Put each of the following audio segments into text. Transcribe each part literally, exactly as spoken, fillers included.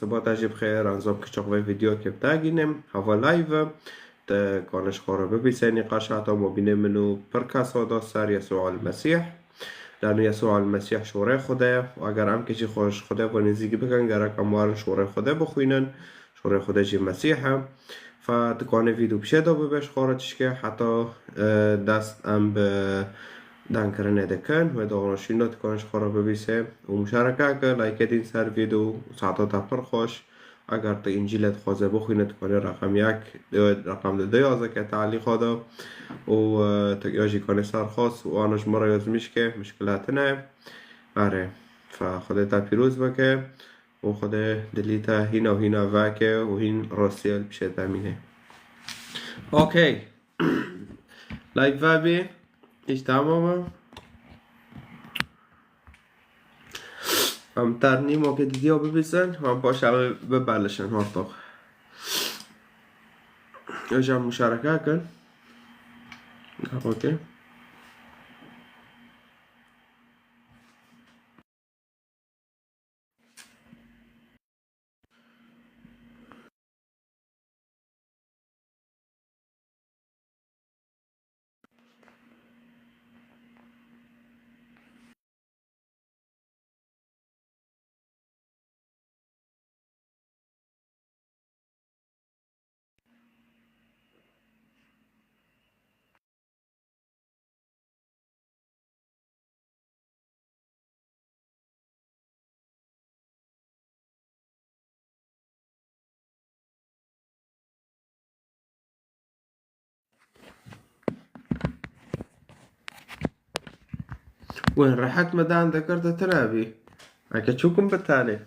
Sibata jî bi xêr, ez nizanim ki çax vê vîdeoyê bi te gînim. Hava live e. Tu kanî ji xwe re bibîse nîqaşa te û mobînê min û pir kesa da ser Yesû el Mesîh. Lano Yesû el Mesîh şorê Xwedê ye. Û eger em kişî xwe ji Xwedê ve nêzîk bikin, gerek em warin şorê Xwedê bixwînin. Şorê Xwedê jî Mesîh e. Fe tu kanî vîdeo bi çê de bibe ji xwe re tişkê heta, e, dest em bi dankirinê dikin. Wê daxunaşîna tu kanî ji xwe re bibîse û muşareke ke, like dîn ser vîdeo û saeta te pir xweş. Eger tu Încîlê dixwaze bixwîne, tu kanî reqem yek, e, reqem du yazeke tealîqa de û, e, tu ya jî kanî ser xwest û ana ji min re yazmîş ke, mişkile tune. Erê, fe Xwedê te pîroz bike û Xwedê dilî te hîna û hîna veke û hîn rastiya li pişê te mîne. Okey. Live vebî. Îş tamam e. Em ternîmokê didiya bibîsin, em paşa wê bibelişin hortoq. Hocam muşareke kin. Okey. Wê rehet me dan dekirde tune bî. Eke çûkim bi tenê.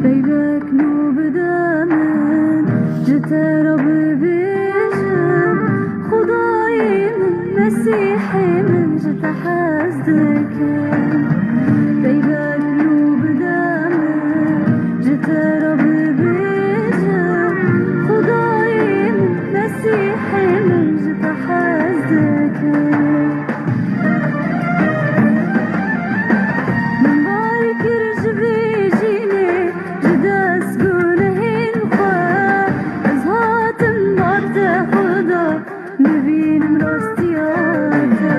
Peybek nû bide min, ji te re bibêjim, Xwedayê min, Mesîhê min, ji te hez dikim. Peybek nû bide min, ji te re bibêjim, Xwedayê min, Mesîhê min, ji te hez dikim. Min bar kir ji vê jînê, ji dest gunehên xwe, ez hatim bar te Xweda, bibînim rastiya te.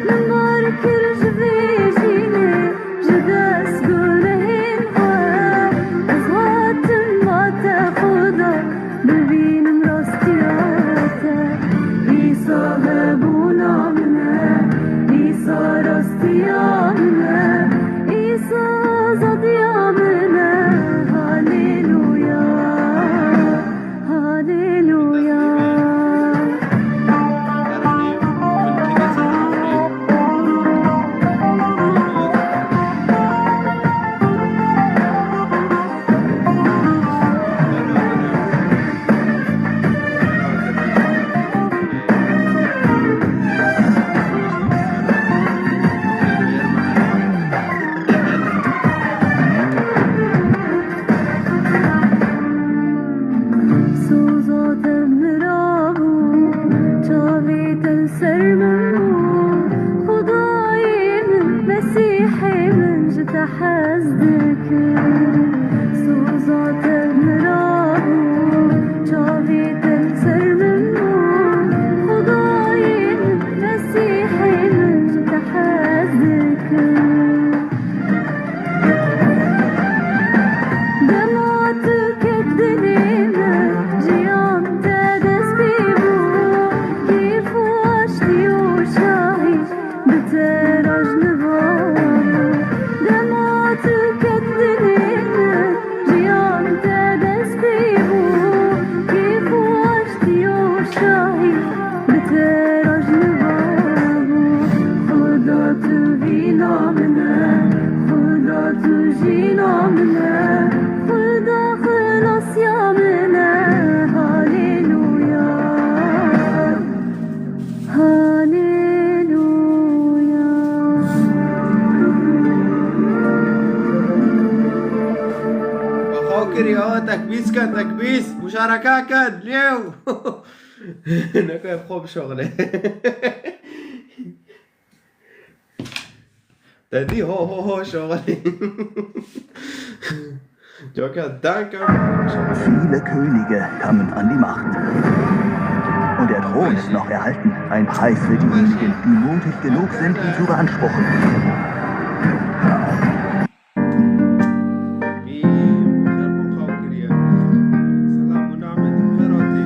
Min bar kir ji vê jînê, ji dest gunehên xwe, ez hatim bar te Xweda, bibînim rastiya te. Îsa hebûna min e, Îsa rastiya min e, Îsa azadiya min e. Haleluya, haleluya. Soza te min re bû, çavê te li ser min bû. Xwedayê min, Mesîhê min, ji te hez dikim. Soza te min re bû, çavê te li ser min bû. Xwedayê min, Mesîhê min, ji te hez dikim. Dema tu ket dilê min, jiyan te dest pê bû. Kêf û aştî û şahî bi te rojniva bû. Dema tu ket dilê min, Bi te roj li ba bû. Xuda tu vîna min e, Xuda tu jîna min e, Xuda xelasya min e. Haleluya. Haleluya. Xwe kiriye, tekbîs ke, tekbîs. Muşareke ke, lêw. Neke xwe bişoxile. Te dî ho ho ho şoxilî. Coka, danke. Viele Könige kamen an die Macht. Und der Thron ist noch erhalten. Ein Preis für diejenigen, die mutig genug sind, ihn zu beanspruchen. Bi xêr xwe xaw kiriye. Selam û nimet bi xêr hatî.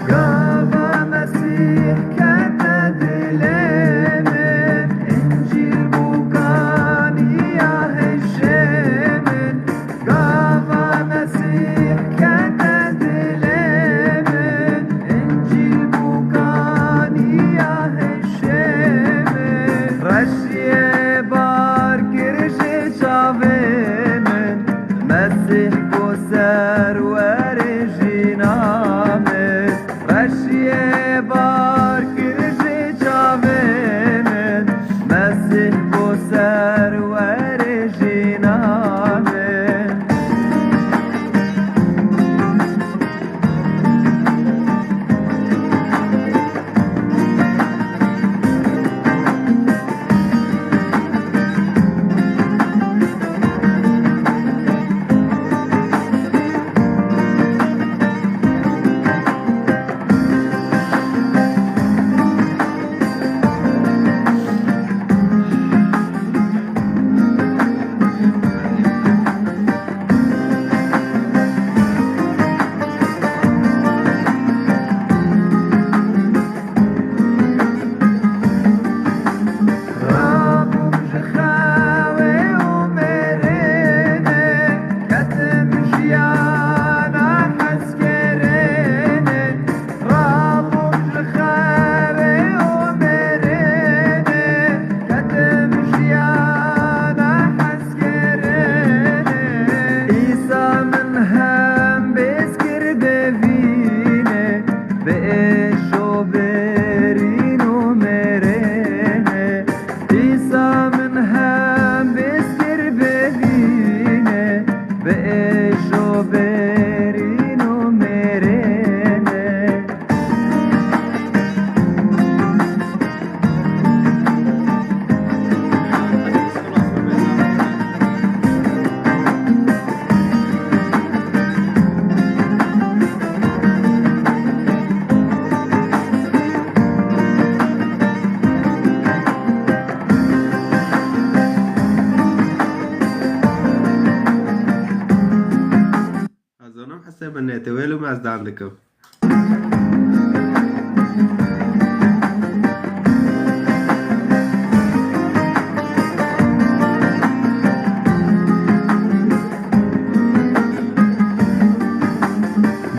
Gava Mesîh kete dilê min, Încîl bû kaniya hişê min. Gava Mesîh kete dilê min, Încîl bû kaniya hişê min. Reşiyê bar kir ji çavê min, Mesîh bû serwerê jîna min. Reşiyê bar kir ji çavê min, Mesîh bû serwerê jîna min. Rabûm ji xewê û mêrênê, ketim jiyana hezkêrênê. Rabûm ji xewê û mêrênê, ketim jiyana hezkêrênê. Îsa min hem bêz kir devînê, bi êş û birîn û mêrênê. Îsa min hem bêz kir bevînê, bi êş û berîn û mêrênê. Ez zanim hesê min nê, tê wêl û me ez dan dikim.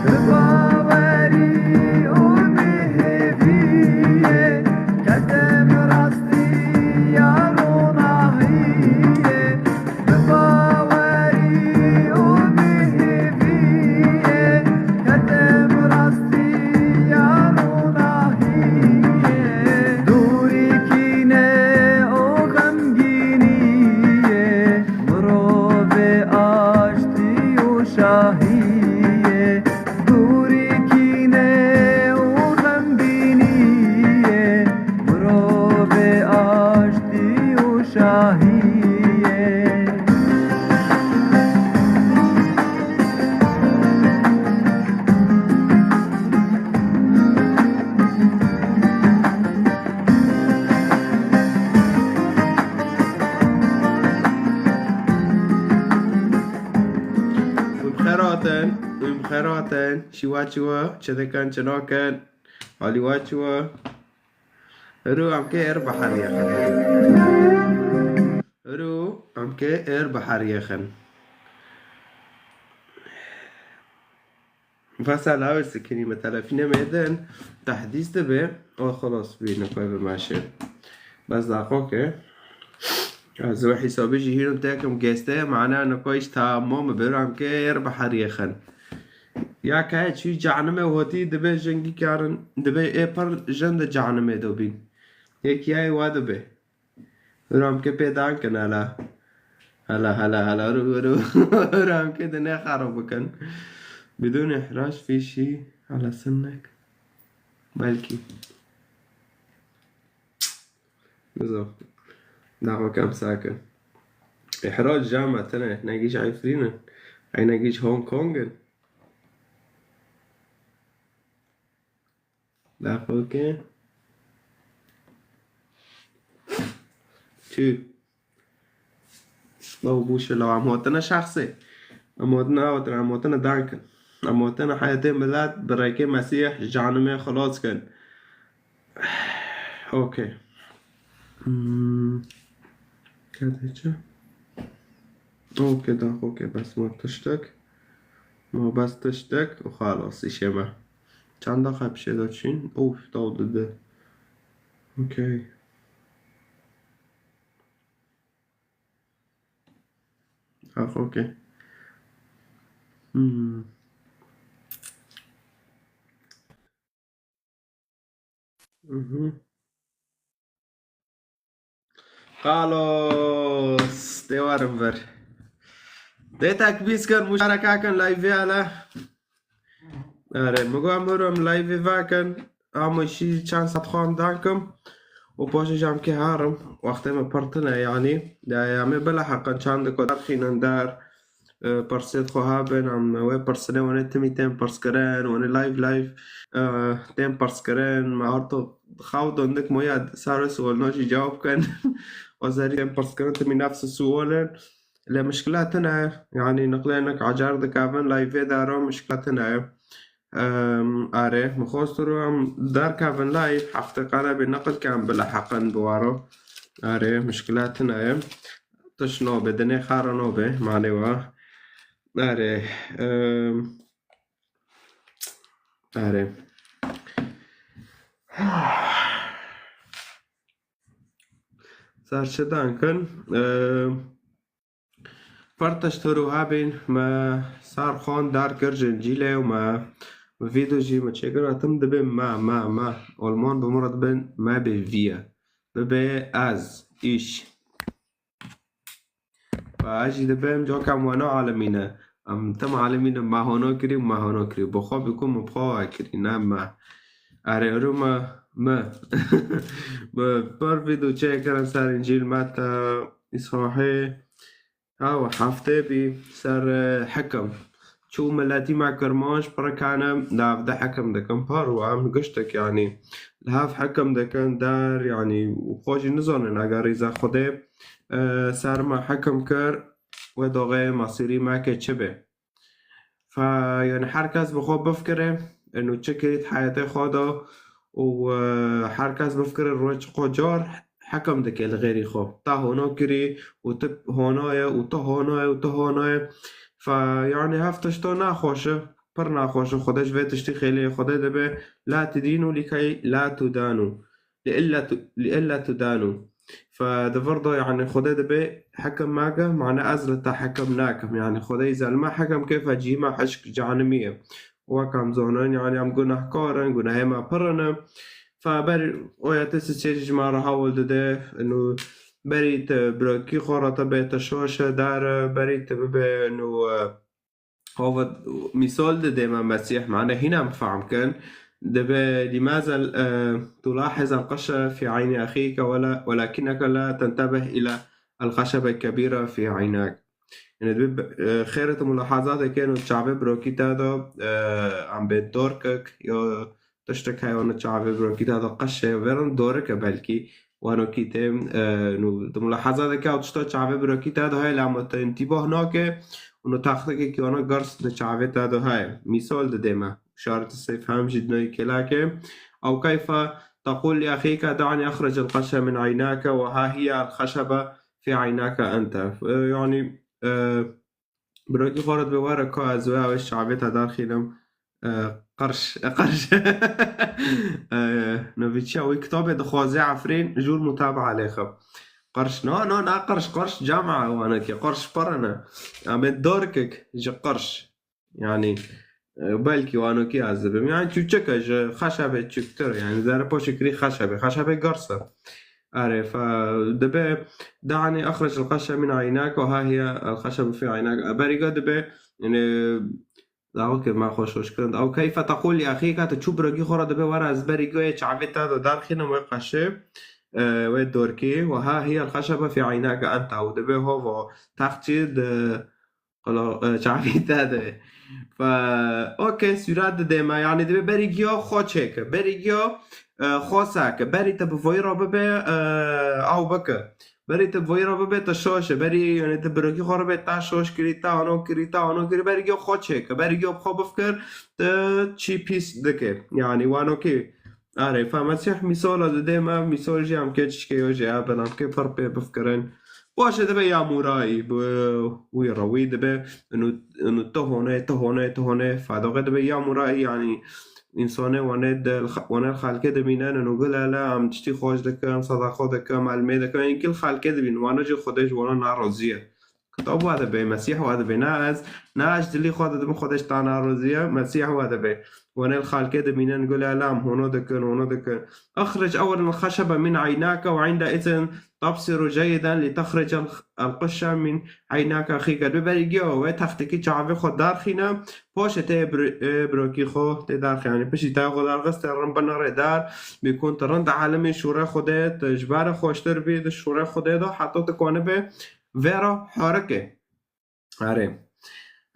Bi bawerî û bi hêviyê, qedem rastiya ronahiyê. Bi bawerî û bi hêviyê, qedem Şahiyê. Wî bi xêr hatin, wî bi xêr hatin. Şî wa çi wa, çi dikin, çi nakin? Halî wa çi wa? Îro em kê êr biheriyê xin. Îro em kê êr biheriyê xin. Vesa lawê sikinî me telefîne me din tehdîs dibe. O xelas bî, nikoy bi meşe. Bes daxo ke. Ez wê hesabê jî hînim tekim geste, mana nikoy iş tamam e, bêro em kê êr biheriyê xin. Ya ke çû cehenimê hotî dibe jingî karin, dibe ê pir jin di cehenimê de bîn. Yek yayê wa dibe. Ramke pê dan kin hala. Hala, hala, hala, ru, ru. Ramke de ne xaro bikin. Bidûn ihrac fîşî ala sinnek. Belkî. Bizo. Daxo kem sakin. Ihrac jama tene, ne giş Efrîn in. Ay ne giş Hong Kong in. Daxo ke. Çi? Law bûşe law, em hotine şexsê. Em hotine awetine, em hotine dan kin. Em hotine heyetê milet bi rêkê Mesîh ji cehenimê xilas kin. Okey. Hmm. Kedê çi? Okey, daxo ke bes ma tiştek. Ma bes tiştek û xalas, îşê me. Çend daqiqe pişê de çîn? Of, taw dide. Okey. Ah, okey. Hmm. Mhm. Xalos, dê werin vir. Dê tekbîs kin, muşareka kin, live hele. Erê, mi got em hûr em live vekin. Ama şî çend saet xwe em dan kim. Û paşê jî em kê herim. Wextê me pir tune, yanî. De em ê bileheqin çend ku derxînin der. E, pirsê xwe hebin, em wê pirsinê wane timî tên pirskirin, wane live live, e, tên pirskirin. Me her to xew dondik moya ser wê sualna jî cewab kin. O zerî tên pirskirin timî nefs sual in. Lê mişkila tune, yanî niqlê nik ecar dikevin, live-ê daro mişkila tune. Em, erê, mi xwest ro em derkevin live, hefte qala bê niql ke em bileheqin bi waro. Erê, mişkila tune ye. Tiş nobe, dinê xara nobe, manê wa. Erê, em, erê. Ser çi dan kin? Em, Pir tişt hûr û hebîn, me sar xwan dar kir ji Încîlê û me vîdeo jî me çêkir, hatim dibê me, me, me. Olman bi min re dibin me bê viye. Bibe ez, ich. Ve ez jî dibim coka em weno alimî ne. Em tim alimî ne, me hono kirî û me hono kirî. Bi xwe bî ku min bi xwe we kirî, ne me. Erê, hûrû me, me. Me pir vîdeo çêkirin ser Încîl, Meta, Îsahê. Ew heftê bî ser, e, hekim. Çû miletî me Kirmanc pir kane, li hevde hekim dikin. Par û em giştek, yanî, li hev hekim dikin, der, yanî, û xwe jî nizanin, eger rîza Xwedê, e, ser me hekim kir, wê doxê mesîrî me ke çi be. Fe, yanî, her kes bi xwe bifikire, eno çi kirî di heyetê xwe de û, e, her kes bifikire roj çiqo car hekim dike li xêrî xwe. Te hono kirî û tu hono ye û tu hono ye û tu hono ye. Fe, yanî, hev tişto naxweş e, pir naxweş e. Xwedê ji vê tiştî xêlê Xwedê dibe, "La tudînû likey la tudanû." Li illa tu-, li illa tudanû. Fe di vir de, yanî, Xwedê dibe hekim nake, mane ez li te hekim nakim. Yanî, Xwedê îza li me hekim ke, fe cihê me hişk cehenimî ye. Wek em zanin, yanî, em gunehkar in, gunehê me pir in. Fe ber oya te sisê ji me re hewl dide, inu berî te birokî xwe re te bê te şoşe dar, berî te bibe, inu, e, Hova mîsal dide me Mesîh, mane hîna em fehm kin. دبي لماذا آه، تلاحظ القشة في عين أخيك ولا ولكنك لا تنتبه إلى الخشبة الكبيرة في عيناك. Yani dibê e, xêret mulahazatê kên û çavê birokî te do e, em bê dorkek yo tiştek heye û çavê birokî te do qeşe verin dorike belkî wanokî tê e, nû di mulahazatê ke ew tişta çavê birokî te do heye lê em te intîbah nake û nû taxtekekî wana girs di çavê te do heye. Mîsal didê me. Şaret istifham jî dinoyê kêlakê. أو كيف تقول لأخيك دعني أخرج القشة من عيناك وها هي الخشبة في عيناك أنت. E, yani e, birokî xwe re dibê were ka ez wê ew çavê te derxînim. E, qirş, e, qirş. E, Novîçiya wî kitabê dixwaze Efrîn jûr mutabaa lê xwe. Qirş, no, no, na qirş, qirş cema wanekî, qirş pir ne. Em ê dorkek ji qirş. Yani e, belkî wanokî ez dibim. Yani çûçeke ji xeşebê çûktir. Yani zere poşê kirî xeşebê. Xeşebê girs e. Erê, fe dibe دعني أخرج القشة من عيناك وها هي الخشبة في عيناك. Berî go dibe, yani, dawikê me xweş xweş kirin. أو كيف تقول لأخيك, tu çû birokî xwe re dibe, were ez berî go yê çavê te de derxînim wê qeşê, e, wê dorkî, وها هي الخشبة في عيناك أنت. Ew dibe hova textçî di Qilo, e, çavî te de. Fe, okey, sûret didê me. Yani dibe berî giya xwe çêke. Berî giya e, xwe seke. Berî te bi voyî re bibe e, ew bike. Berî te bi voyî re bibe te şaş e. Berî yani te birokî xwe re be te şaş kirî, te ano kirî, te ano kirî. Berî giya xwe çêke. Berî giya bi xwe bifikir te çî pîs dike. Yani wanokî. Erê, fe Mesîh mîsala didê me, mîsal jî em kê çişkê yo jî hebin, em kê pir pê bifikirin. Baş e dibe ya mûrayî bi wî re wî dibe, inu, inu tu hone, tu hone, tu hone, fedoqê dibe ya mûrayî, yanî însanê wane di, wane xelkê dibînin, inu gule le, em tiştî xweş dikin, sedaqa dikin, em elmê dikin, yanî gil xelkê dibînin, wane jî Xwedê ji wana narazî ye. Kitab wa dibe, Mesîh wa dibe. Na ez, na ez ji dilî xwe didim, Xwedê ji ta narazî ye, Mesîh wa dibe. Wane li xalkê dimînin, gule lam, hono dikin, hono dikin. أخرج أولا الخشبة من عيناك وعندئذ تبصر جيدا لتخرج القشة من عيناك أخيك. Dibe berî giya wê textekî çavê xwe darxîne, paşê tê bir-, e, birokî xwe tê darxîne. Yani piştî te xwe darxist, te rin binirê dar, bîkun te rin di alemê şûrê xwe de, te ji ber xweştir bî, di şûrê xwe de de, heta te konibe vera harike. Erê.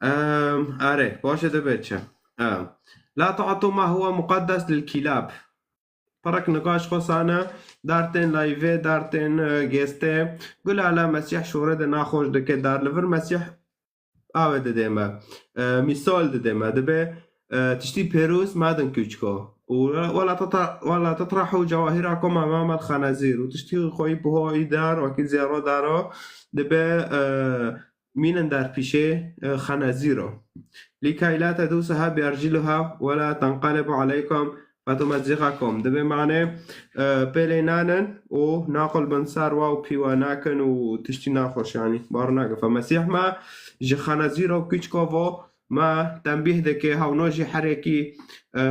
Em, erê, baş e dibe çi? Em. لا تعطوا ما هو مقدس للكلاب. Pirek niqaş xwe sane, dar tên layvê, dar tên, e, gêstê. Gula la Mesîh şûrê de naxweş dike, dar li vir Mesîh awe didê me. E, mîsal didê me. Dibe, e, tiştî pêrûz madin kûçko. Û ولا تط-، ولا تطرحوا جواهركم أمام الخنازير. Û tiştî xwe yî biho yî dar, wekî zêro daro, dibe, e, mînin dar pîşê, e, xenezîro. لكي لا تدوسها بأرجلها ولا تنقلب عليكم فتمزقكم. Dibe mane, e, pêlê nanin û naqilbin ser wa û pîwa nakin û tiştî naxweş, yanî bar nake. Fe Mesîh me ji xenezîro kûçko vo, me tembîh dike, hewno jî herekî, e,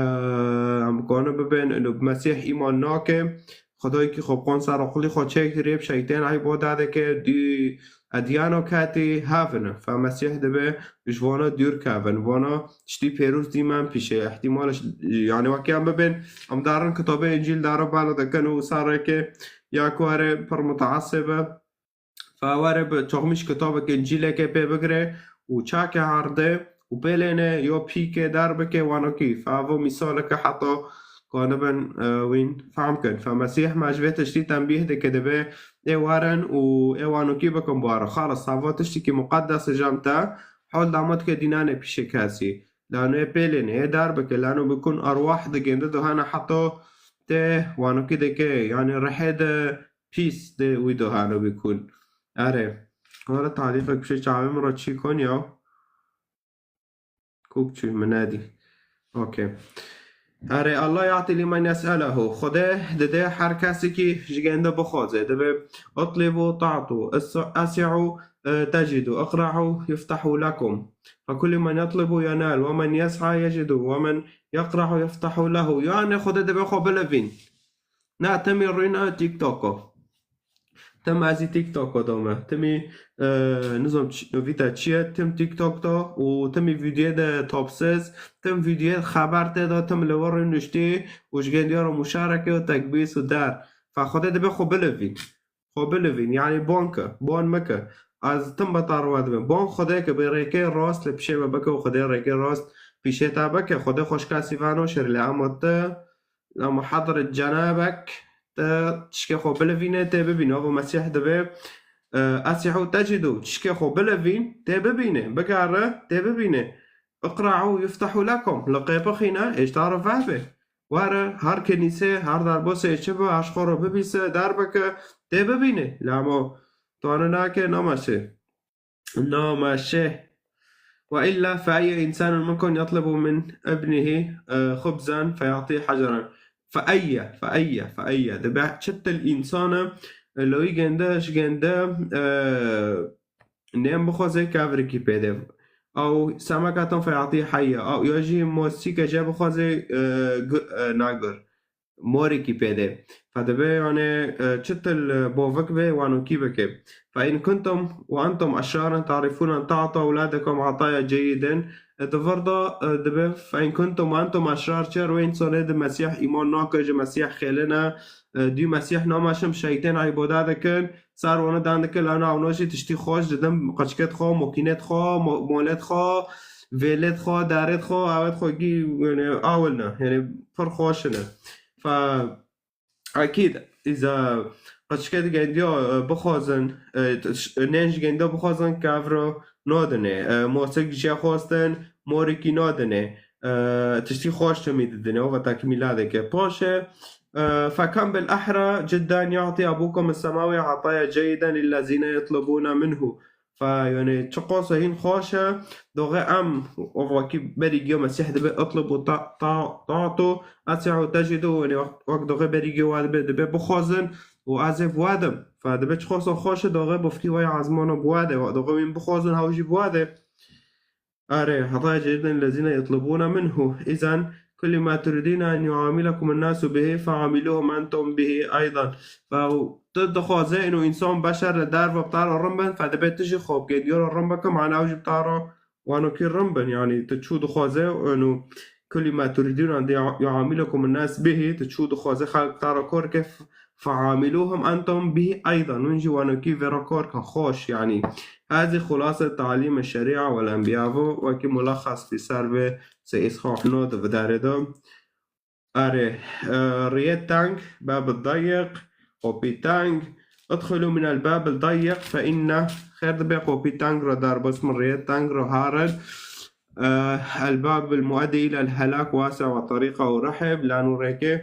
em kone bibin, ino bi Mesîh îman nake. Xwedayekî xwe bi qonser aqilî xwe çêkirî, bi şeytên eybo dadike, dû ediyano ketî, hevin e. Fe Mesîh dibe, ji vana dûr kevin. Vana tiştî pêrûz dîmen pîşê. Îhtîmal e, yani wekî em bibin, em darin kitabê Încîl daro balo dikin û sareke ya ku erê pir mutaesib e. Fa were bi çoxmîş kitabeke Încîleke pê bigire û çake erde û pêlêne yo pîke dar bike wanokî. Fa vo mîsaleke heta kanibin, e, wîn fehm kin. Fa Mesîh me ji vê tiştî tembîh dike dibe ê werin û ê wanokî bikin bi were. Xalis, hava tiştekî muqeddes e cem te, hol dama dike dînane pîşê kesî. Lano ê pêlêne, ê dar bike, lano bikun arwah digênde do hene heta tê wanokî dike, yani rihê de pîs de wî do hano bikun. Erê. Wala talîqek pişê çavê min re çî kon ya. Kok çû min nedî. Okey. Erê, Allah يعطي لمن يسأله. Xwedê dide her kesekî ji gênde bixwaze. Dibe اطلبوا تعطوا، اسعوا، e, تجدوا، اقرعوا يفتح لكم. فكل من يطلب ينال، ومن يسعى يجد، ومن يقرع يفتح له. Yani Xwedê dibe xwe bilivîn. Na temê rûyna TikToko. Tim ez ê TikTok-a de me. Timî, e, nizam ç-, vîta çi ye, tim TikTok de û timî vîdyoyê de top sêz, tim vîdyoyê xeber tê de, tim li wir nuştî û ji gêndiya re muşareke û tekbîs û der. Fa Xwedê dibe xwe bilivîn. Xwe bilivîn, yanî ban ke, ban meke. Ez tim bi te re we dibim. Ban Xwedê ke bi rêkê rast li pişê me bike û Xwedê rêkê rast pîşê te bike. Xwedê xweşka sîvano şer lê ama te Lama hadret cenabek, te tişkê xwe bilivîne, tê bibîne. Ava Mesîh dibe, e, esihu tecidû, tişkê xwe bilivîn, tê bibîne, bigere, tê bibîne. Iqra'u yuftahu lekum, li qêpixîne, êşta re vehbe. Were, her kenîse, her derbasê çi be, her ji xwe re bibîse, derbeke, tê bibîne. Lama, tane nake, namaşe. نام الشيخ. وإلا فأي إنسان منكم يطلب من ابنه، آه، خبزا فيعطيه حجرا. فأي، فأي، فأي. Dibe çi til însana, e, li wî gênde, ji gênde, e, nêm bixwaze, kevrekî pê de. Ew semekatan feyatî heye. Ew ya jî mosîke jê bixwaze, e, gu-, e, nagur. Morekî pê de. Fe dibe, yani, e, çi til, e, bovik be, wanokî bike. فإن كنتم وأنتم أشرار تعرفون أن تعطوا أولادكم عطايا جيدا. E, di vir de, e, dibe, فإن كنتم وأنتم أشرار, çer wê însanê di Mesîh îman nake, ji Mesîh xêlin e, e, dû Mesîh namaşim, şeytên îbade dikin, ser wana dan dikin, lana ewna jî tiştî xweş didin, qeçikêt xwe, mokînêt xwe, mo-, molêt xwe, vêlêt xwe, darêt xwe, awêt xwe gî, yani, awil ne. Yani, pir xweş ne. Fe, Ekîd, îza qeçikê di gendiya, e, bixwazin, e, t-, ş-, nên ji gendiya bixwazin, kevro nadine. E, mosik jê xwestin, morikî nadine. E, tiştî xweş timî didine, ava tekmîla dike. Paşe, e, فكم بالأحرى جدا يعطي أبوكم السماوي عطايا جيدا للذين يطلبون منه. Fe, yani, çiqas hîn xweş e, doxê em, wekî berî giya Mesîh dibe, "اطلبوا ت-، ت-، تعطوا، اسعوا تجدوا", yani, wek, wek doxê berî giya we dibe, dibe, "Bixwazin û ez ê bi we dim." Fe, dibe çiqas xweş e, doxê bifkî we yê ezmana bi we de, doxê wîn bixwazin, hew jî bi we de. Erê, عطايا جيدا للذين يطلبون منه. إذن كل ما تريدون أن يعاملكم الناس به فعاملوهم أنتم به أيضا. Fe, tu dixwaze ino însan beşer li derve bi te re rin bin, fe dibe tu jî xwe bi gêdiya re rin bike, mana ew jî bi te re wanokî rin bin. Yani tu çû dixwaze ino كل ما تريدون أن يعاملكم الناس به, tu çû dixwaze xelk bi te re kar ke, فعاملوهم أنتم به أيضا. Hûn jî wanokî vê re kar kin, xweş, yani. هذه خلاصة تعليم الشريعة والأنبياء. Vo wekî ملخص li ser vê sê îsxax no di vidarê de. Erê, e, riyê teng, باب الضيق, qopî teng. ادخلوا من الباب الضيق فإن, xêr dibe qopî teng re derbas bin, riyê teng re herin. E, الباب المؤدي إلى الهلاك واسع وطريقه رحب, lano rêkê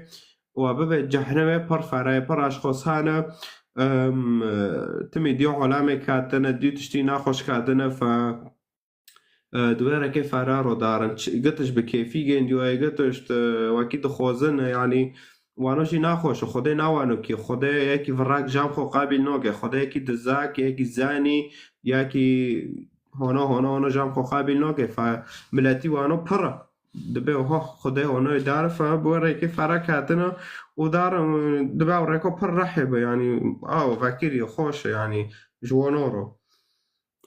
we bibe cehnemê pir fere ye, pir aşxos hene, em, timî dî olamê ketine, dî tiştî naxweş ketine, fe, e, di wê rêkê fere ro darin. Ç-, gitiş bi kêfî gêndiyoye, gitiş, e, wekî dixwazin, e, yanî wano jî naxweş e, Xwedê nawanokî, Xwedê yekî virek cem xwe qebîl nake, Xwedê yekî dizak, yekî zanî, yekî hona, hona, hona cem xwe qebîl nake, fe, miletî wano pir e. Dibe, oha, Xwedê onoyê darife, bi wê rêkê fere ketine û dar, dibe ew rêko pir rehê be, yanî, aw, vekirî, xweş e, yanî, ji wano ro.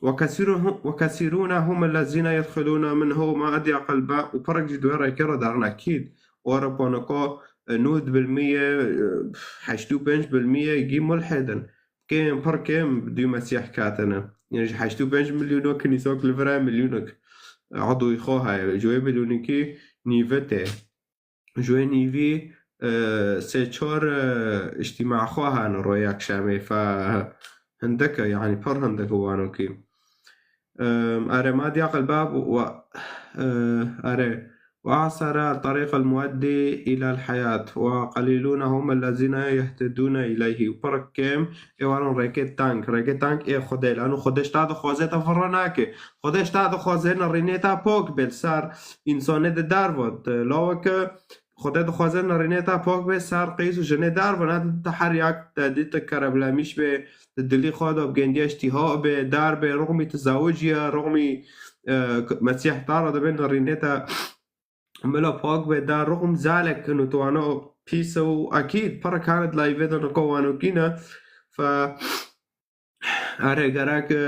وكثير-، وكثيرون هم الذين يدخلون منه ما أضيق الباب, û pirek jî di wê rêkê re derin, ekîd. Ewropa niko, e, nod bil mî ye, e, heştê û pênc bil mî ye gî mulhid in. Kêm, pir kêm dû Mesîh ketine. Yani ji heştê û pênc milyonok, kînisok li vir e milyonok, e, edûyê xwe heye. Ji wê milyonekî nîvê tê. Ji wê nîvî, e, sê çar, e, îctîma xwe hene roja yekşemê. Fe hindik e, yani pir hindik e wanokî. Em, erê, ما أضيق الباب و-، e, erê. وأعسر الطريق المؤدي إلى الحياة، وقليلون هم الذين يهتدون إليه. Û pir kêm ê werin rêkê teng. Rêkê teng ê Xwedê. Lano Xwedê ji te dixwaze te virre nake. Xwedê ji te dixwaze nerînê te pok be li ser însanê di derve de. Laweke Xwedê dixwaze nerînê te pok be ser qîz û jinê derve. Ne te her yak te dî te kereblemîş be, di dilî xwe de bi gendiya îştîha be, der be, rixmî tizewiciye, rixmî, e, Mesîh te re dibe nerînê te Mila pak be, da rixm zalek kin û tu wana pîs e û ekîd pir kar di layvê de nika wanokî ne. Fe erê gerek, e,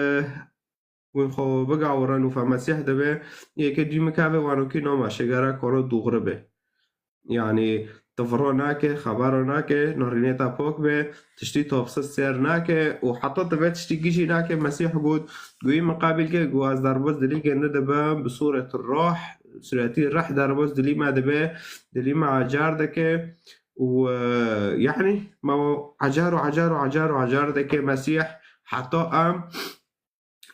wî xwe bigawirin û fe Mesîh dibe, yekê dû mikeve wanokî namaşe gerek koro dûxri be. Yani, ti viro nake, xebero nake, narînê te pok be, tiştî topsiz sêr nake û heta ti vê tiştî gijî nake, Mesîh got, got, wî min qebîl ke, got, ez derbas dilî gende dibim, bi sûret ruh, sûretî rih derbas dilî me dibe, dilî me acar dike û, e, yani, me ecar û acar û acar û acar dike Mesîh, heta em,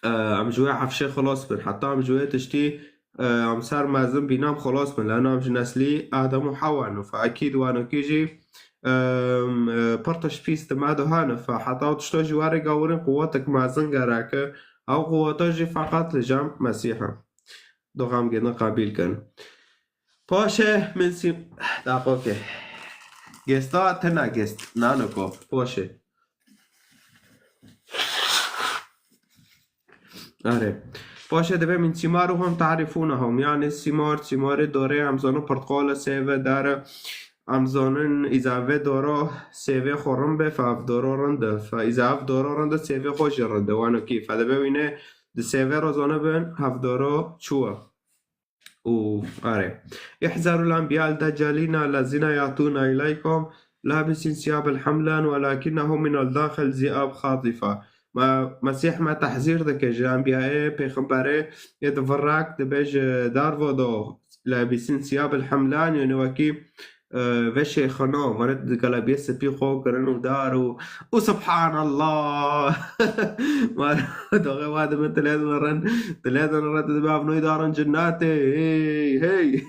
e, em ji wê efşê xilas bin, heta em ji wê tiştî, e, em ser mezin bînan xilas bin, lena em ji neslî Adem û Hewa ne. Fe ekîd wanokî jî, e, e, pir tişt pîs di me de hene. Fe heta ew tişta jî were gawirin quwetek mezin gereke. Ew quweta jî feqet li cem Mesîh e. Doxam gêdin qebîl kin. Paşê min sî-, daqoke. Gesta tena gest, nanoko, paşê. Erê. Paşê dibe min sîmaruhum tarîfunahum. Yani sîmar, sîmarê dorê em zanin portqal e, sêv e, dar e. Em zanin îza vê doro sêvê xwe rind be, fe ev doro rind e. Fe îza ev doro rind e, sêvê xwe jî rind e. Wanokî, fe dibe wîne di sêvê re zanibin, hev doro çû e. û erê. احذروا الأنبياء الدجالين الذين يأتون إليكم لابسين ثياب الحملان ولكنهم من الداخل ذئاب خاطفة. Me, Mesîh me tehzîr dike ji enbiyayê, pêxemberê, yê di vir rek dibe ji derve de لابسين ثياب الحملان, yani wekî, e, veşê xina, were di gelebiyê spî xwe kirin û dar û, û subhanallah. Were doxê wa dibin, ti lê din rin, ti lê din rin, dibe ev noy darin cinnatê, hey, hey.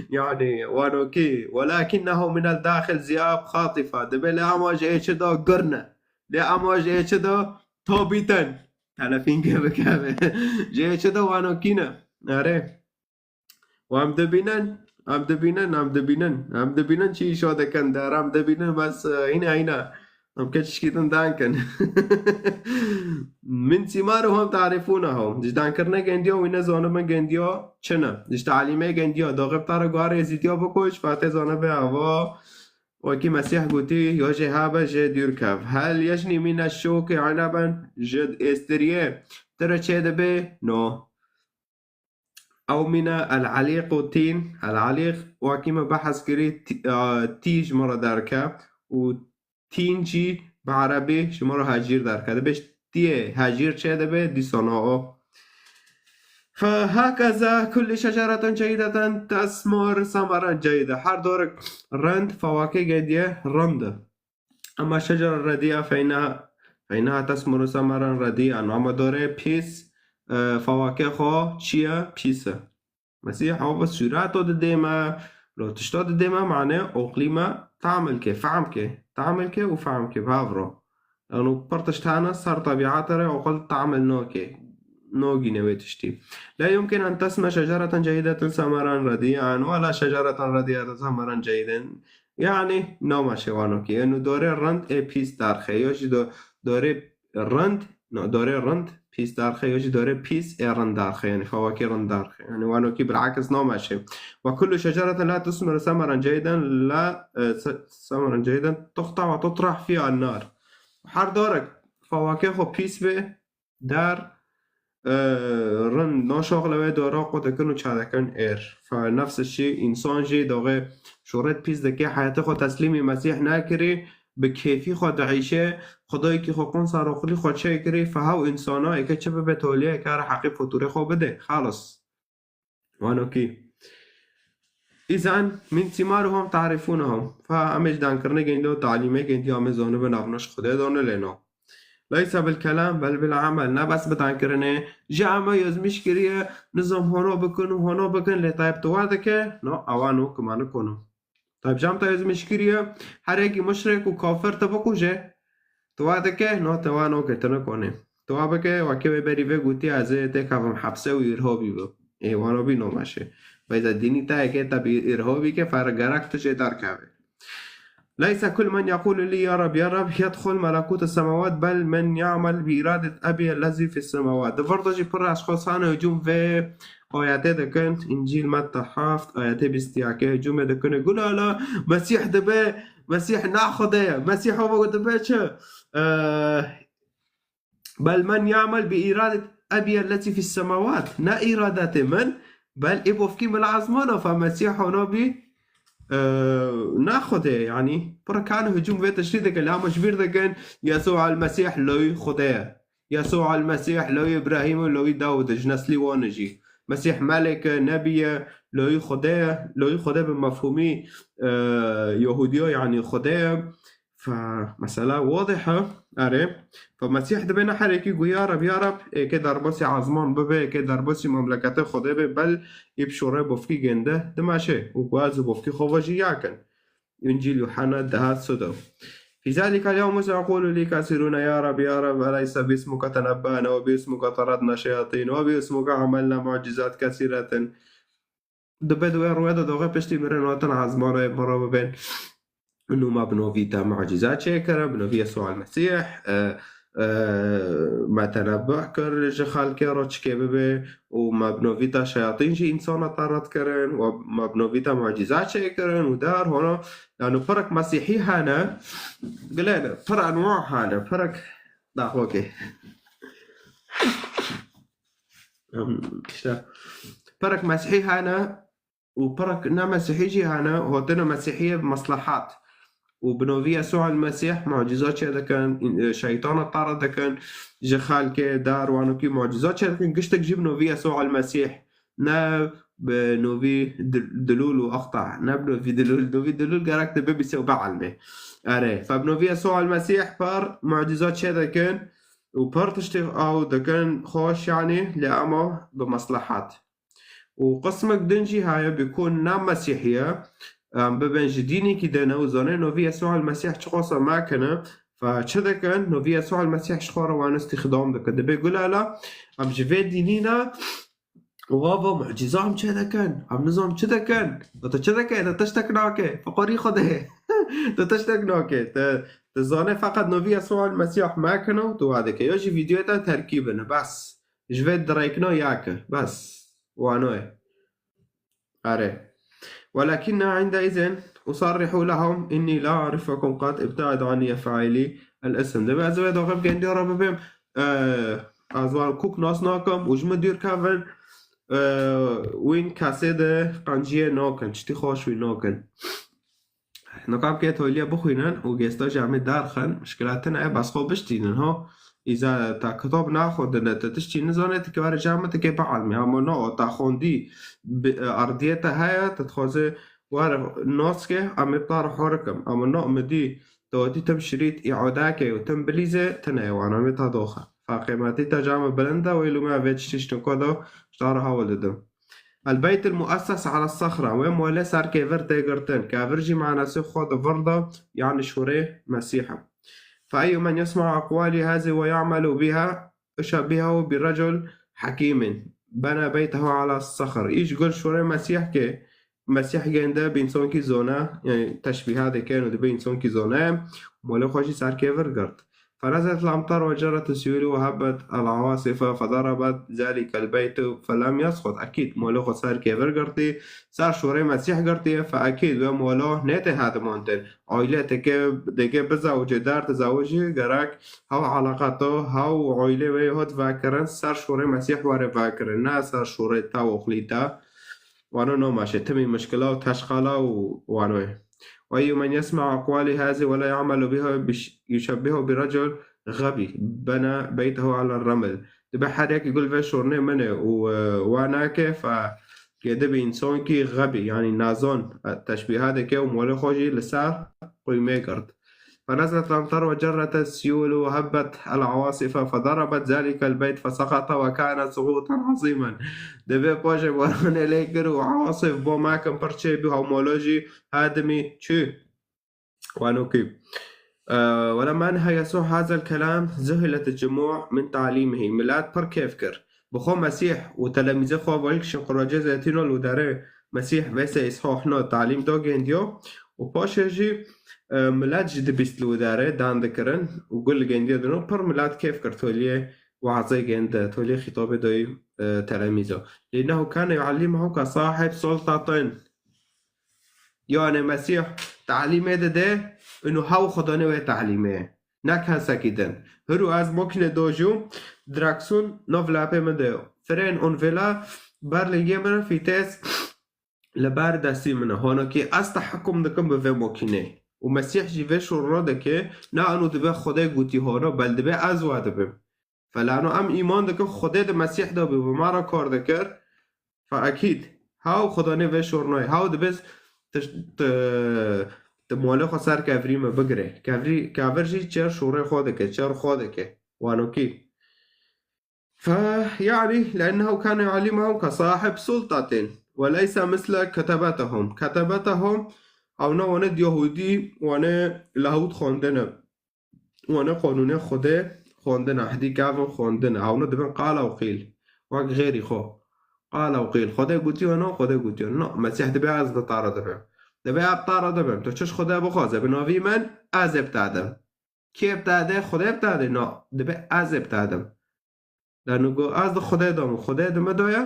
Yani, wanokî, ولكنهم من الداخل ذئاب خاطفة. Dibe lê ama ji êçi de gurne. Lê ama ji êçi de tobîten. Telefînkê bikeve. Ji êçi de wanokî ne. Erê. Û em dibînin, em dibînin, em dibînin, em dibînin çi îşo dikin der, em dibînin bes, e, hîna, hîna. Em keçişkî din dan kin. من ثمارهم تعرفونهم. Ji dankirinê gendiya wî ne zanibin gendiya çi ne. Ji talîmê gendiya daxê bi te re guharê êzîdiya biko, ji fatê zanibe ava. Wekî Mesîh gotî, ya jê habe jê dûr kev. هل يجني من الشوك عنبا. Ji êstiriyê tire çê dibe? No. Ew mîne el-elîq û tîn. El-elîq, wekî me behs kirî, tî-, e, tî ji me re derke û tîn jî bi erebî ji me re hecîr derke. Dibê ji tiyê hecîr çê dibe, dîsa na o. فهكذا كل شجرة جيدة تثمر ثمرا جيدا. Her dorek rind fawakê gendiye rind e. أما الشجرة الرديئة فإنها، فإنها تثمر ثمرا رديئا. Ama dorê pîs, e, fawakê xwe çi ye? Pîs e. Mesîh ew bi sûreto didê me, lo tişto didê me, mane oqlî me tamil ke, fehm ke, tamil ke û fehm ke, bi hev re. Yanî pir tişt hene ser tebîeta re oqil tamil nake, nagîne wê tiştî. لا يمكن أن تثمر شجرة جيدة ثمرا رديئا ولا شجرة رديئة ثمرا جيدا. Yani, namaşe wanokî. Eno dorê rind ê pîs derxe. Yo jî do-, dorê rind, no, dorê rind pîs derxe. Yo jî dorê pîs ê rind derxe. Yani, fawakê rind derxe. Yani, wanokî bilakis namaşe. وكل شجرة لا تثمر ثمرا جيدا لا، e, se-, ثمرا جيدا تقطع وتطرح في النار. Her dorek fawakê xwe pîs be, der, e, rind naşaxile wê dora xwe dikin û çadekin êr. Fe nefs şî, însan jî doxê şûret pîs dike, heyatê xwe teslîmî Mesîh nekirî, bi kêfî xwe diîşe, xwedayekî xwe qon ser oqilî xwe çêkirî, fe hew însana êke çi bibe toliyeke re heqî fotûrê xwe bide. Xalis. Wanokî. إذن من ثمارهم تعرفونهم. Fa em ê ji dankirinê gendiya û talîmê gendiya em ê zanibin navnaş Xwedê dane lê na. ليس بالكلام بل بالعمل. Ne bes bi dankirinê. Ji em ê yazmîş kiriye, nizam hona bikin û hona bikin, lê tayb tu wa dike, no, ewa no, kimane kono. Tabi cam te yazmîş kiriye, her yekî muşrik û kafir te bikuje. Tu wa dike, no te wa noke, te nikone. Tu wa bike, wekî wê berî vê gotî, ez ê têkevim hepse û îrhabî bim. Ê, wano bî nomeşe. Beyza dînî te yekê te bî îrhabî ke, fer gerek tu jê derkeve. ليس كل من يقول لي يا رب يا رب يدخل ملكوت السماوات بل من يعمل بإرادة أبي الذي في السماوات. Di vir de jî pir eşxas hene hicûm vê ayetê dikin, Încîl Metta heft, ayetê bîst û yekê hicûmê dikine. Gulala, Mesîh dibe, Mesîh ne Xwedê ye. Mesîh ava dibe çi? e, bel men ya'mel bi iradet ebiye leti fis semawat. Ne iradetê min, bel ê bofkî min li ezmana fe Mesîh hona bî, e, ne Xwedê, yanî, pir kan hicûm vê tiştî dikin, lê ama ji bîr dikin, Yesû el Mesîh lewî Xwedê ye. Yesû el Mesîh lewî Îbrahîm û lewî Dawûd e, ji neslî wan e jî. Mesîh melek e, nebî ye, lewî Xwedê ye, lewî Xwedê bi mefhûmî, e, Yehûdiya, yanî Xwedê ye. Fe mesela wadih e. Erê. Fe Mesîh dibê ne herekî gu ya Reb, ya Reb, êkê derbasî ezman bibe, êkê derbasî memleketê Xwedê be, bel î bi şorê bofkî gênde dimeşe û ku ez û bofkî xwe ve jî yakin. Încîl Yuhanna deha sud. في ذلك اليوم يقول لي كثيرون يا رب يا رب أليس باسمك تنبأنا وباسمك طردنا الشياطين وباسمك عملنا معجزات كثيرة. Dibe di wê rûyê de doxê piştî mirin hatin ezmanê miro bibên. Nû me bi novî te mucîza çêkirin, bi novî Yesû el Mesîh, e, e, me tenebbuh kir ji xelkê re çikê bibe û me bi novî te şeyatîn jî însana te red kirin û me bi novî te mucîza çêkirin û der hona, yani pirek mesîhî hene, gilê ne, pir enwa hene, pirek daxokê. Em, işte, pirek mesîhî hene û pirek ne mesîhî jî hene, hotine mesîhiyê bi meslehat. Û bi novî Yesû el Mesîh mucîza çê dikin, e, şeytana tara dikin, ji xelkê dar wanokî mucîza çê dikin, giştek jî bi novî Yesû el Mesîh. Ne bi novî dil-, dilûl û aqta, ne bi novî dilûl, novî dilûl gerek dibe bîse û bielmê. Erê, fe bi novî Yesû el Mesîh pir mucîza çê dikin û pir tiştê ew dikin xweş, yanî, lê ama bi meslehat. û qismek din jî heye bi ku ne mesîhî ye, em, bibin ji dînekî din e û zanê novî Yesû el Mesîh çiqasa me kene, fe çi dikin? Novî Yesû el Mesîh ji xwe re wan îstîxdam dikin. Dibê gulala, em ji vê dînî ne, wa va mucîza em çê dikin, em nizam çi dikin? Da tu çi dike? Tu tiştek nake. Feqarî Xwedê. Tu tiştek nake. Tu, tu zanê feqet novî Yesû el Mesîh me kene û tu wa dike. Ya jî vîdeoyê te terkî bine. Bes. Ji vê dirêkna ya kir. Bes. Wano ye. Erê. ولكن عندئذ أصرح لهم إني لا أعرفكم قط، ابتعدوا عني يا فاعلي الإثم. Dibê ez wê doxê bi gendiya re bibêm, e, ez wan kuk nas nakim û ji min dûr kevin, e, wîn kesê de qenciyê nakin, çitî xweş wî nakin. Niqab kê toliyê bixwînin û gêsta jî em ê derxin, mişkila tune ye, bes xwe biştînin, ho. Îza te kitab naxwendine, te tiştî nizane, te kê were jame, te kê bielmê. Ama na, o te xwendî, bi, erdiyê te heye, te dixwaze were nas ke, em ê bi te re horikim. Ama na, mi dî, te wetî tim şirît îade ke û tim bilîze, tune ye wan, em ê te doxe. Fe qîmetî te came bilind e, wê lûme vê tiştî ji te ko de, ji te re hewl didim. البيت المؤسس على الصخرة، wê molê ser kêvir tê girtin. Kevir jî manasê xwe di vir de, yani şûrê Mesîh e. فأي من يسمع أقوالي هذه ويعمل بها أشبهه برجل حكيم بنى بيته على الصخر. Îş gul şûrê Mesîh ke, Mesîh gênde bi însankî zona, yani teşbîha dikin û dibe însankî zona, molê xwe jî ser kêvir girt. فنزلت الأمطار وجرت السيول وهبت العواصف فضربت ذلك البيت فلم يسقط. Ekîd, molê xwe ser kêvir girtî, ser şûrê Mesîh girtiye, fe ekîd wê mola nêtê hedimandin. Aile teke, deke bizewicê, der dizewicî, gerek hew eleqeto, hew aile wê hot vekirin, ser şûrê Mesîh were vekirin, ne ser şûrê te û xlî te. Wano namaşe, timî mişkila û teşqala û wano ye. وأي من يسمع أقوالي هذه ولا يعمل بها بش-، يشبهه برجل غبي بنى بيته على الرمل. Dibe her yekî gul vê şornê min e û, e, wa nake, fe kê dibe însankî xebî, yanî nazon, e, teşbîha dike û molê xwe jî li ser quymê girt. فنزلت الأمطار وجرت السيول وهبت العواصف فضربت ذلك البيت فسقط وكان سقوطا عظيما. Dibe paşê baranê lê kir û awasif bo mekin pir çê bû, hewmolo jî hedimî çû. Wanokî. E, ولما أنهى يسوع هذا الكلام ذهلت الجموع من تعليمه. Milet pir kêf kir. Bi xwe Mesîh û telemîzê xwe vayik şin quracê zeytîno li derê Mesîh vêsê îsha hino talîm do gêndiyo û paşê jî, e, milet jî dibîst li derê dan dikirin û gul gêndiyo dino. Pir milet kêf kir toliyê wazê gêndi, toliyê xîtabê doyî, e, telemîzo. لأنه كان يعلمهم كصاحب سلطة. Yani Mesîh talîmê dide, û hew xwedanê wê talîmê. ne kesekî din. Hiro ez mokîne dojû, direksiyon nav lepê min de yo. Fren û vêla ber lingê min, fîtes li ber destî min e. Honokî ez tehekum dikim bi vê mokînê. Û Mesîh jî vê şûr re dike, ne eno dibe Xwedê gotî hono, bel dibe ez we dibim. Felano em îman dikin Xwedê di Mesîh de bû, bi me re kar dikir. Fe ekîd. Hew Xwedanê vê şûr nayê. Hew dibe tu, tu, tu malê xwe ser kevirî me bigire. Kevirî, kevir jî çer şûrê xwe dike, çer xwe dike. Wanokî. Fe, yani, لأنه كان يعلمهم كصاحب سلطة وليس مثل كتبتهم. كتبتهم, ewna wane Yahudî, wane lehût xwendine. Wane qanûnê Xwedê xwendine, ehdî kevin xwendine. Ewna dibin qala û qîl. Wek xêrî xwe. Qala û qîl. Xwedê gotiyo no, Xwedê gotiyo no. Mesîh dibe ez di te re dibim. Dibe ez bi te re dibim. Tu çi ji Xwedê bixwaze, bi navî min, ez ê bi te dim. Kê bi te dê? Xwedê bi te dê? Na, dibe ez ê bi te dim. Lano go ez di Xwedê de me, Xwedê di me de ye.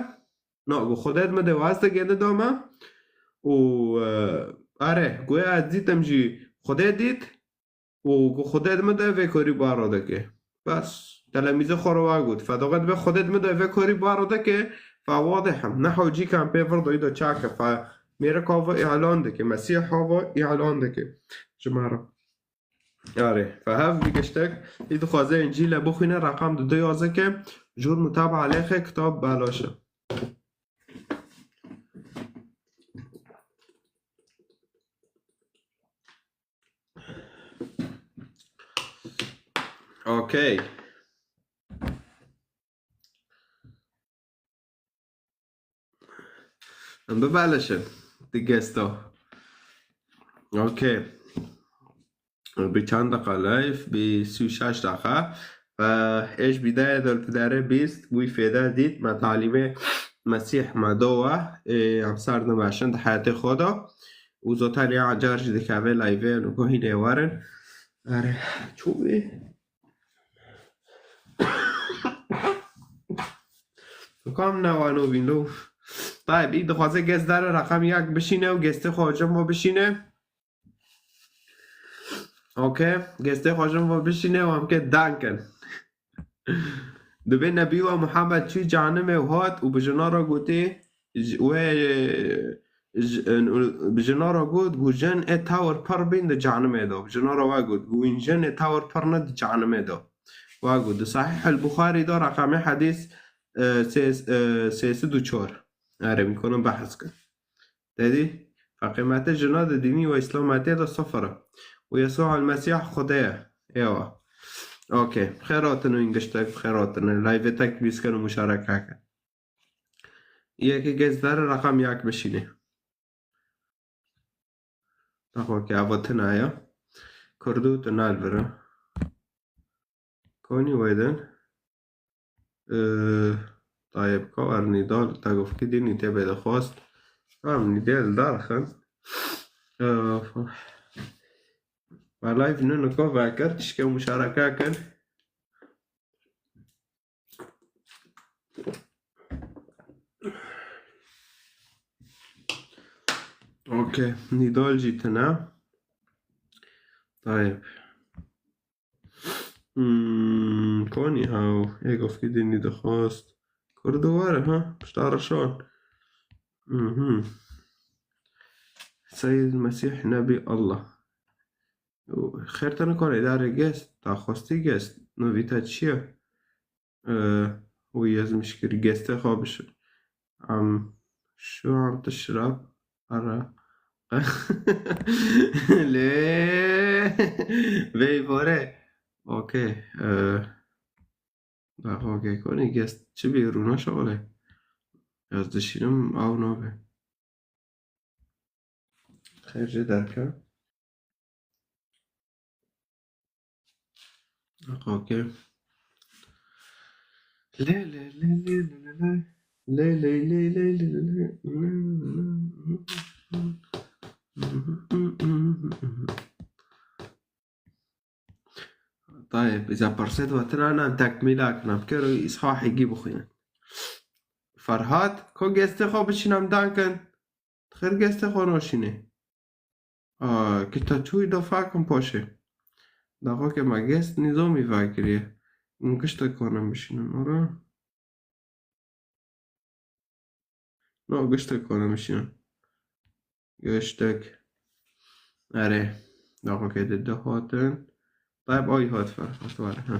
Na, go Xwedê di me de ye, ez di gê de me. Û, e, are, go ez dîtim jî Xwedê dît. Û go Xwedê di me de vê korî bara dike. Bes, telemîzê xwe re wa got. Fedoxê dibe Xwedê di me de vê korî bara dike. Fe wadih im. Ne hewcî kan pê vir doyî de çak e. Fe mêrik hava îlan dike. Mesîh hava îlan dike. Ji me re. Arê, fe hev bi giştek, î dixwaze Încîle bixwîne, reqam di du yazike, jûr mutaba lêxe, kitab belaş e. Okey. Em bibelişin. Di gesta. Okey. Bi çend deqa live? Bi sî û şeş deqa. Ve êş bîdayê dil pidere bîst, wî fêde dît, me talîmê Mesîh me do we, ê, em ser dimeşin di heyetê xwe de. Û zaten ya acar jî dikeve live, niko hînê werin. Erê, çû bî. Kam ne wano bîn lo. Tayeb, î dixwaze gez dere reqem yek bişîne û gestê xwe cem xwe bişîne. Okey. Gestê xwe cem xwe bişîne û em ke dankin. Dibê Nebî wa Muhammed çû canimê û hat û bi jina re gotê, j-, wê, j-, bi jina re got, got, jin ê tewr pir bîn di canimê de. Bi jina re we got, got, wîn jin ê tewr pir ne di canimê de. Wa got, di Sahih el-Buxarî de reqamê hedîs, e, sê-, e, sê sed û çar. Erê, em konin behs kin. Te dî? Feqîmetê jina di dînî we îslametê de sifir e. Û Yesû el-Mesîh Xwedê ye. Ewa. Okey. Xêr hatin û îngiştek, xêr hatin. Live tek bîs kin û muşareke kin. Yekê gez dere reqam yak bişîne. Daxo ke ava tuna ya. Kurdu tu nal vira. Konî wêdin. Ee, Tayyip Kawar Nîdal, te gofkî dînî tê bê dixwast. Tamam, Nîdal darxin. Ee, Ve live nû niko vekir, tişke muşareke kin. Okey, Nîdal jî tune. Tayyip. Hmm, konî haw, ê gofkî dînî dixwast. Kurdu were, ha? Pişta reşan. Mhm. Seyyid Mesîh Nebî Allah. Xêr te nikare îdarê gest, daxwastî gest, novî te çi ye? Ee, û yez mişkir gestê xwe bişir. Em şu an tişra ara. Lê vey vore. Okey. Ee, daxo ke konî gest çi bî rûna şawle. Ez dişînim ew nabe. Xêr jê derke. Okey. Lê, lê, lê, lê, lê, lê, lê. Lê, lê, lê, lê, lê, lê, lê. Tayeb, îza pirsê di wetina nan tekmîla kina, bikero îsha hegî bixwînin. Ferhat, ko gestê xwe biçîn em dan kin? Xêr gestê xwe noşînê. Aa, kita çûyî do fakim poşê. Daxwake me gest nîzomî vekiriye. Hûn giştek kanin bişînin ora. No, giştek kanin bişînin. Giştek. Erê. Daxwake de de hatin. Tayb ay hat Ferhat were. Ha.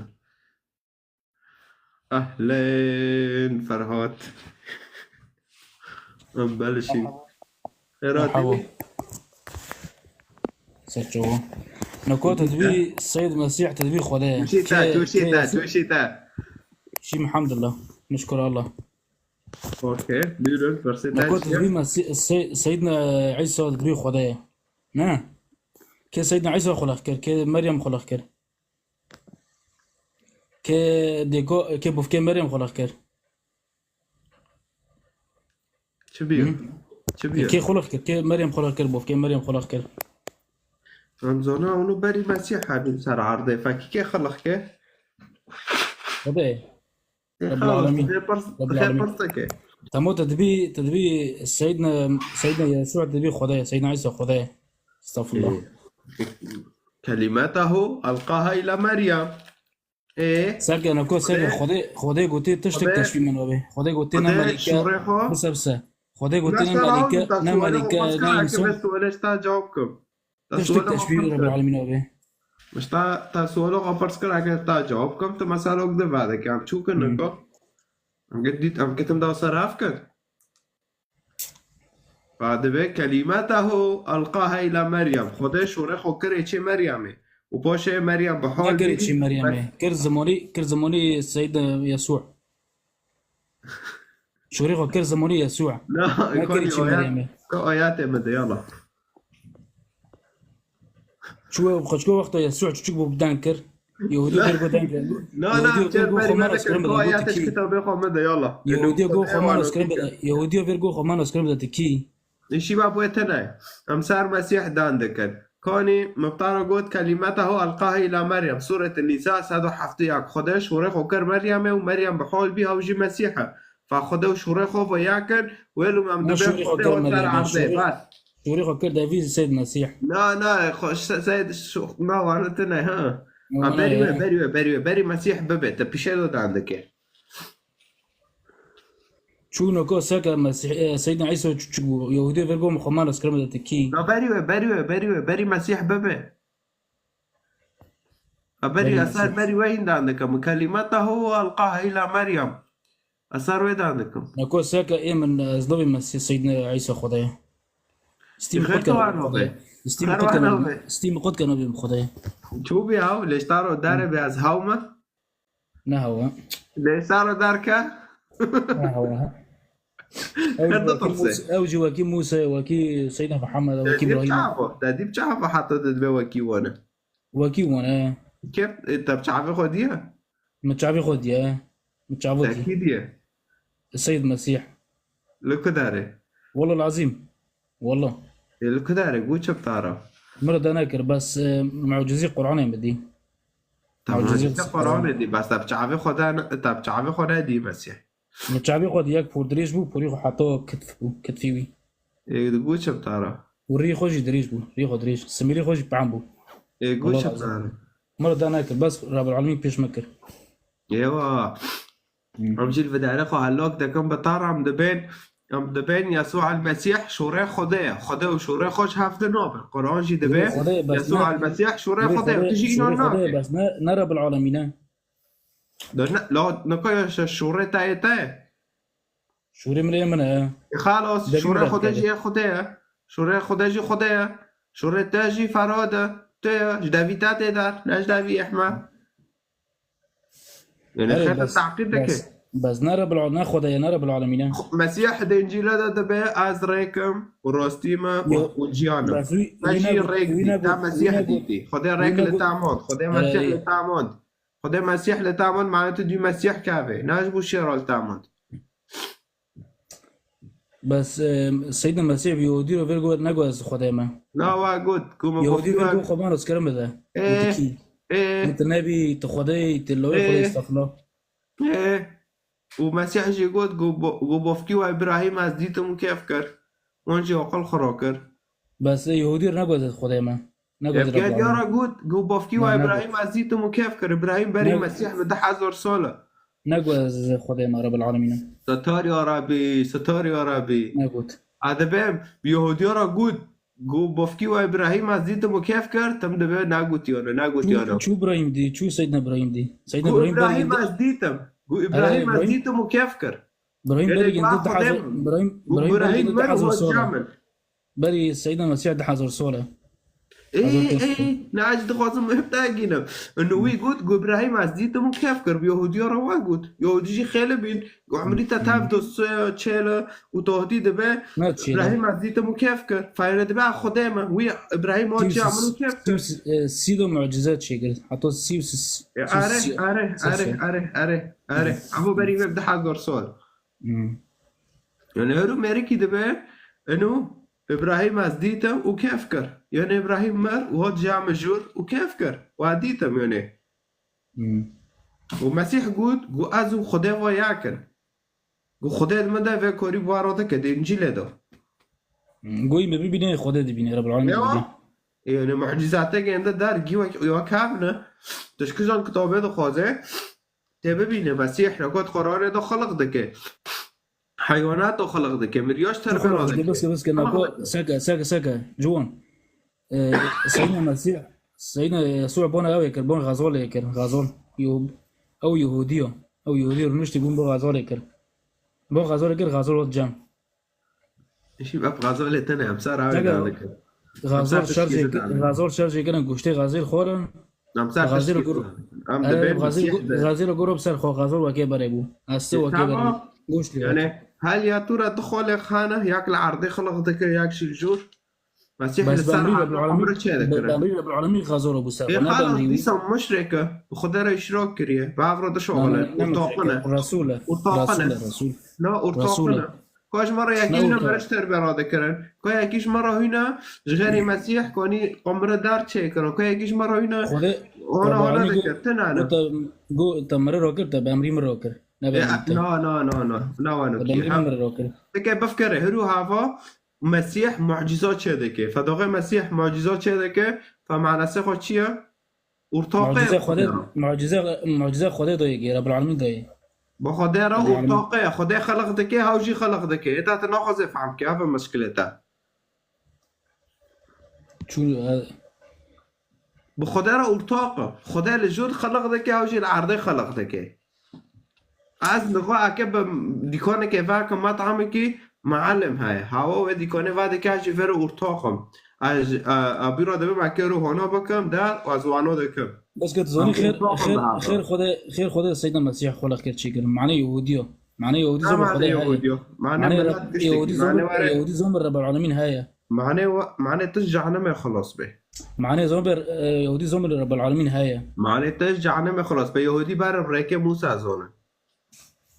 Ehlên Ferhat. Em belişîn. Xêra Merhaba. Dî. Serçewo. Nako te dibî Seyyid Mesîh te dibî Xwedê ye. Tuşî te, Kê, tuşî kê te, Yesû? Tuşî te. Şîm elhamdulillah. Nişkura Allah. Okey. Buyurun. Versê te Nako te çiye? Dibî Mesî-, Sey-, Seyyidna Îsa te dibî Xwedê ye. Ne? Kê Seyyidna Îsa xulaq kir, kê Meryem xulaq kir. Kê dêko, kê bufkê Meryem xulaq kir. Çi bîyo? Hı? Çi bîyo? Kê xulaq kir, kê Meryem xulaq kir, bufkê Meryem xulaq kir. Em zana onu berî Mesîh hebîn ser erdê. Fekî kê xulaq kir? Xwedê. Ê, Rabbil xelas, Alemîn. Dixê pirs, Rabbil dixê Alemîn. Pirseke. Temo te dibî, te dibî Seyyidna, Seyyidna Yesû te dibî Xwedê, Seyyidna Îsa Xwedê. Estağfurullah. Ê. Kelimetahu elqaha ila Meryem. Ê. Serke nako serke Xwedê, Xwedê, Xwedê gotî tiştek Xwedê, teşbîh min wabe. Xwedê gotî ne Xwedê melîke, şûrê xwe. Bise bise. Xwedê gotî ne melîke, ne melîke, ne însan. Bes sualê xwe pirs kir, heke bes sualê ji te cewab kim. Te sualê xwe pirs kir. Tiştek teşbîh Rabbil Alemîn wabe. Ji te, te sualê xwe pirs kir, heke te cewab kim, tu mesela wek di vedeke, em çû kin Hmm. niko. Em git dît, em gitim da ser ev kir. Fa dibe kelimetahu elqaha ila Meryem. Xwedê şûrê xwe kirê çê Meryemê. Û paşê Meryem bi hal Nekirê bî, çê Meryemê. Kir zimonî, kir zimonî Seyyid Yesû. Şûrê xwe kir zimonî Yesû. Na, Nekirê çê Meryemê. Ka ayetê min de, yala. Çû, xwe çiko wexta Yesû çiçik bû deng kir. Yehûdî ver go deng kir. Na, na, Yehûdî ver go xwe manos kirin bide. Go ti kî. Yehûdî go xwe manos kirin bide. Yehûdî ver go xwe manos kirin bide ti kî. Îşî ba bûye tine. Em ser Mesîh dan dikin. Kanî, mibtara got, kelimetahu elqaha ila Meryem. Sûret Nîsa sed û heftê û yek. Xwedê şûrê xwe kir Meryemê û Meryem bi hal bî hew jî Mesîh e. Fa Xwedê û şûrê xwe ve yek in, wêlû em dibê Xwedê û ser erdê. Bas. Şûrê xwe kir devî Seyd Mesîh. Na, na, xwe se-, Seyd şû-, na, wana tune, ha. Ha, berî we, berî we, berî we, berî Mesîh bibe, te pîşe de dan dike. Çû noko seke Mesîh, e, Seydna Îsa çû, çû bû. Yehûdî vir got, xwe manos kirin de ti kî. Na, berî we, berî we, berî we, berî Mesîh bibe. Ha, berî, berî Mesîh. Eser berî we hîn dan dike. Min kelimetahu elqaha îla Meryem. Eser wê dan dikim. Nako seke ê min, ez nabim Mesîh Seydna Îsa Xwedê. Stî min qut keno bim Xwedê. Stî min qut keno bim Xwedê. Çû bî haw, lê ji ta ro dere bê ez haw me. Ne hawa. Lê ji ta ro derke. Ne hawa. Ew jî wekî Mûse, ew jî wekî Mûse, wekî Seydna Mihemed, wekî Îbrahîm. Te dî bi çav, te dî bi çav heta tu dibê wekî wan e. Wekî wan e. Kê, e, te bi çavê xwe diye? Min çavê xwe diye. Min çavo diye. Te kî diye? Seyd Mesîh. Li ku derê? Wallahil azîm. Wallah. Ê, li ku derê? Got çi bi ta re? Min re de nekir, bes, e, mucizî Qur'anê min dî. Te mucizî Qur'anê dî, bes te bi çavê xwe de ne, te bi çavê xwe nedî Mesîh. Min çavê xwe dî, yek por dirêj bû, porî xwe heta kitf bû, kitifî wî. Ê, di got çi bi ta re? Û rî xwe jî dirêj bû, rî xwe dirêj. Simîlê xwe jî pehn bû. Ê, got çi bi ta re? Min re de nekir, bes Rabbil Alemîn pêş me kir. Êwa. Hmm. Em jî li vê derê xwe helak dikin, bi ta re em dibên, em dibên Yesû el Mesîh şûrê Xwedê ye. Xwedê û şûrê xwe ji hev di nabe. Quran jî dibê Yesû el Mesîh şûrê Xwedê ye. Tu jî înan nake. Bes ne, ne Rebbil Alemîn e. De ne, la, nika ya şe-, şûrê te yê te ye. Şûrê min ê min e. E, xalas, şûrê Xwedê jî yê Xwedê ye. Şûrê Xwedê jî Xwedê ye. Şûrê te jî Ferhad e. Tu ye. Ji devî te tê der. Ne ji devî Ehmed. Yani xêr te teqîd dike. Bes ne Rebbil Al-, ne Xwedê ye, ne Rebbil Alemîn e. Mesîh di Încîlê de dibe, ez rêk im û rastî me û, û ciyan im. Te jî rêk dît, te Mesîh dîtî. Xwedê rêk li te mand. Xwedê Mesîh li te mand. Xwedê Mesîh li te mand, mane tu dû Mesîh kevê. Ne ji bo şêra li te mand. Bes, e, Seydna Mesîh bi Yehûdî re vir got, negot ez Xwedê me. Na, wa got, ku min Yehûdî vir got, xwe manos kirin bide. Ê, ê. Got tu nebî, tu Xwedê yî, tu lawê Xwedê yî, estexfirullah. Ê. Û Mesîh jî got, ku bo-, ku bofkî wa Îbrahîm ez dîtim û kêf kir. Wan jî aqil xwe rakir. Bes, e, Yehûdî re negot ez Xwedê me. Nego ez Reb Rabbil Alemin. Yara got, got bavkî wa Îbrahîm ez dîtim û kef kir. Îbrahîm berî Mesîh bi du hezar sal e. Nego ez Xwedê me Rebel Alemîn im. Setar ya Rebî, setar ya Rebî. Negot. A dibe Yehudiya ra got, got bavkî wa Îbrahîm ez dîtim û kef kir, tim dibe negotiyane, negotiyane. Çû, çû Îbrahîm dî, çû Seydna Îbrahîm dî. Seydna Got Îbrahîm Îbrahîm berî ez dîtim. Got Îbrahîm ez dîtim û kef kir. Îbrahîm berî gindi du hezar, Îbrahîm, Îbrahîm berî gindi du hezar sal e. Berî Seydna Mesîh du hezar sal e. Ê, ê, ne ez dixwazim muhim te gînim. Inu wî got, got Îbrahîm ez dîtim û kef kir. Yehudiya re we got. Yehudî jî xêli bîn. Got emrî te tev do se çêle û tohdî dibe. Îbrahîm ez dîtim û kef kir. Fayre dibe Xwedê me. Wî Îbrahîm o çi emir û kef kir. Sî do mucize çêkir. Heta sî û sî. Are, are, are, are, are, are. Evo berî ve du hezar sal. Yani her û mêrikî dibe, eno Îbrahîm ez dîtim û kef kir. Yani Îbrahîm mir û hat ciya min jûr û kef kir. Wa dîtim yani. Û Mesîh got, got ez û Xwedê va yek in. Got Xwedê di min de vê korî bi wa re dike, di Încîlê de. Goyî me bibîne, Xwedê dibîne, Rebbil Alemîn dibîne. Yani mucizateke ende der, gî wek, wek hev ne. Tişkizan kitabê dixwaze. Tê bibîne, Mesîh reko di xwe ranê de xelq dike. Heywanat de xelq dike, miryaş terpera dike. Biske, biske, nako, seke, seke, seke, ciwan. E, Seydna Mesîh, Seydna Yesû bona ew ê kir, bon Xezalê kir, Xezal. Yo, ew Yehûdî yo. Ew Yehûdî rûniştî bûn bo Xezalê kir. Bon Xezalê kir, Xezal hat cem. Îşî bap Xezalê tene emsar ew Tege dane kir. Xezal şerjê, Xezal şerjê kirin goştê Xezal xwarin. Emsar Xezal gur-, em e, dibê Xezal Mesîh gu-, de. Xezal guro bi ser xwe, Xezal wekê berê bû. Ez tu wekê berê. Tamam. Goşt lê. Yani hal ya tu ra tu xwe lê xane, yak li erdê xelq dike, yak şil jûr. Mesîh li ser erdê emre çê dikire. Be-, be-, be-, emrî Rebbil Alemîn Xezal bû ser xwe, ne be emrî wî. Dîsa muşrik e, bi Xwedê re îşrak kiriye. Bi ev re dişoxile. Ortaqine. Resul e. Ortaqine. Resul e, Resul. La ortaqine. Resul e. Ka ji me re yekî hîna mere ji terbiya radikirin. Ka yekî ji me re hîna ji xêrê Mesîh kanî qamire der çêkirin. Ka yekî ji me re hîna hana hana dikir. Ti nane. Go te mere rakir, te bi emrî min rakir. Ne bi emrî te. Na, na, na, na. Na wano kî. Te bi emrî min rakir. Tike bifkere, hiru hava Mesîh mucîza çêdike. Fedoxê Mesîh mucîza çêdike. Fe manasê xwe çi ye? Ortaqê Mucize Xwedê, mucize, mucize Xwedê dayê gê, Rebbil Alemîn dayê. Bi Xwedê re ortaqê, Xwedê xelq dike, hew jî xelq dike. Êta tu naxwazê fehm ke, ev e mişkilê te. Çû, e, Bi Xwedê re ortaq e. Xwedê li jûr xelq dike, hew jî li erdê xelq dike. Ez niha eke bi dîkanekê veke metamekî mealim heye. Hawa wê dîkanê vedike ez jî vêre ortaq im. Ez, e, e, bîra dibim eke rûhana bikim der û ez wano dikim. Bes ke tu zanî xêr, xêr, xêr Xwedê, xêr Xwedê Seydna Mesîh xwe lexker çêkirin. Mane Yehûdî yo. Mane Yehûdî zor bi Xwedê heye. Mane Yehûdî zor bi, Yehûdî zor bi Rebel Alemîn heye. Mane wa-, mane tu ji cehennemê xilas bê. Mane zor bi, e, Yehûdî zor bi Rebel Alemîn heye. Mane tu ji cehennemê xilas bê. Yehûdî ber rêkê Mûsa zone.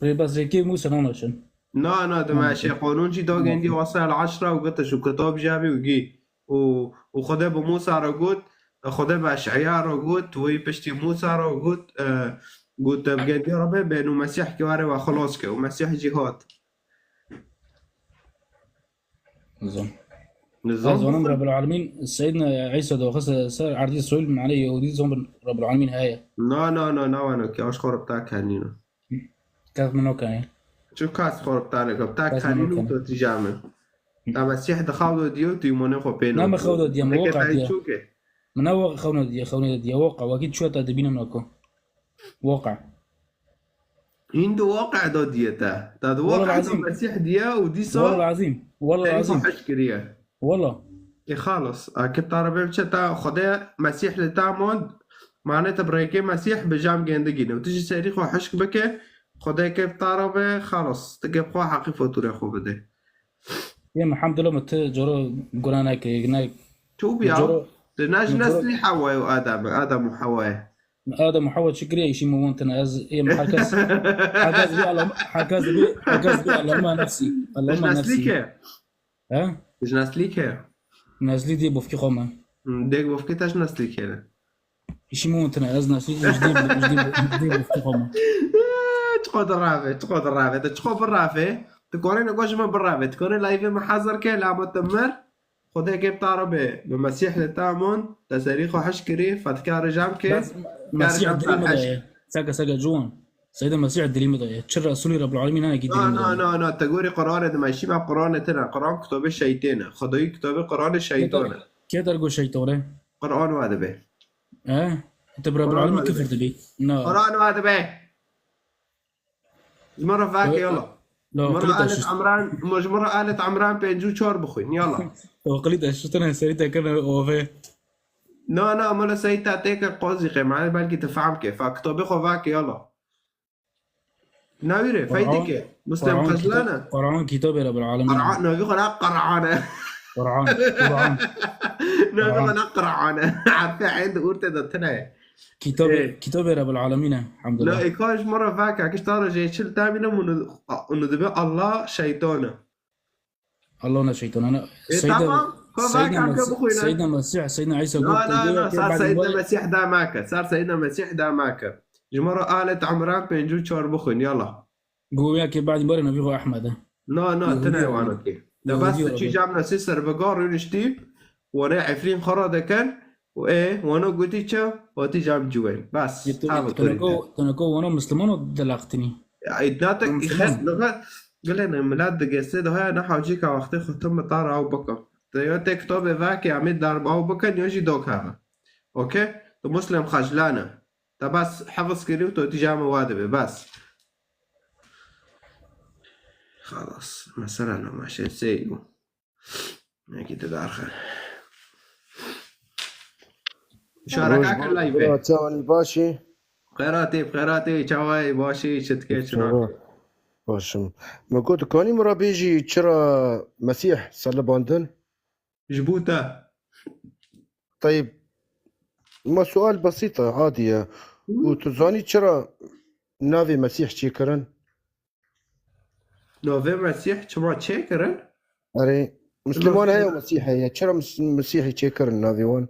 Rê bes rêkê Mûsa nanaşin. Na, na, dime şê qanûn jî dagêndî wasa el eşra û gitiş û kitab jî hebî û gî. Û, û Xwedê bi Mûsa re got, Xwedê bi Eş'eya re got, wî piştî Mûsa re got, e, got, "Te bi gendiya re bê, bên û Mesîh ki were we xilas ke." Û Mesîh jî hat. Nizam. Nizam. Ez zonim Rebbil Alemîn, Seydina Îsa doxis ser erdî sol, mane Yehûdî zon bin Rebbil Alemîn heye. Na, na, na, na, wano ki, aş xwe re bi te kenîno. Kes min nokenê. Çu kes xwe re bi te neke, bi te kenîno, tu tîja min. Te Mesîh di xew de diyo, tu îmanê xwe pê nake. Ne min xew de diye, min weqa diye. Min ne weqa xew ne diye, xew ne diye, weqa, wekî çûye te dibînim nako. Weqa. Hîn di waqe de diye te. Te di waqe de Mesîh diye û dîsa Wala lazim. Wala lazim. Hişk kiriye. Wala. E xalas. Akib te re bê biçe te Xwedê Mesîh li te mond. Mane te bi rêkê Mesîh bi cam gendigîne. Û tu ji serî xwe hişk bike. Xwedê kê bi te re be xalas. Tu kê bi xwe heqî faturê xwe bide. Yê Mihamdullah mi tu coro guna neke. Ne. Tu biya. Tu ne ji neslî Hewa û Adem. Adem û Hewa ye. Adem û Hewa çi kiriye, îşî min win tine. Ez ê min herkes, herkes bi Allah'ıma, herkes bi, herkes bi Allah'ıma nefsî. Allah'ıma nefsî. Ji neslî ke? He? Ji neslî ke? Neslî dê bofkî xwe me. Hmm, dê bofkî te ji neslî ke ne? Îşî min win tine. Ez neslî, ji dê, ji dê, ji dê bofkî xwe me. Çiqo dirave, çiqo dirave. Te çiqo birave. Tu korê ne goş me birave. Tu korê live me hazir ke, lama te mir. Xwedê kê bi te re be, bi Mesîh li te amon, te serî xwe hişk kirî, fe dikare jam ke, Bes dikare Mesîh jam dilî te min de hişk. ye. Seke seke ciwan. Seyda Mesîh dilî min de ye. Çi Resulî Rebbil Alemîn hene ki dilî Na, min de na, ye. na, na, te gorî Quranê dime, şî me Quranê tine. Quran kitabê şeytê ne. Xwedayî kitabê Quranê Kê der, şeytan e. kê der got şeytan e? Quran wa dibe. He? Te bi Rebbil Quran Alemîn wa dibe. kifir dibî. Na. Quran wa dibe. Ji min re vake, yala. La, Ji min re qilîta Alet şişt. Emran, ji min re Alet Emran pêncî û çar bixwîn, yala. O qilîta şiştine serî te kirine ove. Na, na, mala Seyîd te têke qozî qê, mane belkî te fehm ke. Fa kitabê xwe vake, yala. Nawîre, Qur'an, feydike. Muslim Qur'an, Xezlana. Kitab, Qur'an kitabê Rebbil Alemîn. Qur'an, navî xwe ne Qur'an e. Qur'an, Qur'an. Navî xwe Qur'an. ne Qur'an e. Harfê eyn di ortê de tine ye. Kitabê, Ê. kitabê Rebbil Alemîn e, elhamdulillah. La, ê, ka ji min re vake, kişta re jê çil temîne, û nu, û nu dibe Allah şeytan e. Allah ne şeytan, ana. E, Seyda, tamam. Ka Seyda vake, em Mesî-, pê bixwîne. Seyda Mesîh, Seyda Îsa Na, got, na, got na, ya ke sar ba'dî Seyda wele. Mesîh da make, sar Seyda Mesîh da make. Ji min re Alet Emran pêncî û çar bixwîn, yala. Got ya ke ba'dî wele navî xwe Ehmed e. Na, na, Yahudî tine ye. wan okê. De Yahudî bes ye, tu çi okê. cam nasî ser bigar rûniştî, wane Efrîn xwe re dikin, û ê, wane gotî çi, hatî cam ciwên. Bes, Yê tu, ha tu bi kurî neko, te. tu neko wana Musliman û dilaqtinî. Ya, îdna te Wana îxet, Musliman. niha, gilê ne, milat digeste, daha ne hacî ka wextê xwe tim bi tar ew bike. Te ya te kitabê vake, em ê darb ew bikin, ya jî dok heve. Okey? Tu Muslim xeclane. Te bes hefiz kirî û tu tîja min wa dibe, bes. Xalas. Mesela ne maşe sey bû. Nekî te darxin. Şareka Roj kir baş, layve. Bira, çawanî başî? Xêratê, xêratê, çawayê başî, çi dike, çi nake? Çawa? Başim. Me got, kanî min re bêjî, çira Mesîh selibandin? Ji bo te. Teyb, ma sual besît e, adî ye. Hı. Û tu zanî çira navê Mesîh çêkirin? Navê Mesîh çima çêkirin? Erê, Misliman Mesîh. heye û Mesîh heye. Çira Mis-, Mesîhî çêkirin navê wan?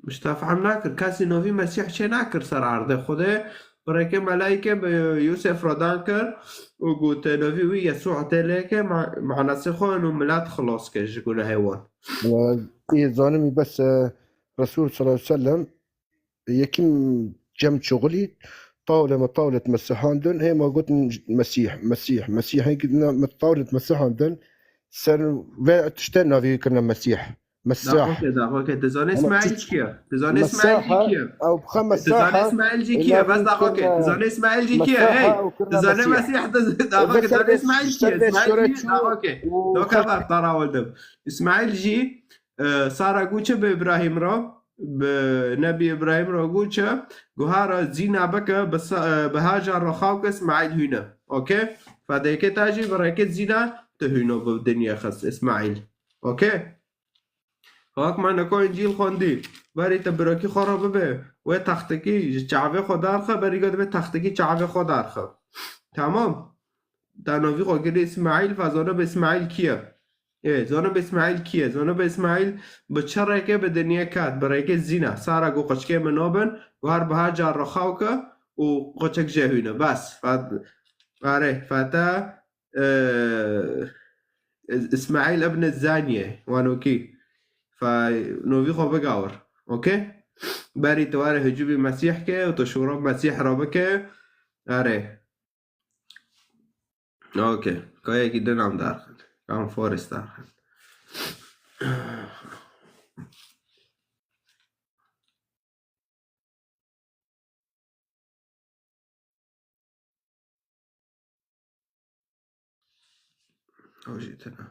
Ji te fehm nakir. Kesî novî Mesîh çê nakir ser erdê. Xwedê bi rêkê melayîkê bi Yûsef re dan kir û got, "Novî wî Yesû tê lê ke, ma-, manasê xwe û milet xilas ke ji gunehê wan." Ê zanimî bes, e, Resul sallallahu aleyhi ve sellem yekîm cem çuxulî tawle me tawlet Mesîhan dun, hê ma gotin Mesîh, Mesîh, Mesîh, hê gidina me tawlet Mesîhan dun, ser ve tişte navî kirine Mesîh. Mesah. Daxoke, daxoke. Tu zanî Ama Îsmaîl tu-, kî ye? Tu zanî Îsmaîl jî Mesaha, kî ye? ew bixe Tu zanî Mesaha, Îsmaîl jî kî ye? Bes daxoke. Tu zanî Îsmaîl jî kî ye? Hey, Mesaha ew tu kirine zanî Mesîh. Mesîh de, daxoke, tu zanî Îsmaîl jî kî ye? Îsmaîl jî, daxoke. Doka ver, tara wildim. Îsmaîl jî, e, Sara got çi bi Îbrahîm re, bi Nebî Îbrahîm re got çi, guhara zîna bike, bi sa-, e, bi Hacar re xaw ke Îsmaîl hûne. Okey? Fedêke ta jî bi rêkê zîna tu hûno bi dinya xist, Îsmaîl. Okey? Wek me niko Încîl xwendî, berî te birekî xwe re bibe, wê textikî ji çavê xwe derxe, berî ge divê textikî çavê xwe derxe. Tamam. Te novî xwe girî Îsmaîl, ve zanibe Îsmaîl kî ye? Ê, zanibe Îsmaîl kî ye? Zanibe Îsmaîl bi çi rêkê bi dinyê ket, bi rêkê zîna. Sara got, "Qiçkê min nabin", got, "Her bi her car re xew ke û qiçik jê hûne." Bes. Fe-, erê, fete, e, Îsmaîl ibn Zaniyê, wanokî. Fe novî xwe bigawir. Okey? Berî tu were hicûbî Mesîh ke û tu şûra Mesîh re bike. Erê. Okey. Kayekî din em derxin. Em Forest derxin. Ew jî tune.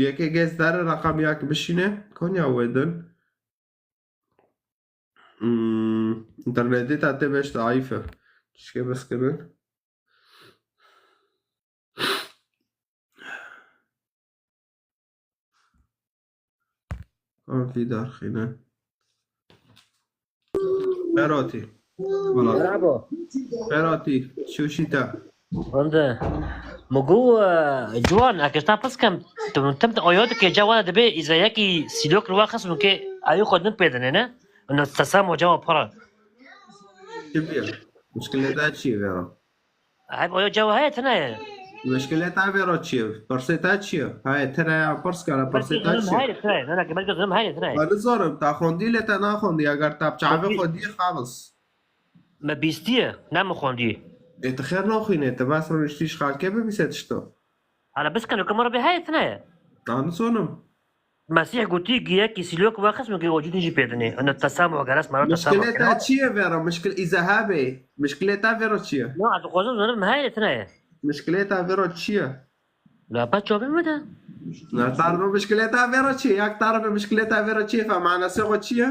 Yekê gez dere reqem yak bişîne. Konya wê din. Hmm, înternetê te tê beş daîf e. Çişkê bes kirin. An vî darxîne. Beratî. Wala. Bravo. Beratî. Şûşî te. Hande. Min got, e, Ciwan, eke ji te pirs kem, tu min tim te oyo dike, ca wana dibe, îzayekî sîlok li we xist min ke ayê xwe din pê dinê, ne? Û te semo cewab para. Çi bî? Mişkilê te çi ye vêra? Heb oya cewab heye, tune ye. Mişkilê te vêra çi ye? Pirsê te çi ye? Heye, tune ya pirs kara, pirsê Belkî te zonim çi ye? Heye, tune ye. Nana ki belkî zonim heye, tune ye. Ben nizanim, ta xwendî lê te naxwendî. Eger te bi çavê Xwendî. Xwendî xalis. Me bîstiye, ne min xwendî. Ê, tu xêr naxwînê, tu bes rûniştî ji xalkê bibîse tişto. Hala biskeno ke min re bê heye, tune ye. Ta nizanim. Mesîh gotî, giyekî sîlok wexist, min gê ocî din jî pê dinê. Ene tesamuh, geres mera tesamuh Mişkilê kena. Te çi ye vêra? Mişkil îzehabê. Mişkilê te vêra çi ye? Na, ez dixwazim zanim heye, tune ye. Mişkilê te vêra çi ye? La, pa çavê min de. Na, tarif mişkilê te vêra çi ye? Yak tarif mişkilê te vêra çi ye? Fe manasê xwe çi ye?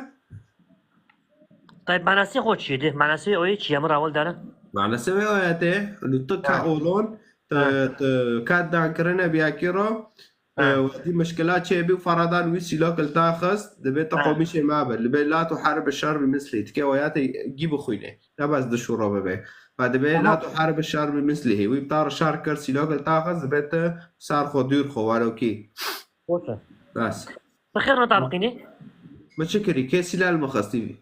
Tay manasê xwe çi ye? De, manasê oyê çi ye? Min rawal dane. Manasê wê oyê te, li tu Ha. ka olon, tu, Ha. tu kat dan kirine biyakî ro, Ha. e, wedî mişkila çê bî û feradan wî sîlok li ta xist, dibê tu Ha. qomîşê me be. Li bê la tu harib şer bi mislî, tikê oyê te gî bixwîne. Ne bes du şûro bibe. Fe dibê Tamam. la tu harib şer bi mislî. Wî bi ta re şer kir, sîlok li ta xist, dibê tu sar xwe, dûr xwe, werokî. Boş ver. Bes. Tu xêr nota biqînî? Mi çi kirî? Kê sîlel mi xistî?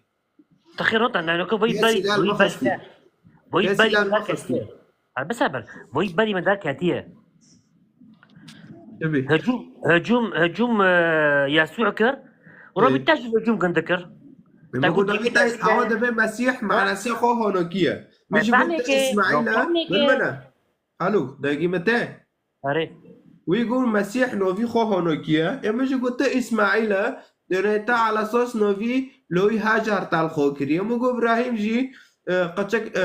Te xêr nota, naynoke boyî Kê berî, sîlel boyî mi berî xistî? Te. Boyî Kê berî sîlel mi derketiye. Xistî? Ha, biseber. Boyî berî min derketiye. Tabii. Hecûm, hecûm, hecûm, e, Yesû kir. Û Rabî Ê. te jî hecûm gindi kir. Ê, Te min got, got, Rabî te, awa dibê Mesîh, Ha? manasê xwe honokî ye. Min jî got, te Îsmaîl e, min min e. Alo, dengî min te? Erê. Wî got Mesîh novî xwe honokî ye. Ê min jî got te Îsmaîl e. Dêne te ala esas novî loyî Hacar tal xwe kiriye. Min got Îbrahîm jî, e, qeçek, e,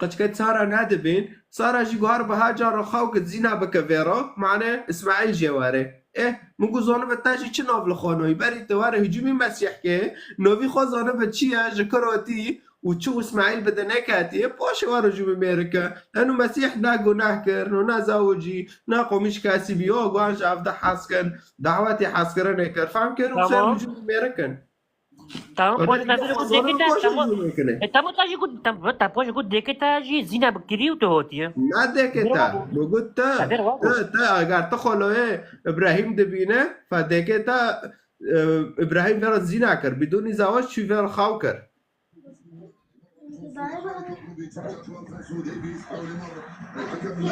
qeçke Sara nedibên. Sara jî guhar bi Hacar re xew kit zîna bike vêro. Mane Îsmaîl jê were. Eh, min got zanibe te jî çi nav li xwe noyî? Berî te were hicûmî Mesîh ke. Novî xwe zanibe çi ye? Ji kirotî û çi Îsmaîl bi te neketiye, paşê were jû bi mêrike. Henu Mesîh ne guneh kir, no ne zawicî, ne qomîş kesî bî, yo, guhan ji ev de hez kin, dawetê hezkirinê kir. Fem kir û ser Tamam. jû bi mêrikin. Tamam, Öyle poş bir navê ku soru dekê te, boş tamam. jû bikine. E, tamam, ta jî ku, tam, ta poş ku dekê te jî zîna bikirî û tu hotiye. Ne dekê te, Bravo. bu gut te, Haber var te, bu. te, eger te xoloyê Îbrahîm dibîne, fe dekê te, e, Îbrahîm vera zîna kir, bidûnî zawac çû ver xaw kir.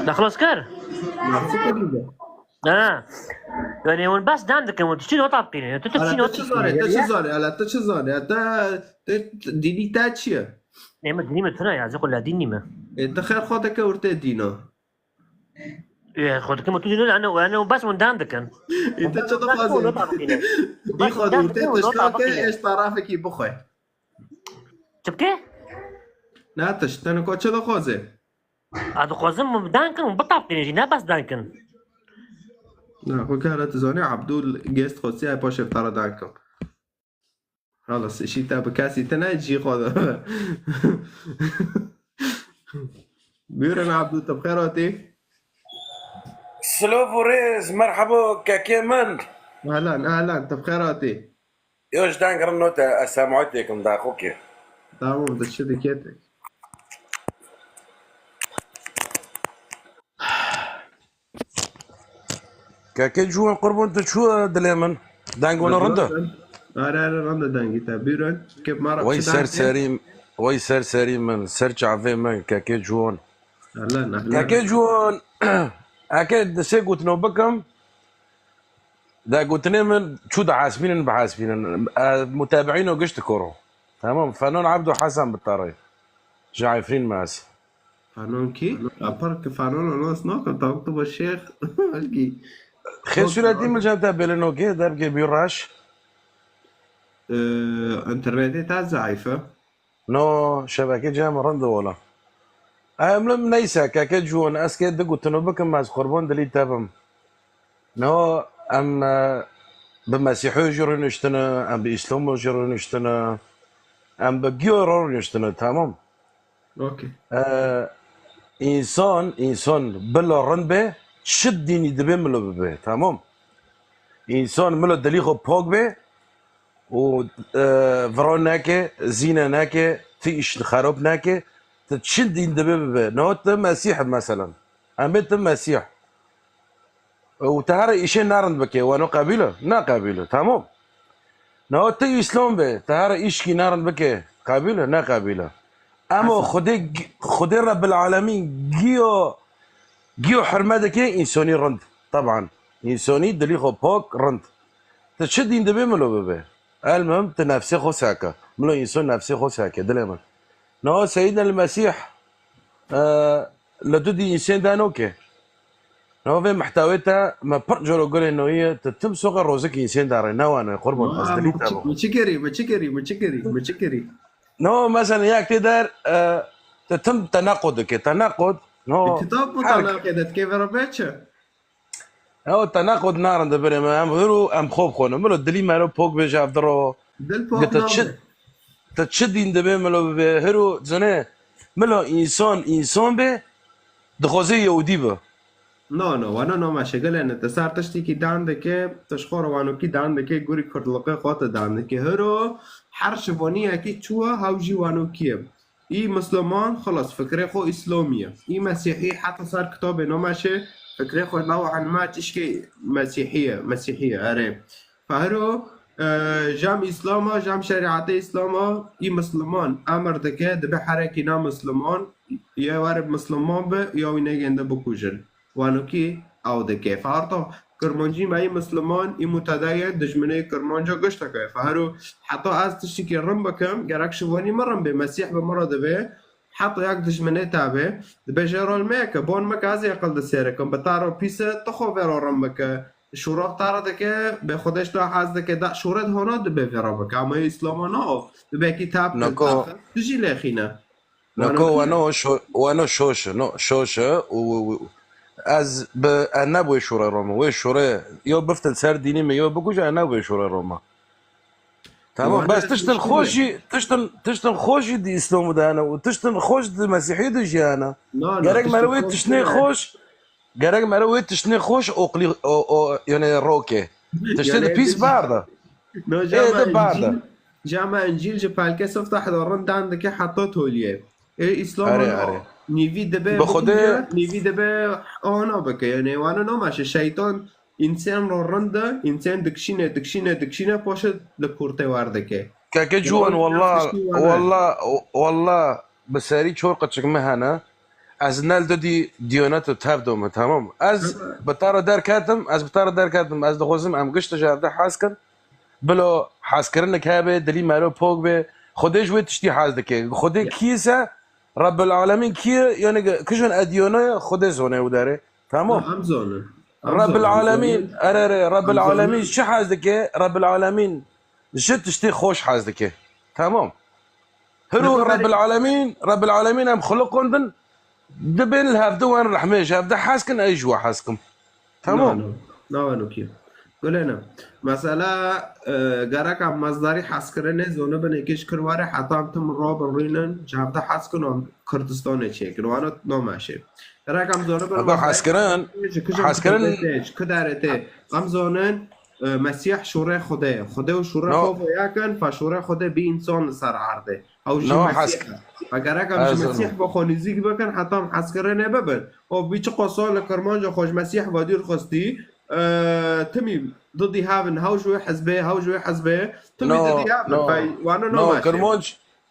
Te xilas kir? Nasıl kir? Ha. Yani hûn bes dan dikin, hûn tiştî nota biqînin. Tu, tu Ala tiştî te nota çi zanî, te çi zanî, ala te çi zanî, te, te dînî te çi ye? Ne, min dînî min tune ya, ez xwe la dîn nîme. E, te xêr xwe dike û te dîna. E, xwe dikim, tu dîn, ene, ene, bes hûn dan dikin. E, te çi dixwazî? Bes hûn nota biqînin. Î Bes xwe hûn dan dûr te dikin, hûn nota tişta ke, biqînin. ez tarafekî bixwe. Çi bike? Ne tişt, te nika çi dixwazî? Ez dixwazim min dan kin û bitapînin jî, ne bes dan kin. Na, xwe kare tu zanî, Abdul gest xwestiye, paşê bi te re dan kim. Xelas, îşî te bi kesî tine, cî xwe de. Buyurun Abdul, tu bi xêr hatî? Silav û rêz, merhaba kekê min. Ehlen, ehlen, tu bi xêr hatî? Yo, ji deng rin note, ez semaetê kim daxokê. Tamam, tu çi dikê tu? Kekê ciwan, qurban tu çû dilê min? Deng wana rind e? Are, are, rind e dengî te. Bîrin, kê mara Wey çi ser dengê? serî, wey ser serî min, ser çavê min, kekê ciwan. Ehlen, ehlen. Kekê ciwan, eke di sê gotino bikim, de gotinê min çû dihesbînin, bihesbînin. E, mutebiîno giş dikoro. Tamam, Fenon Abdul Hasan bi te re. Ji Efrîn me ez. Fanon kî? Apar ki Fanon nas nakim, tam tu ba şêx kî. Xê sûretî min cem te bêlino kê, derbkê bî reş. Ee, internetê te zayıf e. No, şebeke cem rind e wala. Em lim neyse, keke ciwan, ez kê di gotino bikim, ez qurban dilî te bim. No, em, e, bi Mesîho jî rûniştine, em bi Îslamo jî rûniştine, em bi giyo re rûniştine, tamam. Okey. E, însan, însan bila rind be, çi dînî dibe milo bibe, tamam. Însan milo dilî xwe pak be û, e, vira neke, zîne neke, ti îş xerab neke, ti çi dîn dibe bibe. Niha ti Mesîh, meselen. Em ê ti Mesîh. Û te here îşê nerind bike, weno qebîl e? Ne qebîl e, tamam. Niha ti Îslam be, te here îşkî nerind bike, qebîl e? Ne qebîl e. Emo Hesen. Xwedê, Xwedê Rebbil Alemîn giyo, giyo hurme dike însonî rind. Teban. Însonî dilî xwe pok rind. Ti çi dîn dibê milo bibe? El muhim ti nefsê xwe seke. Milo înson nefsê xwe seke, dilê min. No Seyyidna el Mesîh, e, li du dî însên de noke. No vê mihtewê te me pir coro gurê noyî ye, ti tim soqe rozik însên dare. Ne wane, qurban, ez dilî te bixwe. Mi çi kirî, mi çi kirî, mi çi kirî, mi çi kirî? No, mesela yek tê der, e, te tim tenequd dike. Tenequd, no, Kitab bu her tenequd dike, vê re bê çi? Ew tenequd narin de birê me. Em hiro, em xwe bixwînin. Milo dilî mero pok bê ji ev diro. Dil pok Gi te çi, nabe. Te çi dîn dibê milo bibê? Hiro, zine, milo însan, însan bê, dixwaze Yehûdî be. No, no, wano namaşe gelene. Te ser tiştekî dan dike, te ji xwe re wanokî dan dike, gurî kurdliqê xwe te dan dike. Hiro, her şivaniyekî çûye, hew jî wanokî ye. Î Misliman, xilas, fikrê xwe Îslamî ye. Î Mesîhî, heta ser kitabê namaşe, fikrê xwe lawa anma tişkê Mesîhî ye, Mesîhî ye, erê. Fehiro, e, jam Îslama, jam şerîetê Îslama, î Misliman emir dike, dibe herekî na Misliman, ya were Misliman be, ya wî negên de bikujin. Wanokî ew dike. Feharto Kirmancî me yî Misliman, î mutedeyên dijminê Kirmanca gişteke. Fehero heta ez tiştekî rin bikim, gerek şivanî min rin bê, Mesîh bi min re dibe, heta yek dijminê te be, dibe jê rol meyeke, bon meke ez ê aqil disêrikim, bi te re pîs e, tu xwe vê re rin bike. Şûra te re dike, bê Xwedê ji te hez dike, da şûrê hona dibe vê re bike. Ama yê Îslama na o. Dibe kî te bi Nako. Tu jî lêxîne. Nako, wano şo-, wano şoş e, no, şoş e, û, û, û, ez bi, ez ne bi wê şûrê roma, wê şûrê, yo biftin ser dînî min, yo bikuje, ez ne bi wê şûrê roma. Tamam, bes tiştin xweş jî, tiştin, tiştin xweş jî di Îslamû de hene û tiştin xweş di Mesîhî de jî hene. Gerek mere wê tiştinê xweş, gerek mere wê tiştinê xweş oqlî, o, o, yani roke. Tiştê di pîs berda. No, Ê, cama de barda. Încîl, cama Încîl ji pelkê sifta heda rindan dike heta toliyê. Ê, Îslam Erê, no, erê. Nîvî dibe Bi Xwedê bikuje, nîvî dibe ana bike. Yani, wana namaşe. Şeytan însan ro rinde, însan dikşîne, dikşîne, dikşîne, paşê li kurtê war dike. Keke Ciwan, walla, walla, walla, bi serî çor qeçik me hene. Ez nel didî Diyanet û tev dome, tamam. Ez bi te re derketim, ez bi te re derketim, ez dixwazim em gişt ji hevde hez kin. Bilo hezkirinek hebe, dilî mero pok be. Xwedê ji wê tiştî hez dike. Xwedê kî se, Rebbil Alemîn kî ye, yani ki-, kijon ediyone Xwedê zone û dere. Tamam. Em zonin. Em Rebbil zonin, Alemîn, zonin. Ere, ere, Rebbil Em zonin. Alemîn çi hez dike? Rebbil Alemîn ji tiştê xweş hez dike. Tamam. Hiro Rebbil Alemîn, Rebbil Alemîn em xuliqon din, dibên li hevdu wan rehmê, ji hevde hez kin, ez ji we hez kim. Tamam. Na, na. Na wan okey. Gulene. Mesela, e, gerek em mezdarî hezkirinê zone bin êkê ji kir were heta em tim robin rînin, ji hevde hez kin em Kurdistanê çêkin. Wana namaşe. Gerek em zone bin Aba mezdarî hezkirin, ji kujin hezkirin Kurdistanê, ji ku derê tê. Em zonin, e, Mesîh şûrê Xwedê ye. Xwedê û şûrê No. Xwe yakin, fa şûrê Xwedê bî însan li ser erdê. Ew jî No, Mesîh hesk. E. Egerek em ji Ez Mesîh ve xwe nêzîk bikin, heta em hezkirinê bibin. Ew bî çiqas sal li Kirmanca xwe ji Mesîh ve dûr xwestî, e, timî didî hev in, hew ji wê hizbê, hew ji wê hizbê, timî No, didî hev in. no. Fey, wana No, namaşe. Kirmanc,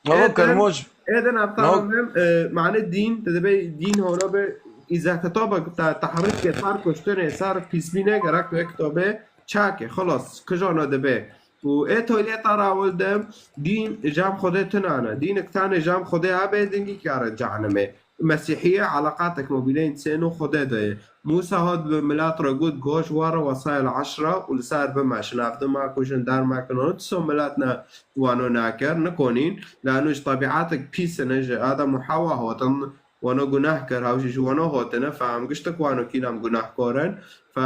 no, Êdin, Kirmanc. Êdin heta No. Em, e, mane dîn, te dibê dîn hona be, îza kitaba te, tehrîf ke, sar kuştinê, sar pîsbîne, gerek wê kitabê çake, xilas, kijana dibe. Û ê toylê te rawil de dîn jam Xwedê tunane. Dînik tane jam Xwedê abe dingî kare cehenimê. Mesîhiye eleqatek mobîleyn sêno Xwedê de ye. Musa hat bi milat re got, goş ware wesayel eşra û li ser bimeşin. Ev di me kujin dermekin. Û tiso milat ne wano nakir, nikonîn. Lano ji tebiatek pîsine ji Adem û Hewa hatin. Wano gunah kir, hew jî ji wano hatine, fe em giştek wano kîn em gunahkar in. Fe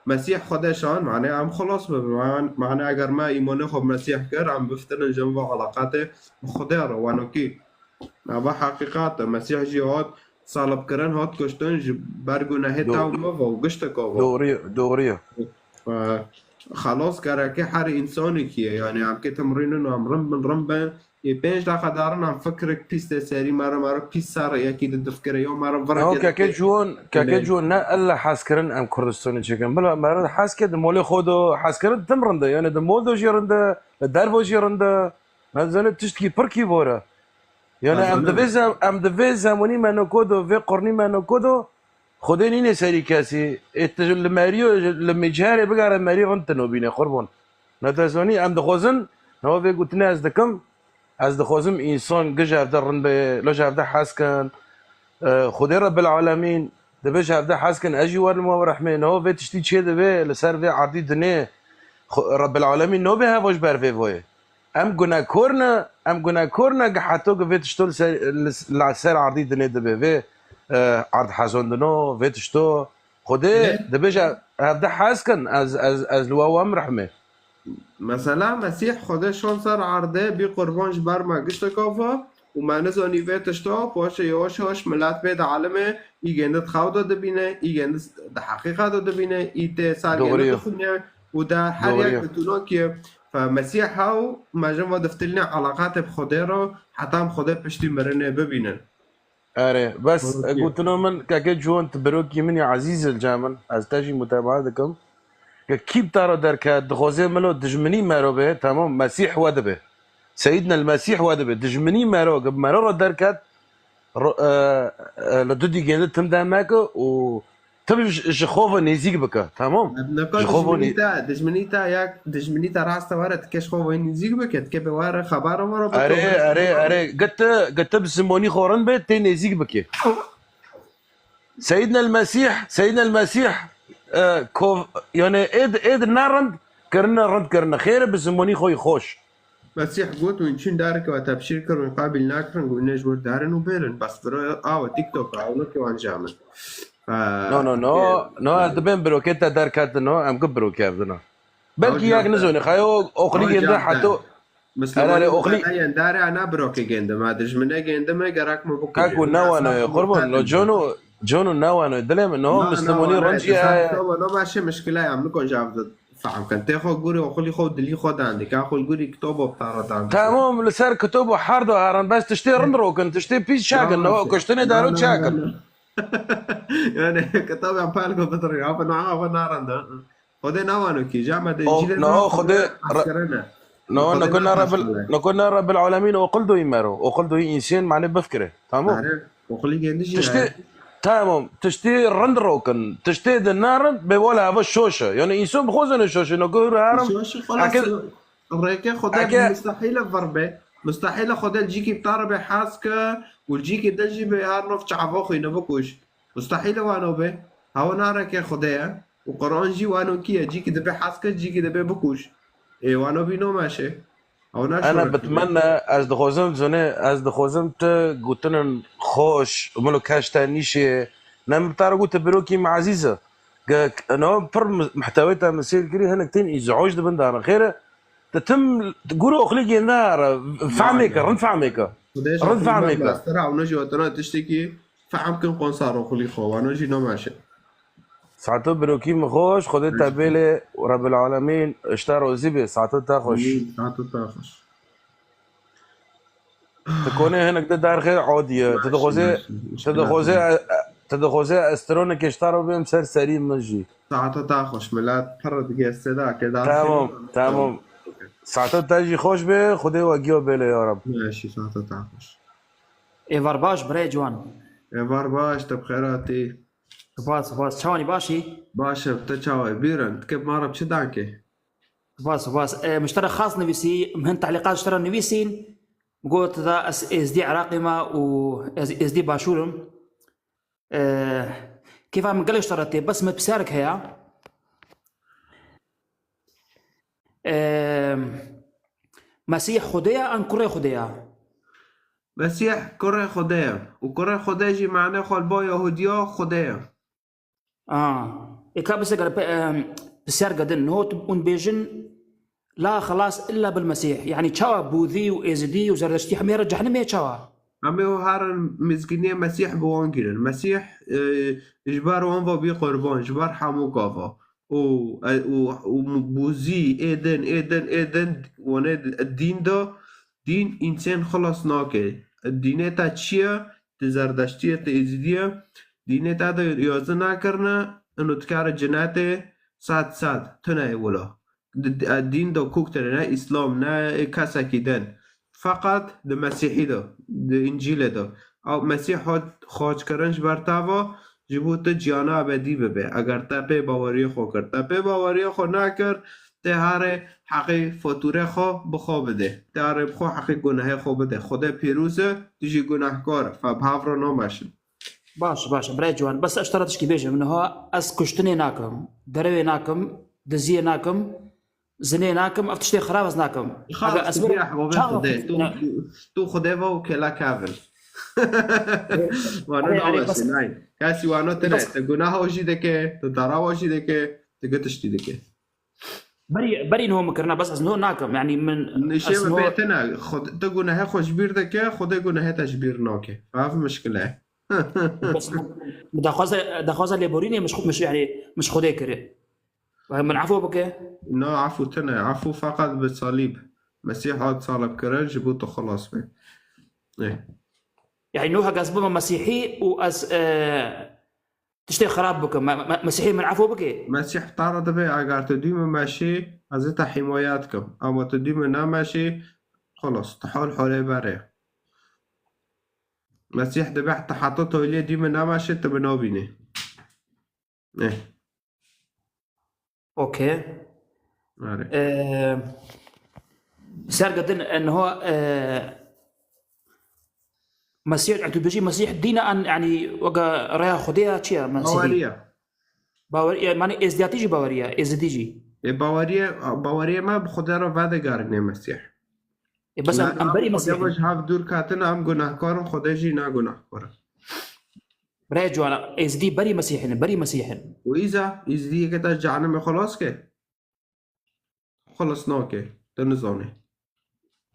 Mesîh Xwedê şan, mane em xilas bibin. Man-, mane eger me îmanê xwe bi Mesîh kir, em biftinin ji va eleqatê bi Xwedê re, wano kî. Eva heqîqat e. Mesîh jî hat salibkirin, hat kuştin ji ber gunehê te û me ve û gişteka ve. Doğru, doğru. Fe xelas gereke her însanekî ye. Yani em kê tim rînin û em rin bin, rin bin. Ê pênc deqa darin em fikrek pîs tê serî me re, me re pîs ser yekî di difikire, yo me re virekê Ew keke dike. Ciwan, keke Lê Ciwan, ne ella hezkirin em Kurdistanê çêkin. Bila me re hez ke di molê xwe de hezkirin tim rinde. Yani di mol de jî rinde, li derve jî rinde. Me zanê tiştkî pirkî bore. Yani em di vê zem-, em di vê zemonî me nokodo, vê qurnî me nokodo, Xwedê nîne serî kesî. Ê tu li merî, li mêcêherê bigere merî rind tino bîne, qurbon. Ne te zonî, em dixwazin, niha vê gotinê ez dikim, ez dixwazim însan gi ji hevde rind be, lo ji hevde hez kin. E, Xwedê Rebbil Alemîn, dibe ji hevde hez kin, ez jî werim we rehmê. Niha vê tiştî çê dibe, li ser vê erdî dinê, Xwe-, Rebbil Alemîn nobe heva ji ber vê voyê. Em gunekor ne, em gunekor ne, gi heto gi vê tişto li ser, li, li ser erdî dinê dibe. Vê, e, erd hezandino, vê tişto. Xwedê Ne? dibêje, hevde hez kin, ez, ez, ez li we wem rehmê. Mesela Mesîh Xwedê şon ser erdê, bî qurban ji ber me gişteka va û me nizanî vê tişta, paşê yavaş yavaş milet bê dielime, î gêndi di xew de dibîne, î gêndi di heqîqet de dibîne, î tê ser Doğru gêndi ya. dixwîne û de her Doğru yek ya. bi tûnakî. Fe Mesîh hew, me jin ve diftilîne eleqetê bi Xwedê re, heta em Xwedê piştî mirinê bibînin. Erê, bes Peki. gotina min, keke ciwan, tu birokî min î ezîz il cem min, ez te jî mutebaa dikim. Ke kî bi te re derket, dixwaze milo dijminî mero be, tamam, Mesîh we dibe. Seyyidna el Mesîh we dibe. Dijminî mero, ke mero re derket, ro-, e, e, li du dîgên de tim de meke û tim ji, ji xwe ve nêzîk bike, tamam? Neka Ji xwe ve dijminî nê- te, dijminî te ya, dijminî te raste were, dike ji xwe ve nêzîk bike, dike be were, xebera were bike. Erê, erê, erê, gete, gete bi zimonî xwe rind be, tê nêzîk bike. Seyyidna el Mesîh, Seyyidna el Mesîh, e, kov, yani êd, êd nerind kirine, rind kirine. Xêre bi zimonî xwe yî xweş. Mesîh got, wî çûn dareke we tebşîr kir, wî qabil nakirin, wî ne ji wir darin û bêrin. Bes vira awe TikTok, awe ne ki wan jamin. No, no, no, no, ez dibên birokê te derketino, em ki birokê ev dina. Belkî yek nizonî, xayo oxirî gênde heto. Mislimanî Erê, oxirî- Xwedê yen dare ana birokê gênde, ma dijmine gênde me gerek me bikujê. Kaku ne wano ye, qurban, lo cono, cono ne wano ye, dilê min, no, Mislimanî rinciye heye. No, no, ma şey mişkile ya, min kon jav de. Feham kin. Tê xwe gurî oxilî xwe, dilî xwe dandî. Ka xwe gurî kitobo bi tara dandî. Tamam, li ser kitobo her do herin, bes tiştê rind rokin, tiştê pîs çakin, ne kuştinê daro çakin. Yani kitob ya palko bitirî, abi na, abi naranda. Xwedê nawano kî, cama de O, incîlê no, na Xwedê re-, askere ne. No, Xwedê nako na Rebbil, nako na Rebbil Alemîn oqil doyî mero. Oqil doyî însên mane bifkire. Tamam. Are, oqilî gendi jî Tiştê, heye. Tamam. Tiştê rind rokin. Tiştê de narind be wala hava şoşe. Yani însan bi xwe zene şoşe. No gor harim. Şoşe xelas. Ake- Rêke Xwedê Ake- mustahîle vir be. Mustahîle Xwedê cîkî bi tare be hez ke û cîkî de jî be her nov çava xwîne bikuş. Mustahîle wano be. Hawa na reke Xwedê ye. Û Quran jî wano kî ye, cîkî dibe hez ke, cîkî dibe bikuş. Ê wano bîno meşe. Ew ne Ana şoreşî be. Bitmenne, ez dixwazim zonê, ez dixwazim tu gotinin xweş, milo keş te nîşê. Ne min bi te re got tu birokî min ezîz e. Ge-, no pir mi-, mihtewê te min sêr kirî, hinek tên îzoj dibin dane. Xêre, tu tim guro oxlî gênde re, fehmê ke, rind fehmê ke. Xwedê Rind şafî fehmê me ke. Mastera, ew ne jî wetena tiştekî Fehm kin qonsa roxulî xwe, wano jî namaşe. Saeto birokî min xweş, Xwedê te bêlê Rebbil Alemîn, ji te rozî bê, saeto te xweş. Amîn, saeto te xweş. Tu konê hinek de derxê odî ye. Tu dixwazê, Başî, başî. tu dixwazê, tu dixwazê ez tironekê ji te re bêm ser serî min jî. Saeto te xweş, milet pir digeste da, ke da Tamam, xêr. Tamam. Saeto te jî xweş bê, Xwedê we giyo bêlê ya Reb. Başî, saeto te xweş. Êvar baş, birayê ciwan. Êvar baş, te bi xêr hatî. Spas, spas. Çawanî, başî? Baş e, te çawa yî? Bîrin, dike bi ma re bi çi danke? Spas, spas. E, min ji te re xas nivîsî, min hin telîqat ji te re nivîsîn. Min got da ez êzdî Iraqê me û ez êzdî Başûr im. E, kêfa min gelek ji te re tê, bes min pisyarek heye. Em, Mesîh Xwedê ye an kurê Xwedê ye? Mesîh kurê Xwedê ye. Û kurê Xwedê jî mane xwe li bo Yehudiya Xwedê ye. A, ê ka bise gere pe-, em, pisyar gedin. Niho tu hûn bêjin, "La xelas illa bil Mesîh." Yanî çawa Bûzî û Êzidî û Zerdeştî hemê re cehenimê çawa? Em ê herin mizgîniyê Mesîh bi wan girin. Mesîh, e, ji ber wan ve bî qurban, ji ber hemû gava. û, û, û bûzî, ê din, ê din, ê din, wane dîn de, dîn însên xilas nake. Dînê te çi ye? Ti Zerdeştî ye, ti Êzidî ye. Dînê te de riyazî nekirine, ino dikare cinetê sed sed, tune ye wilo. Di, di, dîn de kok tune, ne Îslam, ne kesekî din. Feqet di Mesîhî de, di Încîlê de. Ew Mesîh hat xaçkirin ji ber te ve, ji bo tu ciyana ebedî bibe. Eger te pê baweriyê xwe kir. Te pê baweriyê xwe nekir, tê herê heqê fatûrê xwe bi xwe bide. Tê herê bi xwe heqê gunehê xwe bide. Xwedê pîroz e, tu jî gunehkar e. Fe bi hev re nameşin. Baş, baş, birayê ciwan. Bes ez ji te re tişkî bêjim. Niha ez kuştinê nakim, derewê nakim, diziyê nakim, zinê nakim, ev tiştê xirab ez nakim. Xalas, Eger ez tu bira hevabê çawa Xwedê. Tu, kuştine- tu, tu Xwedê ve û kêla kevin. Wano Erê, erê, nameşe, bes- nayê. Kesî wano tine. Bes- Tu gunaha jî dike, tu darawa jî dike, tu gi tiştî dike. Berî, berî niho min kirine, bes ez niho nakim. Yanî min, Nişê ez min niho pê tine. Xwed-, tu gunehê xwe ji bîr dike, Xwedê gunehê te ji bîr nake. Ev mişkil e. Bes min daxwaza, daxwaza lêborînê min ji xwe, min ji, yanî min ji Xwedê kiri. Min efû bike. Na, efû tine. Efû feqet bi salîb. Mesîh hat salibkirin ji bo tu xilas be. Ê. Yanî niho heke ez bibim Mesîhî û ez, e, tiştê xirab bikim. Me-, me-, Mesîhê min efû bike. Mesîh te re dibe, eger tu dû min meşî, ez ê te hîmayet kim. Ama tu dû min nemeşî, xelas, tu hol holê berê. Mesîh dibe, te heta toliyê dû min nemeşî, tu min nabînî. Eh. Okey. Erê. Ee, sergedin, e, niho, e, Mesîh, tu bijî Mesîh dîne an, yanî weke rêya Xwedê ya çi ye Mesîhî? Baweriye. Bawer-, e, mane êzdiyatî jî baweriye, êzidî jî. Ê baweriye, baweriye me bi Xwedê re vedigerîne Mesîh. Ê bes em, em berî Mesîh in. Xwedê ji hev dûr ketine, em gunehkar in, Xwedê jî ne gunehkar e. Birayê ciwana, êzidî berî Mesîh in, berî Mesîh in. Û îza, êzidî yeke te ji cehennemê xelas ke? Xelas nake, tu nizanî.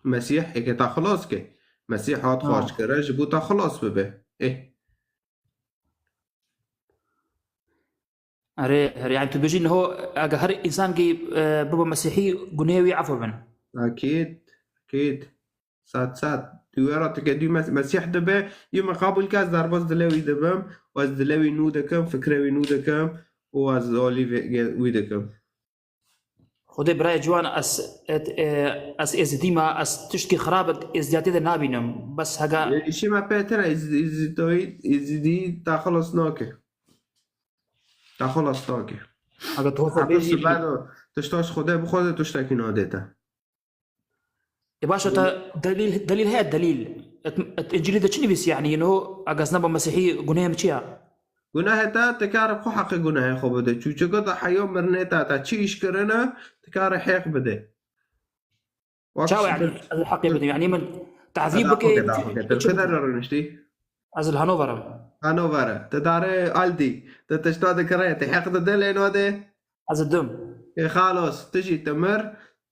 Mesîh eke te xelas ke. Mesîh hat Ha. xaç kire, ji bo te xelas bibe. Eh. Erê, erê, yanî tu bijî niho, eger her însankî, e, bibe Mesîhî, gunehê wî efû bin. Akîd, akîd. Sed, sed. Tu wê re tike dû Mes-, Mesîh dibe, yê min qebûl ke ez derbas dilê wî dibim, û ez dilê wî nû dikim, fikrê wî nû dikim, û ez alî vê-, ge-, wî dikim. Xwedê birayê ciwan, ez, et, e, ez êzidî me, ez tiştkî xirab êzidiyatê de nabînim. Bes hega Ê, îşê me pê tine, êzidî, êzidî, êzidî te xelas nake. Te xelas nake. Hega tu wasa Heta bêjî, sibe de tişta ji Xwedê bixwaze tiştekî nadê te. Ê, baş e, te delîl, delîl heye, delîl. Et, et Încîlê de çi nivîsî, yanî, yeno, eger ez neba Mesîhî, gunehê min çi ya? Gunehê te, tu kare xwe heqê gunehê xwe bide. Çûçike de heya mirinê te, te çi îş kirine, tu kare heq bide. Wek Çawa, yanî, ez heqê bidim? Yanî min tehzîb bike, Daxike, daxike. Tu çi kide re rûniştî? Ez li Hanover im. Hanover e. Tu dare Aldi. Tu tişta dikire, tu heq dide lê nade? Ez didim. Ê xalos, tu jî tu mir,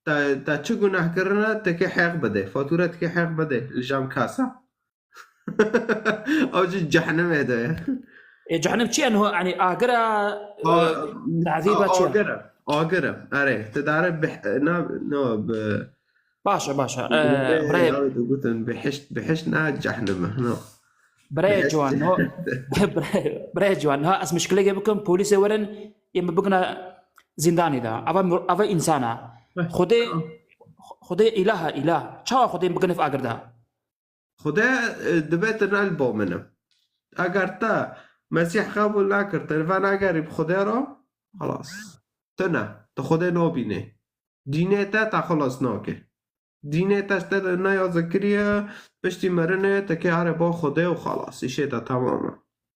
te, te çi guneh kirine, tu kê heq bide. Fatûre tu kê heq bide li cem kasa. Ew jî cehnimê de ye. Ê, cehennem çi ye niho? Yanî agir e, Ha, e, tehzîba a-, çi ye? Agir e. Agir e. Erê, tu dare bih-, na, na, bi-, Baş e, baş e. E, Ê, birayê ew digotin bihişt, bihişt ne cehennem e. No. Birayê Bihişt. ciwan, no. Birayê, birayê ciwan, niha ez mişkilekê bikim, polîsê werin, ê min bigine zîndanê de. Ava mir-, ava însan e. Heh. Xwedê, Xwedê îlah e, îlah. Çawa Xwedê bigine ev agir de? Xwedê, e, dibe tu ne li ba min e. Eger te Mesîh qebûl nekir, tu li venegerî bi Xwedê re, xelas. Tu ne, tu Xwedê nabînî. Dînê te te xelas nake. Dînê te ji te de neyaze kiriye, piştî mirinê tu kê here ba Xwedê û xelas. Îşê te temam e.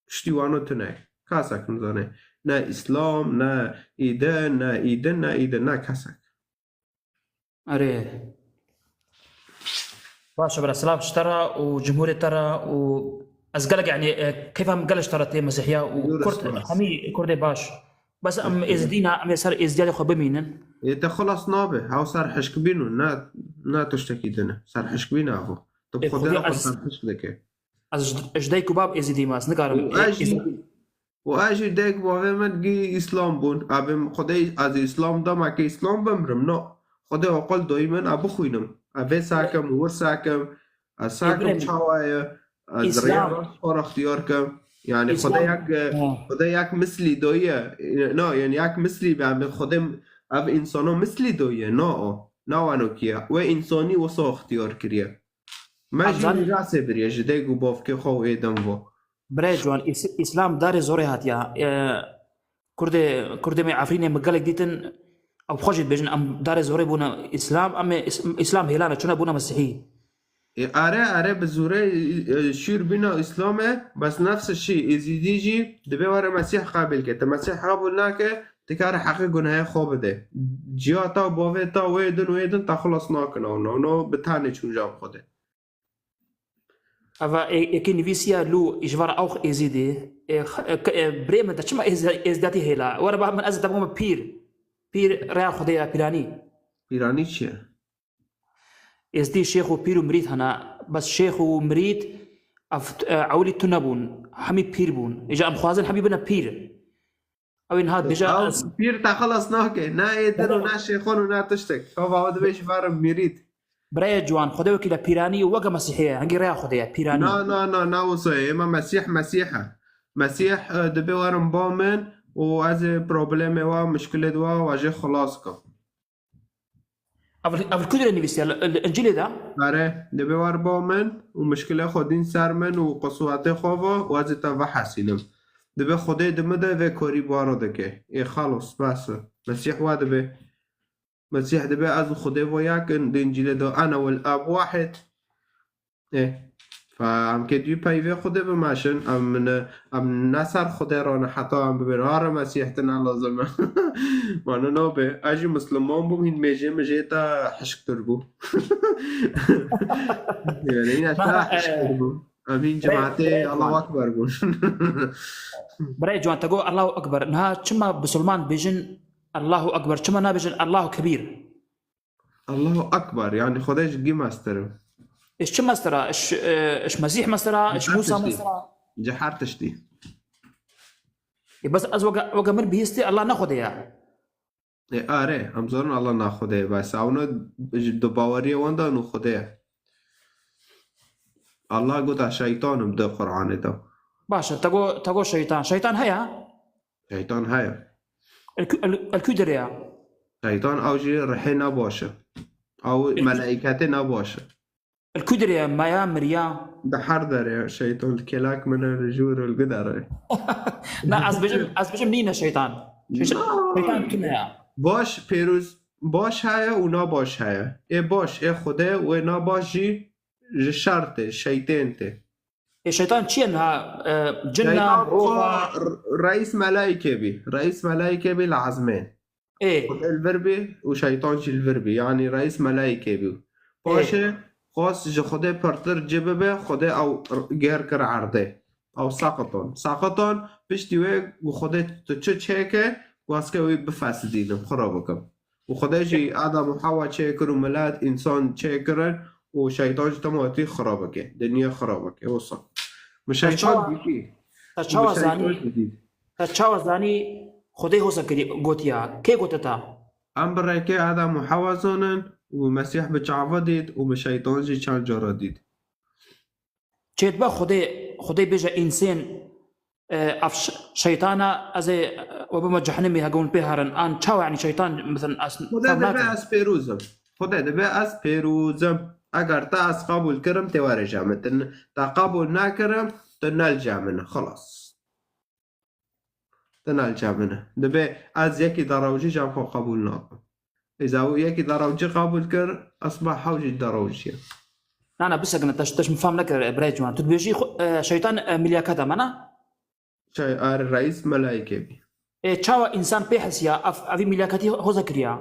Piştî wano tune. Kesek nizane. Ne Îslam, ne îdin, ne îdin, ne îdin, ne kesek. Erê. Baş e, bira, silav ji te re û cumhurê te re û ez gelek, yanî, e, keyfa min gelek ji te re tê Mesîhiya û Zor Kurd, spas. Hemî Kurdê baş. Bes em Êzidî ne, em ê ser êzidiyê xwe bimînin. Ê te xilas nabe, hew ser hişkbîn û ne, ne tiştekî din e. Ser hişkbîn e evo. Tu bi Ê, Xwedê Xwedê re xwe ez, ser hişk dike. ez ji, ji dayik û bab êzidî me, ez nikarim. Û Ê, ez jî, êzidî. û ez jî dayik bavê min gî Îslam bûn. Abê Xwedê ez Îslam dama ke Îslam bimrim, no. Xwedê aqil doyî min, a bixwînim. A vê sakim, wir sakim. Ez sakim çawa ye? Ez rêya rast xwe re ixtiyar kim. Yani Xwedê yek, Xwedê yek mislî doye. No, yani yek mislî be, em Xwedê ev însano mislî doye. No o. Na wano kiye. Wê însanî wisa ixtiyar kiriye. Me jî mîrasê biriye ji dayik û bavkê xwe û êdin vo. Birayê ciwan, Îs-, Îslam darê zorê hatiya. E, Kurdê, Kurdê me Efrînê min gelek dîtin, ew xwe jî dibêjin, em darê zorê bûne Îslam, em ê Îs-, Îslam hêlane, çûne bûne Mesîhî. E, are, are bi zorê, e, şûr bîna Îslamê, bes nefs şî, Êzîdî jî dibê were Mesîh qebîl ke. Te Mesîh qebûl nake, dikare heqê gunehê xwe bide. Ciya ta, bavê ta, wê din, wê din, te xilas nakin, ew no, no, bi tenê çûn cem Xwedê. Eva ê-, êkê nivîsiya lû ji vara awx Êzîdî, ê, x-, ê, k-, ê, birê min te çima Êz-, Êzîdatî hêla? Were ba min ez te bûme pîr. Pîr rêya Xwedê ya pîranî. Pîranî çi ye? Êzdî şêx û pîr û mirîd hene. Bes şêx û mirîd ev, e, ewilî tune bûn. Hemî pîr bûn. Îja em xwazin hemî bine pîr. Ew ê niha dibêje Ew ez pîr te xilas nake. Ne êdin û Bere ne şêxon û ne tiştek. Ew va dibê ji ver mirîd. Birayê ciwan, Xwedê wekî le pîranî weke Mesîhê ye. Hingî rêya Xwedê ye, pîranî. Na, na, na, na wisa ye. Êma Mesîh, Mesîh e. Mesîh, e, dibê werin ba min û ez ê problemê wa, muşkilê di wa, wa jê xilas kim. Ev, ev li ku dirê nivîsiye? Li, li Încîlê de? Are, dibê wer ba min û mişkilê xwe dîn ser min û qiswetê xwe ve û ez ê te vehesînim. Dibê Xwedê di min de vê korî bi wan re dike. Ê xelos, bes e. Mesîh wa dibê. Mesîh dibê ez û Xwedê ve yek in, di Încîlê de ene wel Ab wahid. Ê, fa em kê dû peyvê Xwedê bimeşin, em ne, em ne ser Xwedê re ne heta em bibêrin, "Ha re Mesîh tine lazim e." Mane nabe, ez jî Misliman bûm, hîn mêjê min jê te hişktir bû. Yani, yine te hişktir bû. Em hîn cemaatê Allahu Ekber bûn. Birayê ciwan, te got Allahu Ekber. Niha çima Bisilman bêjin Allahu Ekber? Çima nabêjin Allahu Kebîr? Allahu Ekber, yani Xwedê ji gî mestir e. Ji çi mestir e? Ji, e, ji Mesîh mestir e? Ji Musa mestir e? Ji her tiştî. Ê, bes ez weke, weke min bihîstî Allah ne Xwedê ye. Ê, are, em zanin Allah ne Xwedê ye, bes ew ne ji di baweriyê wan de û Xwedê ye. Allah gota şeytan im di Qur'anê de. Baş e, te got, te got şeytan. Şeytan heye? Şeytan heye. Li ku, li, li ku derê ye? Şeytan ew jî rihê ne baş e. Ew meleîketê ne baş e. Li ku derê ye? Maya, miriya? Di her derê ye. Şeytan li kêlek min e, li jûr, li ku derê. Na, ez bêjim, ez bêjim nîne şeytan. Şey-, Na. Şeytan tune ye. Baş, pêroz, baş heye û nabaş heye. Ê baş, ê Xwedê, wê nabaş jî ji şer tê, şeytên tê. Ê, şeytan çi ye niha? E, cin e, Şeytan roha? Xwe r-, reîs melaîkê bî. Reîs melaîkê bî li ezmên. Ê. Xwedê li vir bî û şeytan jî li vir bî. Yanî reîs melaîkê bî. Ê. Paşê xwest ji Xwedê pirtir ci bibe, Xwedê ew r-, gêr kir erdê. Ew seqiton. Seqiton piştî wê û Xwedê tu çi çêke, wê ez ke wî bifesidînim, xira bikim. Û Xwedê jî Adam û Hewa çêkir û milet, însan çêkirin û şeytan jî tema wetî xira bike, dinya xira bike. Wisa. Min Te şeytan çawa, dîtî. Te Û çawa min şeytan zanî? Jî dît. Te çawa zanî Xwedê hosa kirî, gotiya? Kê gote te? Em bi rêkê Adam û Hewa zanin û Mesîh bi çava dît û min şeytan jî çend cara dît. Çêdibe Xwedê, Xwedê bêje însên, e, ev ş-, şeytana, ez ê, e, we bime cehennemê hege hûn pê herin. An çawa, yanî şeytan, mesela, ez Xwedê fam dibe nakim. Ez pêroz im. Xwedê dibe ez pêroz im. Eger te ez qebûl kirim, tê were cem min. Te, te qebûl nekirim, tu ne li cem min. Xilas. Te ne li cem min e. Dibe ez yekî derewcî cem xwe qebûl nakim. Îza û yekî derewcî qebûl kir, esba hew jî derewcî ye. Na, na, bisekine, te, te ji min fam nekir, e, birayê ciwan. Tu dibêjî xwe, e, şeytan, e, milyaket e, me na? Şey, er reîs melaîkê bî. E, çawa însan pê hesiya, ev, evî milyaketî hoza kiriya?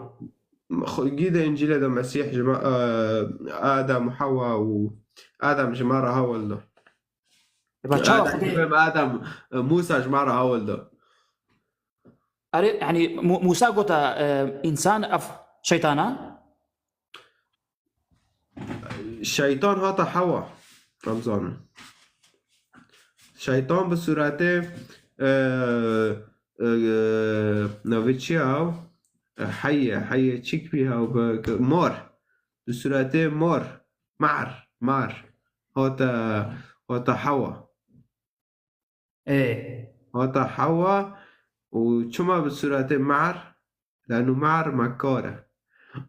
Xwe-, gî de Încîlê de Mesîh ji me, e, Adam, Hewa û Adam ji me re hewil da. E, ba çawa Adam, Xwedê Adam, e, Musa ji me re hewil da. Erê, yanî Mu-, Musa gota, e, însan ev şeytana? Şeytan hata Hewa. Em zanin. Şeytan bi sûretê, e, e, navê çi ye ew? E, heye, heye çik bî ew bi, mor. Bi sûretê mor. Mar, mar. Hata, hata Hewa. Ê. Hata Hewa û çima bi sûretê mar? Leno mar mekkar e.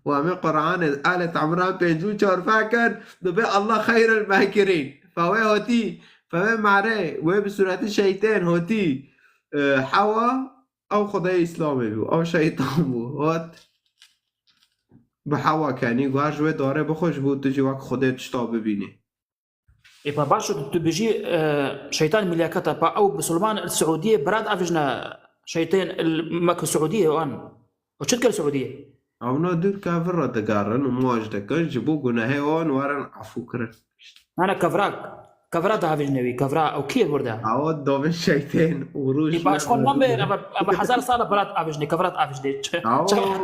Û em ê Qur'anê Alê Imran pêncî û çar fekin, dibê Allah xeyril mekirîn. Fe wê hatî, fe wê merê, wê bi sûretî şeytên hatî, e, Hewa, ew Xwedê Îslamê bû, ew şeytan bû. Hat bi Hewa kenî, got ji wê darê bixwe ji bo tu jî wek Xwedê tişta bibînî. Ê, pa baş tu, tu bijî, e, şeytan milyaketa, pa ew bisilman li Siûdiyê birat avijne şeytên li Mekî Siûdiyê wan. Û çi dike li Siûdiyê? Ewna dûr kevir re digerin û maç dikin, ji bo gunehê wan werin efû kirin. Nane kevrak. Kevra diavijne wî, kevra ew kî ye burada? Ew dovin şeytên û rûj. Ê, baş xwe wan bê, eva, eva hezar sala birat avijne, kevra diavijne. Ç-, Ew, çawa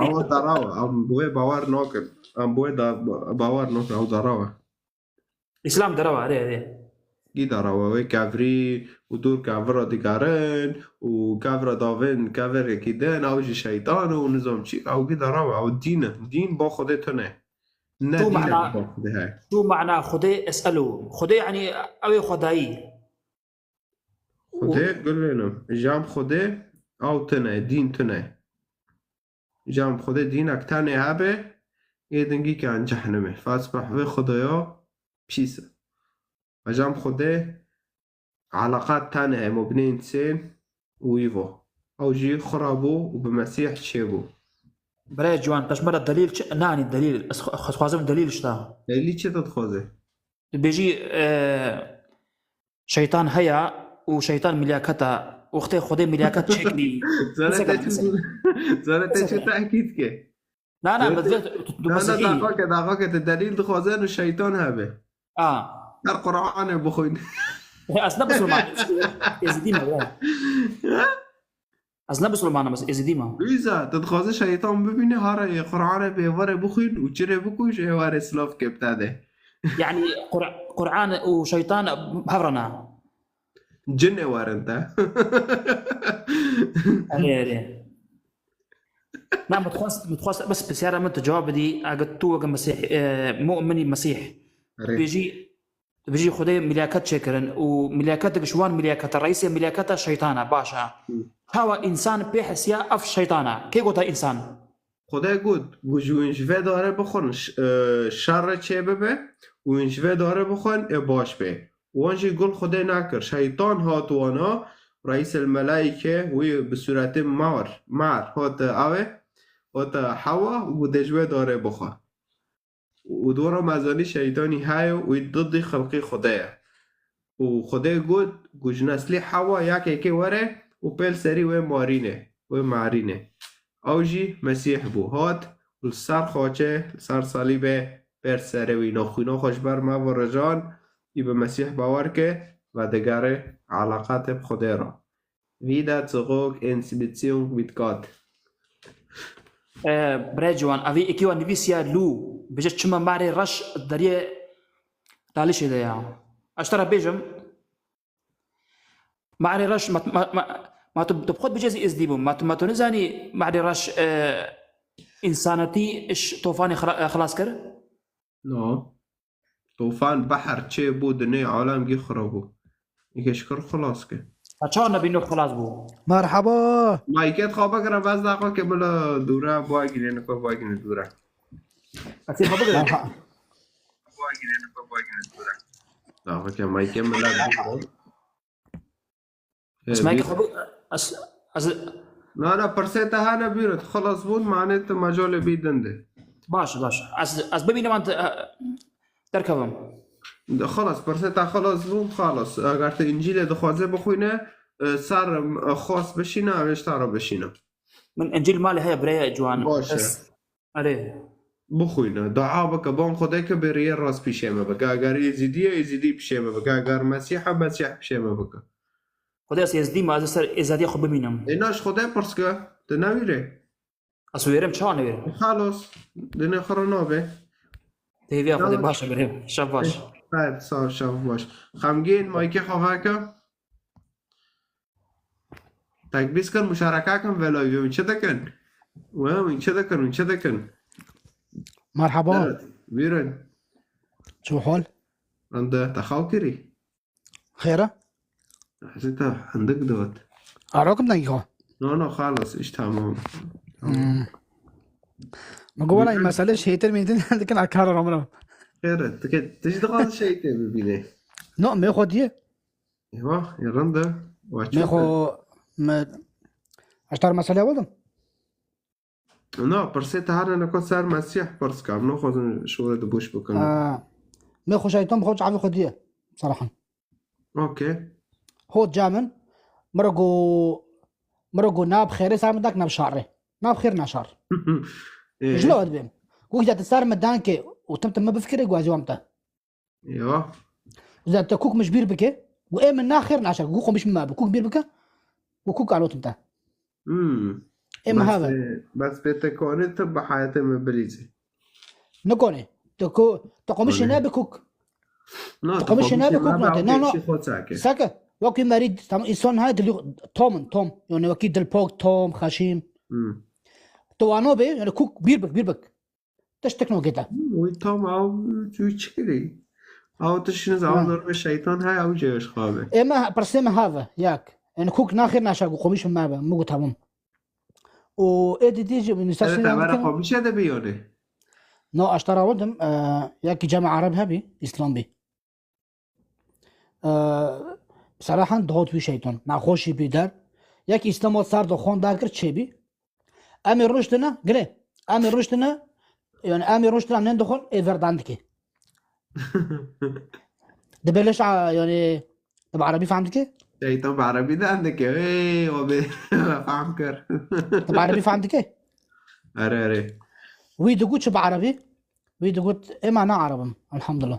ew deraw e, em wê bawer nakin. Em wê da, bawer nakin, ew deraw e. Îslam deraw e, erê, erê. Gî deraw e, wê kevrî û dûr kevir re digerin û kevra davin kevirekî din, ew jî şeytan û nizam çi, ew gî deraw e, ew dîn e. Dîn ba Xwedê tune. Ne Çû dîn e mana, ba Xwedê heye. Çû mana Xwedê es'elu. Xwedê, yanî, ew ê xwedayî. Xwedê gulênim. Jam Xwedê ew tune, dîn tune. Jam Xwedê dînek tenê hebe, ê dingî ke an cehnemê. Fasbeh vê Xwedaya pîs e. Jam Xwedê eleqat tenê heye, mobnên sên û wî vo. Ew jî xwe re bû û bi Mesîh çêbû. Birayê ciwan, te ji me re delîl çi? Nanî delîl. Ez xwe-, ez xwazim delîl ji te. Delîl çi te dixwaze? Dibêjî, e, şeytan heye û şeytan milyaketa, wextê Xwedê milyaket çêkirî. Zere te çi, zere te çi tehkîd ke? Na, na, tu, tu, tu, na, na, daxwake, daxwake te delîl dixwaze û şeytan hebe. A. Her Qur'anê bixwîn. Ez ne bisilman, êzidî me, bira. Ha? Ez ne bisilman im, ez êzidî me. Lûza, tu dixwaze şeytan bibîne, hara ê Qur'anê bê êvarê bixwîn û çirê bikûj, êvarê silav ke bi te de. Yanî Qur-, Qur'an û şeytan hev re ne? Cinê werin te. Erê, erê. Na, min dixwest, min dixwest bes pirsyara min tu cewab bidî, eger tu weke Mesîh, e, mu'minî Mesîh. Erê. Bêjî, Dibêjî Xwedê milyaket çêkirin û milyaketek ji wan milyakete, reîsê milyaketa şeytan e, baş e. Hı. Çawa însan pê hesiya ev şeytan e? Kê gota însan? Xwedê got, got ji wîn ji vê darê bixwin, ş-, e, şerre çê bibe û wîn ji vê darê bixwin, ê baş bê. Wan jî gul Xwedê nekir. Şeytan hat wana, reîsel melaîke, wî bi sûretê mar, mar hate ew ê, hate Hewa û got, dê ji wê darê bixwe. Û dora me zanî şeytanî heye û wî didî xelqî Xwedê ye. Û Xwedê got, ku ji neslî Hewa yekekê were û pê li serî wê marîne, wê marîne. Ew jî Mesîh bû, hat û li ser xaçê, li ser salîbê pê li serê wî naxwîna xwe ji ber me virijan, û bi Mesîh bawer ke, vedigere eleqetê bi Xwedê re. Wieder zurück ins Beziehung mit Gott. Ee, birê ciwan, evî êkî wa nivîsiya lû, bije çima marê reş deriyê Dalişê de ya. Ez te re bêjim, marê reş, ma, ma, ma, ma tu, tu bi xwe dibêjî ez êzidî bûm. Ma tu, ma tu nizanî marê reş, e, însanetî ji tofanê xira-, e, xilas kir? No. Tofan, behr çê bû, dinê alem gî xira bû. Îke şikir xilas ke. Ha, çawa nebîno xilas bû? Merhaba. Mayket xwe bigire, bes daxwe ke bila dûre, bagîne, niko bagîne dûre. Ez ê xwe bigire. Merha-, Daxwe ke mayke mila bigire. Ez Ee, mayke bîr- xwe bi-, ez, ez Na, na, pirsê te hene bîr, xilas bûn, mane tu mecalê bî din de. Baş, baş. Ez, ez bibînim an te-, e, derkevim. De, xilas, pirsê te xilas bûn, xalas. Eger tu Încîlê dixwaze bixwîne, e, ser, e, xwest bişîne, em ê ji te re bişîne. Min Încîl malê heye bireye ciwan. Baş e. Ez, erê. Bixwîne, dua bike, ban Xwedê ke bê riyê rast pîşê me bike. Eger Êzidî ye, Êzidî pîşê me bike. Eger Mesîh e, Mesîh pîşê me bike. Xwedê ez êzidî me, ez ê ser êzadiya xwe bimînim. Ê, na ji Xwedê pirs ke, tu newîrê. Ez wêrim, çawa newêrim? Xalos, dinê xwe re nabe. Têviya Xwedê. Tamam. Baş e birê. Şev baş. Xeyr, sağ ol, şev baş. Xemgîn, maykê xwe veke. Tekbîs kin, muşareke kin, vê live wî çi dikin? Wê wî çi dikin, wî çi dikin? Merhaba. Evet, buyurun. Çi hal? Ende, te xew kirî? Xêr e? Hezî te hindik dot. Arokim dengî xwe. No, no, xalas, iş tamam. Hmm. Min got, wela, mesele şeytir mîtin dikin a kara ramra. Xêr e, tu ke, tu jî dixwazî şeytê bibînê. No, me xwe diye. Eywa, e, rind e. Wa Me çû xwe, me, ez tar mesele weldim. Na, pirsê te hene neko ser Mesîh pirs ke. Em naxwazin şûrê di boş bikin. Ha, me xwe şeytan bi xwe çavê xwe diye. Sarahan. Okey. Hot ca min, min re got, min re got, na bi xêrê ser min dak, na bi şerê. Na bi xêr, na şer. Ê. Ji lo dibêm. Got, îza tu ser min dankê û tim tim min bifikirê, got, ez ê wam te. Ya. Îza tu kuk min ji bîr bike, got, ê min na xêr, na şer. Got, xwe min ji min me bi kuk bîr bike, got, kuk alo tim te. Hmm. Ê min Bes, have. e, bes pê te konê tu bi heyetê min bilîzî. Nikonê. Tu ku, tu qomişê Konê. ne bi kuk. Na, Tu tu qomişê ne bi qomişê kuk me nate. be, Na, na. kêşî xwe çekê. Seke. Wekî merî, tam, însan heye dilî tom in, tom. Yani wekî dilpok, tom, xeşîm. Hmm. Tu wano bê, yani kuk bîr bik, bîr bik. Tiştik nokê te. Hmm, wî tam ew, wî çi kirî? Ew tişt niz, ew Ha. norme şeytan heye, ew cêş xabe. Ê me, pirsê me have, yak. Yani kuk naxir naşa, ku qomişê me be, min got tamam. Û ê dî dî jî, min Sere sesini te vera yandikin. Xwe bişe de biyone. No, ez te ra wedim, e, yekî cem Ereb hebî, Îslam bî. E, serahan dihot wî şeytan. Naxweşî bî der. Yekî Îslam ot sar dixwan dar kir çê bî. Em ê ruştine, gire. Em ê ruştine, yani em ê ruştine nên dixwan, ê ver dan dike. Dibe leş a, yani, tu bi Erebî fehm dike? Şeytan bi Erebî dan dike. Ê, o be, fehm kir. Tu bi Erebî fehm dike? Erê, erê. Wî digot çi bi Erebî? Wî digot, ê ma ne Ereb im, elhamdulillah.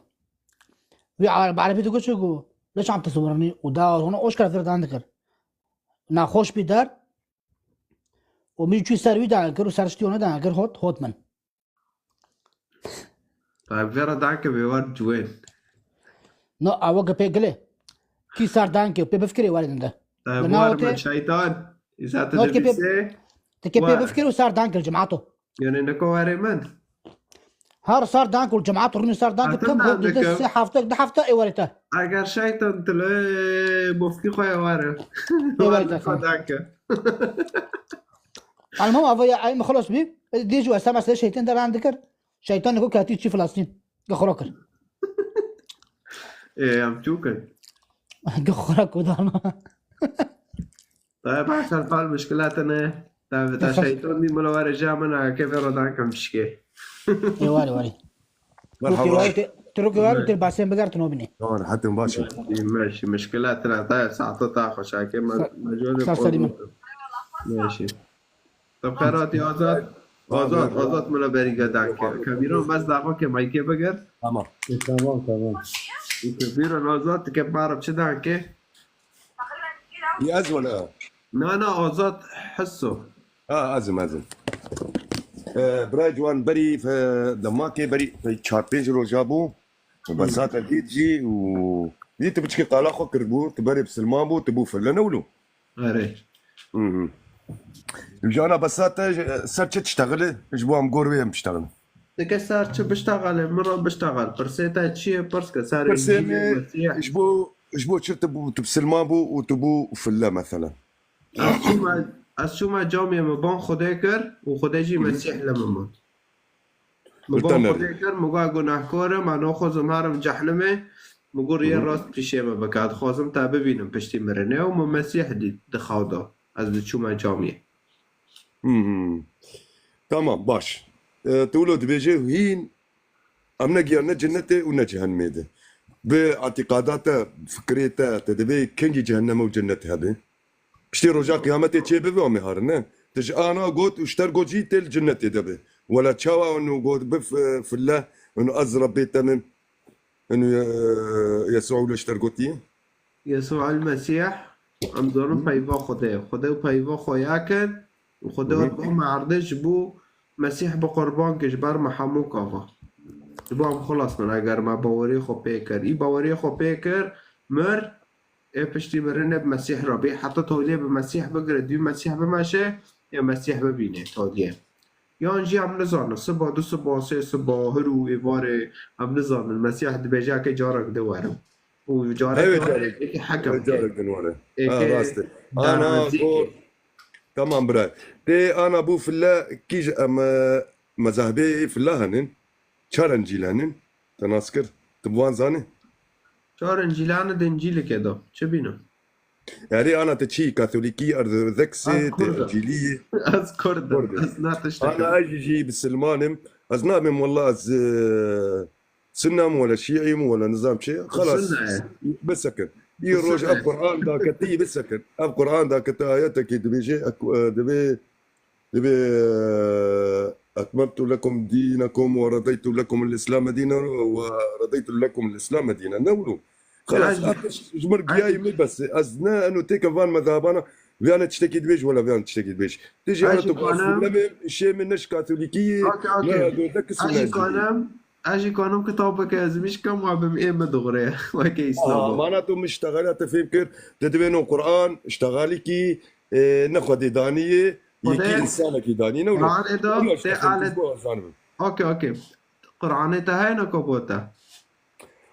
Wî Ereb, bi Erebî digot çi got? Leş am teswirnî û da hona oşkar ver dan dikir. Naxweş bî der. Û min çû ser wî dan kir û ser ştî hona dan kir, hot, hot min. Tayyip, vera danke be war ciwên. No, a weke pê gilê. Kî sar danke, pê bifikirê warê dinde. Tayyip, Li war navê me te şeytan. Îsa tu No, dike pê, dibîsê. Dike pê War. bifikirê û sar danke li cemato. Yani neko warê min. Her sar danke û cemato rûnê sar danke, Hatim tam dan hot dide dike. sê hefte, di hefte ê warê te. Eger şeytan tu li bofkî xwe ye ware. Ê warê te. War danke. Elmam ava ya ay xelas bî. Dê jî westa mesela şeytan deran dikir. Şeytan ko katî çi Filistîn. Ge xora kir. Ê, em çû kin. Ge xora ku dana. Tayyip, behsel fal mişkila te ne. Tayyip, ta Esas- şeytan dî mila were ja min a ke ve rodan kam şike. Ê, ware, ware. Merhaba. Rokê ware te, tu rokê ware Ne. te basên biger tu nobînê. Tamam, hetim baş e. Meşi, meşi, mişkila te ne. Tayyip, saeto ta xweşake. Me, Sa-, me jone sa serî min. Meşi. Te xeratî Azad. Azad, Azad mila berî ge danke. Kebîran bes daxwa ke maykê biger. Tamam. E, tamam, tamam. Kebîran Azad, tu ke barab çi danke? Ya ez wala. Na, na, Azad Hisso. Ha, ez im, ez im. E, birayê ciwan berî, e, demakê berî, e, çar pênc roja bû. Bes zaten dît jî û dît tu biçikê qala xwe kirbû, tu berê bisilman bû, tu bû fille ne wilo. Erê. Mhm. Jana besa te ji, ser çi tiştexile? Ji bo em gor wê em tiştexilin. Dike ser çi biştexile, min re biştexil. Pirsê te çi ye? Pirs ke serê Pirsê Încîlê me Mesîh. Ji bo, ji bo çi tu bû, tu bisilman bû û tu bû fille, meselen? Ez çûme, ez çûme camiyê, min ban Xwedê kir û Xwedê jî Hı hı. Mesîh li min bû. Min Li ban te Xwedê nerî. kir, min got, gunahkor im, ez naxwazim herim cehnimê. Min got, riyê Hı hı. rast pişê min bike, ez dixwazim te bibînim piştî mirinê û min Mesîh dît di xew de. Ez diçûme camiyê. Hı hı. Tamam, baş. E, tu wilo dibêje hîn em ne giyan ne cennetê û ne cehennemê de. Bi etîqada te, fikrê te, te divê kengî cehenneme û cennet hebe? Piştî roja qiyametê çê bibe, em ê herin, ne? Tu ji ana got û ji ter got jî tê li cinnetê de be. Wela çawa û got bi f-, fille û ez Rebbê te me, û, e, Yesû li ji ter gotiye? Yesû el Mesîh, em zanin Hı. peyva Xwedê ye. Xwedê û peyva xwe yek in û Xwedê Hı hı. hat bo me erdê ji bo Mesîh bi qurban kir ji ber me hemû gava. Ji bo em xilas bin, eger me baweriyê xwe pê kir. Î baweriyê xwe pê kir, mir, Ê piştî mirinê bi Mesîh re bê, heta toliyê bi Mesîh bigire, dû Mesîh bimeşe, ê Mesîh bibîne toliyê. Yan jî em nizanin, siba, du siba, sê siba, hir û êvarê em nizanin. Mesîh dibêje, eke carek di werim. Û carek Evet, were, evet. eke hekem Evet, ke. carek din were. Eke Ha, rast e. Ana, derazî ko-, ke. Tamam, bira. Tê ana bû file kî ji em, e, mezahibê fila henin, çar Encîl henin, te nas kir, tu bi wan zanî? Çar Encîl hene di Encîlikê de, çi bîne? Erê, ana te çi, Katolîkî, Ortodoksî, te Encîlî? Ez Kurd im. Kurd im. Ez ne tiştek Ana ez jî bisilman im. Ez nabêm wela ez, e, Sunnem wela Şîî im wela nizam çi. Xelas. Sunne ye. Bisekin. Î roj ev Quran daketî bisekin. Ev Quran daketî ayetekî dibêje, ek-, e, dibê Dibê, e, "Etmemtu lekum dînekum ve redeytu lekum l-Îslame dînen ve redeytu lekum l-Îslame dînen." Ne wilo? Xelas, Ya, ez ji mir giyayî min bes e. Ez ne eno têke van mezhebana, viyane tiştekî dibêj, wela viyane tiştekî dibêj. Tê jî Ez ana jî tu kanim, problemê şê min ne ji Katolîkî yê, Okey, ne okey. Ortodoksî, Ez ne jî Encîlî. kanim, ez jî kanim kitapeke ezmîş kim, wa bim ê min dixure. Weke Aa, Îslam. Mana tu min ji texela te fêm kir, tu divê no Quran, ji texalîkî, e, ne Xwedê danî yê, Xwedê yekî însanekî danî, ne wilo? Quranê de Wilo ji tê te fêm kir, alet. bo ez zanim. Okey, okey. Quranê te heye ne ko bo te?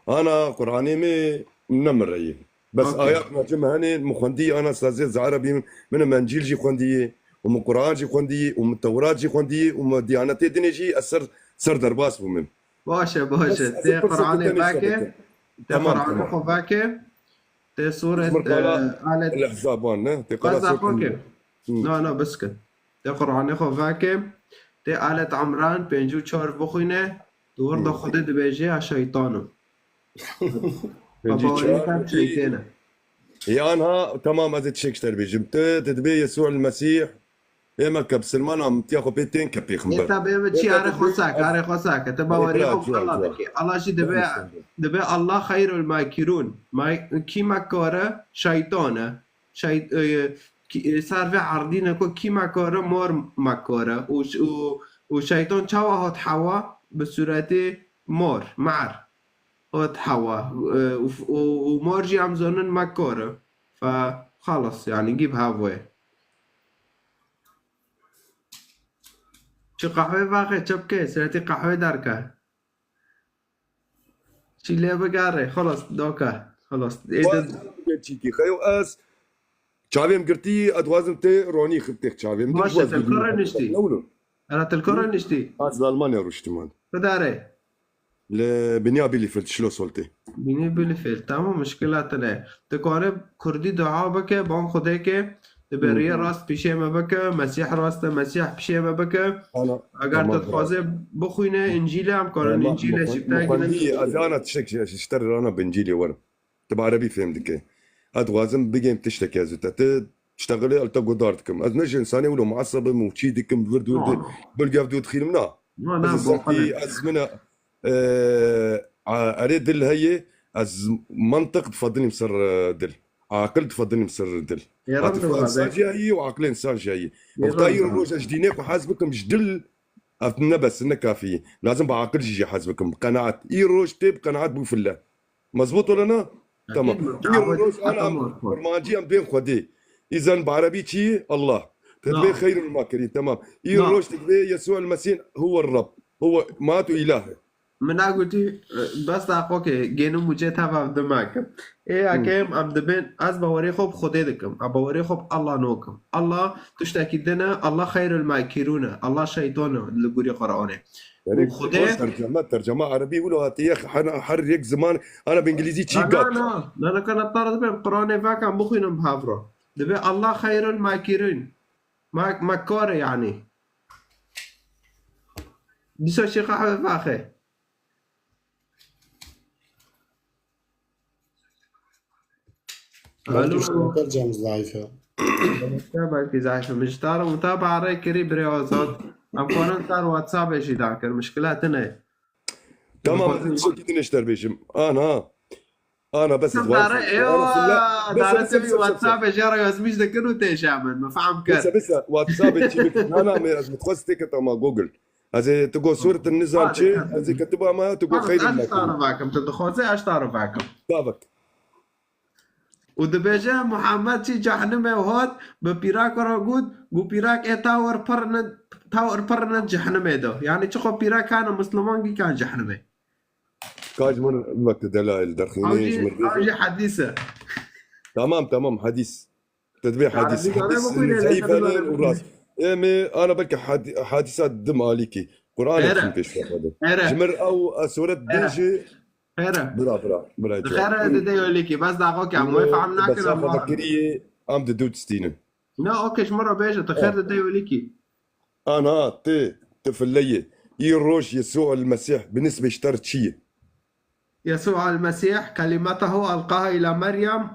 Ana Quranê me ne min re ye. Bes Okey. ayat me cim hene, min xwendî, ana sazê ez erebî min, min Encîl jî xwendî ye, û min Quran jî xwendî ye, û min Tewrat jî xwendî ye, û min diyanetê dinê jî ez ser, ser derbas bûm min. Baş e, baş Bes e. ez Tê pirsa Quranê te nîşte veke, bikim. tê Tamam, Quranê tamam. xwe veke, tê Sûret, Ji mir qala e, Alet El-Ehzab wan, ne? Tê qala Qala Sûret xwe ke. Hmm. Na, na, biske. Tê Quranê xwe veke, tê Alet Amran pêncî û çar bixwîne, di wir de Hmm. Xwedê dibêje ya şeytan im. Pêncî Baba çar, wê kan şeytên e. Ê, anha, tamam, ez ê tiştek ji te bêjim. Tu, tu dibê Yesû el-Mesîh, ê Mekke bisilmana, mitiya xwe pê tên ke pêxember. Ê te bê min çi, Ê te arê dibê xwe sake, ez arê xwe sake. Te Ê, bawerî bira, xwe bi ciwan, Allah ciwan. dike. Allah jî dibê, Bihan sen de. dibê Allah xeyrul makirûn. Ma-, kî mekkar e? Şeytan e. Şey, e, kî, e, ser vê erdî ne ku kî mekkar e? Mor mekkar e. Û, û, û şeytan çawa hat hewa? Bi sûretê mor, mer. Hat hewa. E, û, û, û mor jî em zanin mekkar e. Fe, xelas, yanî gî bi hev wê. Çi qehwê vaxê, çi bikê? Sûretê qehwê derke. Çî lê bigarê, xelas, doke. Xelas. Ê Baz de bike çîkî. Xeyo ez çavêm girtî, ez dixwazim tê ronî xibtê çavêm. Baş e, te li kor re niştî? Ne wilo? Era te li kor re niştî? Ez li Almanya rûştim man. Bidarê. Li Binya Bielefeld, Schloss Holte. Binya Bielefeld, tamam, muşkila tune. Tu kare kurdî dua bike, ban Xwedê ke, Dibê Hı. rêya rast pişê me bike, Mesîh rast e, Mesîh pişê me bike. Ana, Eger tamam, tu dixwazê bixwîne Încîlê, em karin Tamam, Încîlê mixwe-, şifte mixwendî, gilin. ez ana tiştek ji, ji te re ana bi Încîlê werim. Tu bi erebî fêm dike. Ez dixwazim bigêm tiştekê ez û te. Tu tiştexilê el te godar dikim. Ez ne ji însanê wilo mueseb im û çî dikim, vir dûr di, No. bilgev dûr dixînim, na. No, Ez na, însan bo xwe ki, ne. ez min e, e, a, erê dil heye, ez mantiq difedilim ser, e, dil. Aqil difedilim ser dil. Ê, Rebî Hatifa razî. însan jî heyî û aqilê însan jî heyî. Ê, Wexta Rebî îro razî. roj ez dînê xwe hez bikim ji dil, ev ne bes, ne kafî. Lazim bi aqil jî jî hez bikim. Bi qenaet. Îroj tê bi qenaet bû file. Mezbût wala na? Tamam. Ekîd mi? Îroj Dawet ana heta mor. Kurmancî em bên Xwedê. Îzen bi erebî çi? Allah. Te Na. dibê xeyrul makirîn. Tamam. Na. Îroj te dibê Yesû el Mesîh huwe Rab. Huwe mat û îlah e. Min a gotî, e, bes daxo ke gênim û cê teva dimekim. Ê Hı. ekem em dibên, ez bawerê xwe bi Xwedê dikim. Ez bawerê xwe bi Allah nokim. Allah tiştekî din e, Allah xeyrul makirûn e. Allah şeytan e li gorî Qur'anê. Û Gerek Xwedê baş terceme, terceme erebî wilo hatiye her, her yek ziman, ana bi îngilîzî çî Na, na, gat. na. Na, na, kana tar dibêm Qur'anê vekem bixwînim bi hev re. Dibê Allah xeyrul makirûn. Ma-, mekkar e yanî. Dîsa şêxa heve vaxe. Belkî Alo. Şêxa cem zayıf ya. Belkî zayıf. Min ji te re mutaba re kirî birê Azad. Em karin ser WhatsApp jî da kir. Muşkila tune. Tamam, Xwedî. ez şekî din ji te bêjim. Ana. Ana, bes Tam dixwazim dare, ewa, Ana, filla. Bes, dare bes, te bes, bes, bes. WhatsApp jê re yazmîş dikin û têşa min. Min fehm kir. Bes, bes, WhatsApp çî bik. Na, na, me ez mitxwest têke tama Google. Ez ê tu go sûretin nizam Hadi, çi, hadi. ez ê ketiba ma, tu go Hadi, xeyr ez nakim. tara vakim, tu dixwaze ez tara vakim. Davak. Û dibêje Muhammed çî cehnimê hat, bi pîraka re got, got pîrak ê tawir pirne, tawir pirne cehnimê de. Yani çiqo pîrak hene Musliman gî kan cehnimê. Kaj min wekti delail derxînê, Ew jî, ji min ew rêzê. jî hedîs e. Tamam, tamam, hedîs. Te dibê hedîs. Hedîs, hedîs, bixwîne, zayîf lê hene û rast. Ê me, ana belkî hadi-, hedîsa di malîkî. Qur'anê Here. Çim pêşiya xwe de. Here. Ji mir ew, e, suret Here. Bêjî. Here. Bira, bira, bira. Di xêre dide yolikî, bes daxo ke em wê fehm nakin, em xwe kiriyê, em di dû distînin. Na, okey, ji min re bêje, tu xêr dide yolikî. Ana, ti, ti fileyê. Î roj Yesû el Mesîh bi nisbê ji te re çi ye? Yesû el Mesîh, kelimetehu elqaha îla Meryem,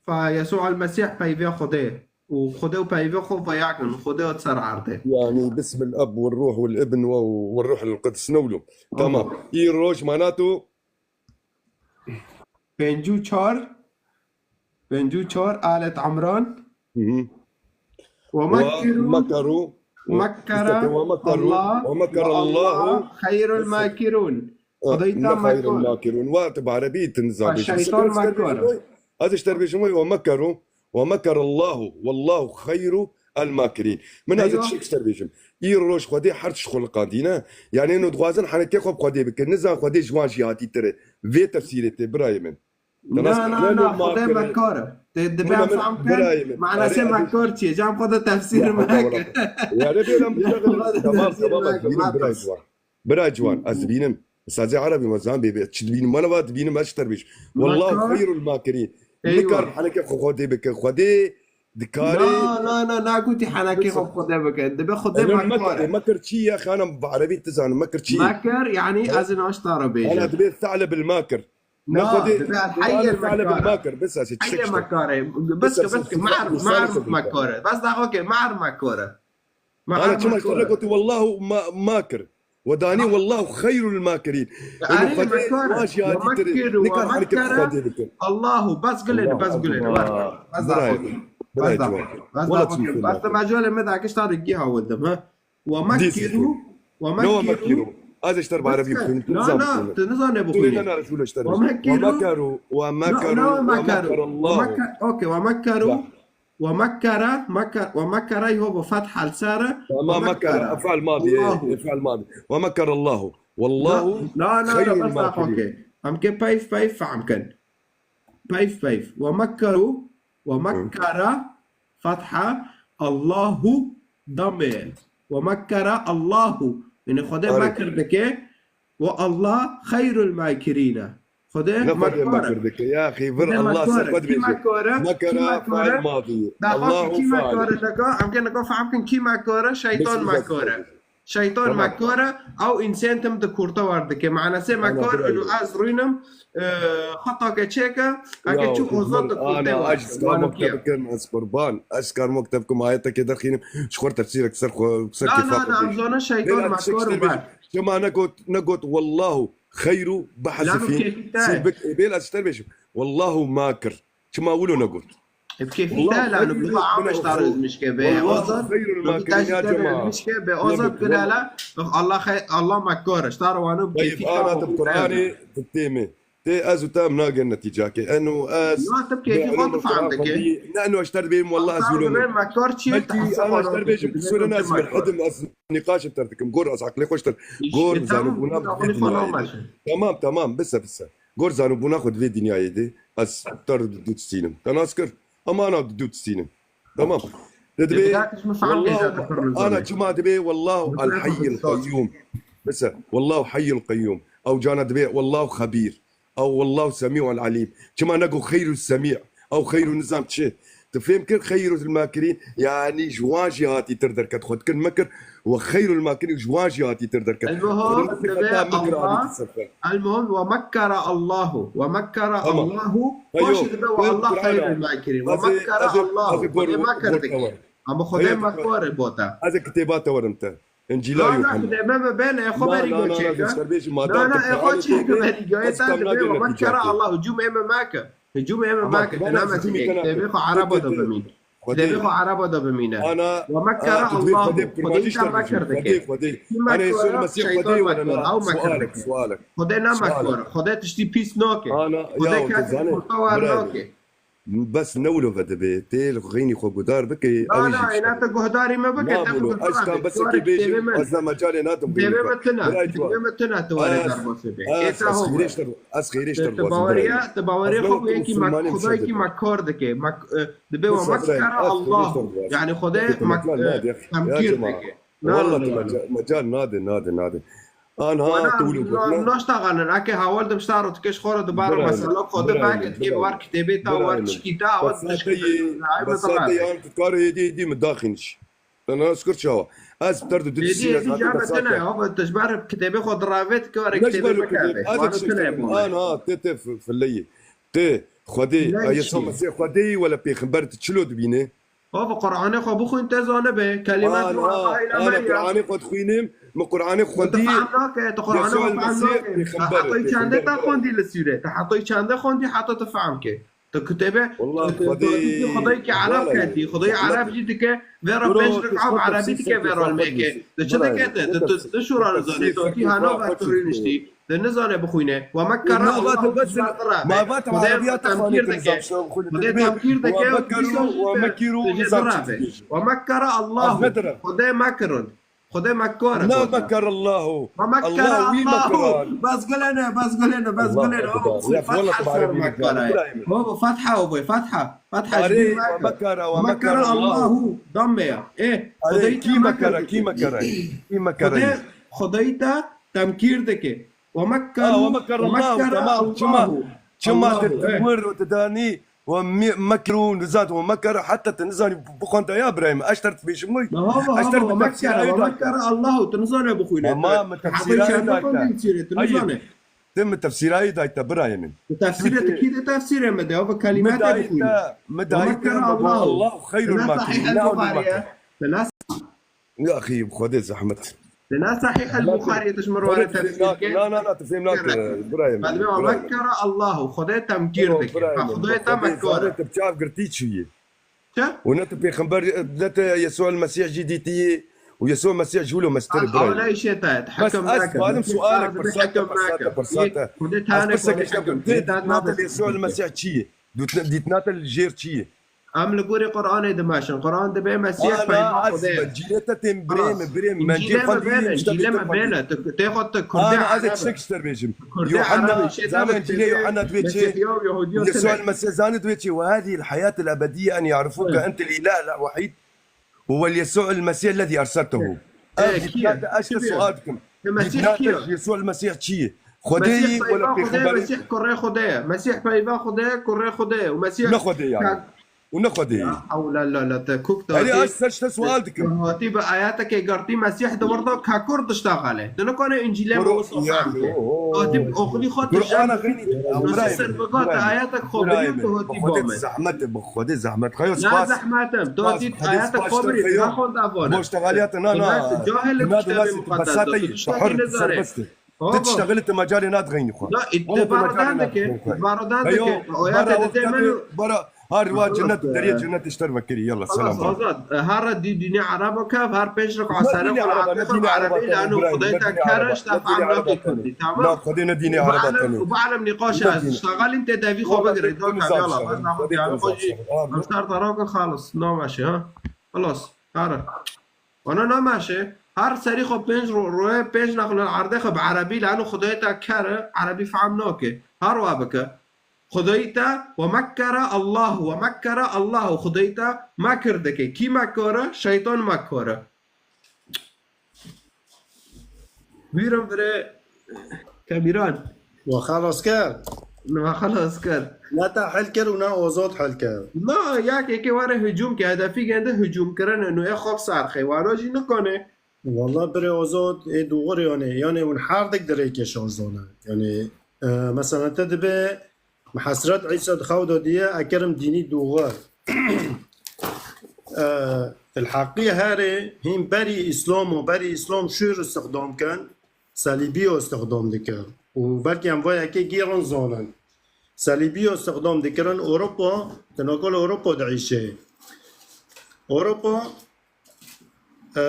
fe Yesû el Mesîh peyvê Xwedê. Û Xwedê û peyvê xwe veya kin, Xwedê û ser erdê. Yani, bismil eb ve ruh vel ibn ve, ve ruh el quds. Ne wilo. Tamam. Aha. Î roj mana tu? Pêncî û çar, pêncî û çar, Alet Emran. Hı hı. Ve Ve mekkeru, mekkeru. Mekkere, ve mekkeru, Allah, ve mekkere ve Allah, Allahu xeyrul mekirun. Xwedê ne xeyrul makirun. Wa te bi erebî tu nizanî. Şeytan makir. Ez ji te bêjim, ve mekkeru, ve mekkere Allahu, wallahu xeyru el makirîn. Min ez Eywa. Tiştek ji te bêjim. Î roj Xwedê her tişt xulqandîne. Yani, eno dixwazin henekê xwe bi Xwedê bikin. Nizan Xwedê ji wan jî hatîtir e. Vê tefsîrê tê, birayê min. Na, na, na, Xwedê mekar e. Te dibe em fam kin, manasê mekar çi ye? Cem xwe de tefsîr meke. Tamam, tamam, ez dibînim, birayê ciwan. Birayê ciwan, ez dibînim. Sazê Erebî me zan bê, bê, çi dibînim? Mana va dibînim, ez ji te bêjim. Wallahu xeyrul makirîn. Eywa. Nikar henekê xwe Xwedê bike. Xwedê dikare. Na, na, na, nagotî henekê xwe Xwedê bike. Dibe Xwedê mekar e. Mekir çi ye? Xanim, bi erebî tu zanî, mekir çi ye? Mekir, yani, ez ê niha ji te re bêjim. Ana, dibe Se'leb el Makir. Na, Xwedê, dibe Qur'anê Se'leb el Makir. Bes ez çiçek ji te. Bes, bes, Me'er mekar e. Bes daxo ke Me'er mekar e. Ana, çima ji te re gotî, wallahu ma-, makir. We danî, wallahu xeyrul makirîn. Eno Xwedê wan jî hatîtir e. Nikar henekê Xwedê bikin. Allahu, bes gulê, bes gulê. Bes daxo ke. Bes daxo ke. Bes te mecalê me dake, ji te re gî hawindim, ha? Ve mekkeru, ve mekkeru. Ez ji te re bi erebî bixwînim, tu nizan bixwîne. Tu nizane bixwîne. Tu ne, ne, tu ne ji te re. Ve mekkeru, ve mekkeru, ve mekkeru, ve mekkeru. Okey, ve mekkeru, ve mekkere, mekker-, ve mekkere, ho bi fetha li ser. Tamam, mekkere, ef'al madi, ef'al madi. Ve mekkere Allahu. Wallahu xeyrul makirin. Okey. Em ke peyv, peyv fehm kin. Peyv, peyv. Ve mekkeru, ve mekkere, fetha, Allahu, dame. Ve mekkere Allahu. Yani Xwedê mekir dike. Ve Allah xeyrul makirîne. Xwedê mekar e. Mekir dike. Ya xî, vir Allah ser xwe dibêje. Mekere, mekere, fail madî. Allahu fail. Kî mekare dika? Em ke nika fehm kin kî mekare? Şeytan mekare. Şeytan mekar e, ew însan tim di kurte wer dike. Manasê mekar û ez rûnim, e, xetake çêke, eke çû ozad di kurte wer. Ez karim wek te bikim, ez qurban. Ez karim wek te bikim, ayeteke derxînim, ji xwe tefsîrek ser xwe, ser kêfa xwe. Na, na, na, em zane şeytan mekar e. Çima negot, negot, wallahu xeyru bi hezfîn. Sîbik, ê bêl ez ji te bêjim. Wallahu makir. Çima wilo negot? Bi kêfî te, la li luxa am ji te re ezmîş ke bê azad. Bi te jî te re ezmîş ke bê azad, bila la. Allah xey-, Allah mekar e. Ji te re wano bi kêfî te. Ana tu Qur'anê tu tê me. Tê ez û te em nagin netîcakê. Eno ez. Na, tu bi kêfî xwe difam dike. Ne, eno ez ji te re dibêm, wallah ez wilo me. Mekar çi ye? Belkî ana ez ji te re bêjim, kusûre ne, ez milhidim, ez nîqaş bi te re dikim. Gor ez eqlê xwe ji te re. Gor zanibûna bi vê dinyayê de. Tamam, tamam, bise, bise. Gor zanibûna xwe di vê dinyayê de, ez te re di dû distînim. Te nas kir? Ama ana di dû distînim. Tamam. Te dibê, wallahu, ana çima dibê, wallahu el hayyul qayyum. Bise, wallahu hayyul qayyum. Ew cana dibê, wallahu xebîr. Ew wallahu semî'ul alîm. Çima nego xeyrus semî'? Ew xeyr û nizam çi? Tu fêm kir xeyrul makirîn, yanî ji wan jî hatîtir derket. Xwe dikir mekir, we xeyrul makirîn ji wan jî hatîtir derket. Elmuhim, dibe Allah, elmuhim, ve mekkere Allahu, ve mekkere Allahu, paşê dibe ve Allah xeyrul makirîn. Ve mekkere Allahu, Xwedê mekir dike. Ama Xwedê mekar e bo te. Ez ê kitêba te werim te. Încîla Yûhenna. Deme me bene, xwe berî go çêke. Na, na, xwe çêke berî go. Ê te dibe ve mekkere Allahu, cûmê me meke. Hicûmê me meke. Te name çêke. Kitêbê xwe Ereba de bimîne. Kitêbê xwe Ereba de bimîne. Ve mekkere Allahu. Xwedê te mekir dike. Kî mekar e? Şeytan mekar e. Ew mekir dike. Xwedê ne mekar e. Xwedê tiştî pîs nake. Xwedê kes kurte wer nake. Bes ne wilo ve dibe, tê li xeynî xwe guhdar bike, ew jî. Na, na, êna te guhdarî me bike, te guhdar bike. Ez kan besekê bêjim, ez ne mecalê nadim. Dibê me tune, dibê me tune tu were derbasê bê. Ez xêrê ji te, ez xêrê ji te dixwazim. Tu baweriya, tu baweriya xwe bi yekî mek-, Xwedayekî mekar dike. Mek-, e, dibê we mekkere Allah. Yani Xwedê mek-, e, temkîr dike. Walla tu meca-, mecal nade, nade, nade. Anha tu wilo gotina. Naşta ganin, eke hawal dim şta ro tikeş xora dibaro mesela xo de belki tikê war kitêbê ta, war çikî ta, awa dişkî. Besate yan tu kar hêdî hêdî mi daxîniş. Te nas kir çawa? Ez ter du dil Êdî, êdî, cem me tine ya, tu ji ber kitêbê xwe diravêt ki were kitêbê me kevê. Wano tine bû. Anha, tê, tê f-, fileyê. Tê, Xwedê, Yesa Mesîh Xwedê wele pêxember tu çilo dibîne? Baba, Qur'anê xwe bixwîn te zanibe. Kelimat Qur'anê xwe dixwînim, min Qur'anê xwendî. Tu fehm nake, tu Qur'anê xwe fehm nake. Hetoyî çende te xwendî li Sûrê? Te hetoyî çende xwendî heta tu fehm ke? Tu kitêbe, Xwedê Ereb ketî, Xwedê Ereb jî dike, vêra pênc rik'a bi Erebî dike, vêra li mêke. Tu çi dike te? Tu, tu, tu şûra nizanî, tu tî hana ve tu rûniştî. Te nizane bixwîne. Ve mekkere Allahu bi zerre. Xwedê temkîr dike. Xwedê temkîr dike. Ve mekkere Allahu. Xwedê mekirun. Xwedê mekkar e. Na mekkar Allahu. Ve mekkere Allahu. Bes gulene, bes gulene, bes gulene. Baba, bixwîne fetha ser mekkere. Baba, fetha o boy, fetha. Fetha. Arê, ve mekkere, ve mekkere Allahu. Damme ya. E, Xwedê kî mekere, kî mekere? Kî mekere? Xwedê, Xwedê te temkîr dike. Ve mekkere, ve mekkere Allahu, temam, çima, çima te wir û te danî, ve me-, mekkirû, nizat, ve mekkere, heta te nizanî bixwenda ya birayê min. Ez ter dibêjim wî. Ez ter tefsîrayê dayî te. Allahu, tu nizane bixwîne. Tamam, min tefsîrayê dayî te. Tu nizane. Te min tefsîrayê dayî te birayê min. Tu tefsîrê tu kî de tefsîrê me de, ve kelîme te bixwîne. Me dayî te, Allahu xeyrun ma. Yaxî, bi Xwedê zehmet. Li na Sahîh el Buxariyê tu ji min re were tefsîr ke. Na, na, na, tu fêm nake, birayê min. Belê, ve mekkere Allahu, Xwedê temkîr dike. Xwedê te mekkar e. Tu bi çav girtî çûyî. Çi? Û ne tu pêxember, ne tu Yesû el Mesîh jî dîtiyî. Û Yesû el Mesîh ji wilo mestir e, birayê min. Bes ez balim sualek pirsate, pirsate, pirsate. Ez pirsek, Yesû el Mesîh çi ye? Dîtina te li jêr çi ye? Em li gorî Qur'anê dimeşin. Qur'an dibê Mesîh peyva Xwedê ye. Ana ez Încîlê te tên birê min, birê min. Încîlê me bêle, Încîlê me bêle. Tu, tê xwe tu Kurdê Ereb e. Ana ez ê tiştek ji te bêjim. Kurdê Ereb e. Zane Încîlê Yuhanna dibê çi? Mesîhiya û Yehûdiya tune. Yesû el Mesîh zane dibê çi? Ve hâzihil hayatul ebediyye en ya'rifûke entel îlah el wehîd. Ve wel Yesû el Mesîh ellezî erseltehu. Ev dîtina te, ez te sual dikim. Dîtina te ji Yesû el Mesîh çi ye? Xwedê ye wela pêxember e? Mesîh kurê Xwedê ye. Mesîh peyva Xwedê ye, kurê Xwedê ye. Û Mesîh ne Xwedê yani. Û ne Xwedê ye. Ya hewla la la te kuk da. Erê ez ser ji te sual dikim. Hatî bi ayetekê girtî Mesîh di wir de ka kur dişta xale. Tu nikane Încîlê me wisa fehm ke. Hatî oxlî xwe tu jam. Ser biga te ayetek xwe birî tu hatî ba me. Zehmet e, bi Xwedê zehmet. Xeyo spas. Ne zehmet e. Tu hatî ayetek xwe birî tu naxwend avane. Boş te xaliyate na na. Cahil e, tu besate yî. Tu hur, tu serbest e. Tu tiştexilî, tu mecalê nadixeyînî xwe. Îtibar dan dike, îtibar dan dike. Oyate dide min. Bara, har wa cennet, deriyê cennet ji te re vekirî. Yalla, selam. Azad, har dî dînê Ereba kev, har pênc rika sere xwe Erebî lano Xwedê te kere, işte fehm nake Kurdî. Tamam. Na, Xwedê ne dînê Ereba tenê. Û ba'lem nîqaş ez, iştaxalîn tê devî xwe bigirê. Yalla, bes na xwe diyarê xwe jî. Em ser taraka xalis, nameşe, ha. Xalas, har. Wana nameşe, her serî xwe pênc ro-, royê pênc nexlin erdê xwe bi erebî, lano Xwedayê te ker e, erebî fehm nake. Her wa bike. Xwedayê te, ve mekkere Allahu, ve mekkere Allahu, Xwedayê te mekir dike. Kî mekar e? Şeytan mekar e. Buyurun bire Kemîran. Wa xelas kir. Wa xelas kir. Ne te hel kir û ne Azad hel kir. Na, yek êkê were hicûm ke, hedefî gende hicûm kirine, nû ê xwe bi ser xê, wano jî nikane. Walla birê Azad, ê doğru yani, yani hûn her dik dirêkê şarzane. Yani, e, mesela te dibe, mi hesret Îsa di xew de diye, ekerim dînî doğru. E, fil heqî herê, hîn berî Îslam û berî Îslam şûr istixdam ken, Selîbiyo istixdam dike. Û belkî em vê yekê gêran zanin. Selîbiyo istixdam dikirin Ewropa, di nokal Ewropa diîşe. Ewropa, e,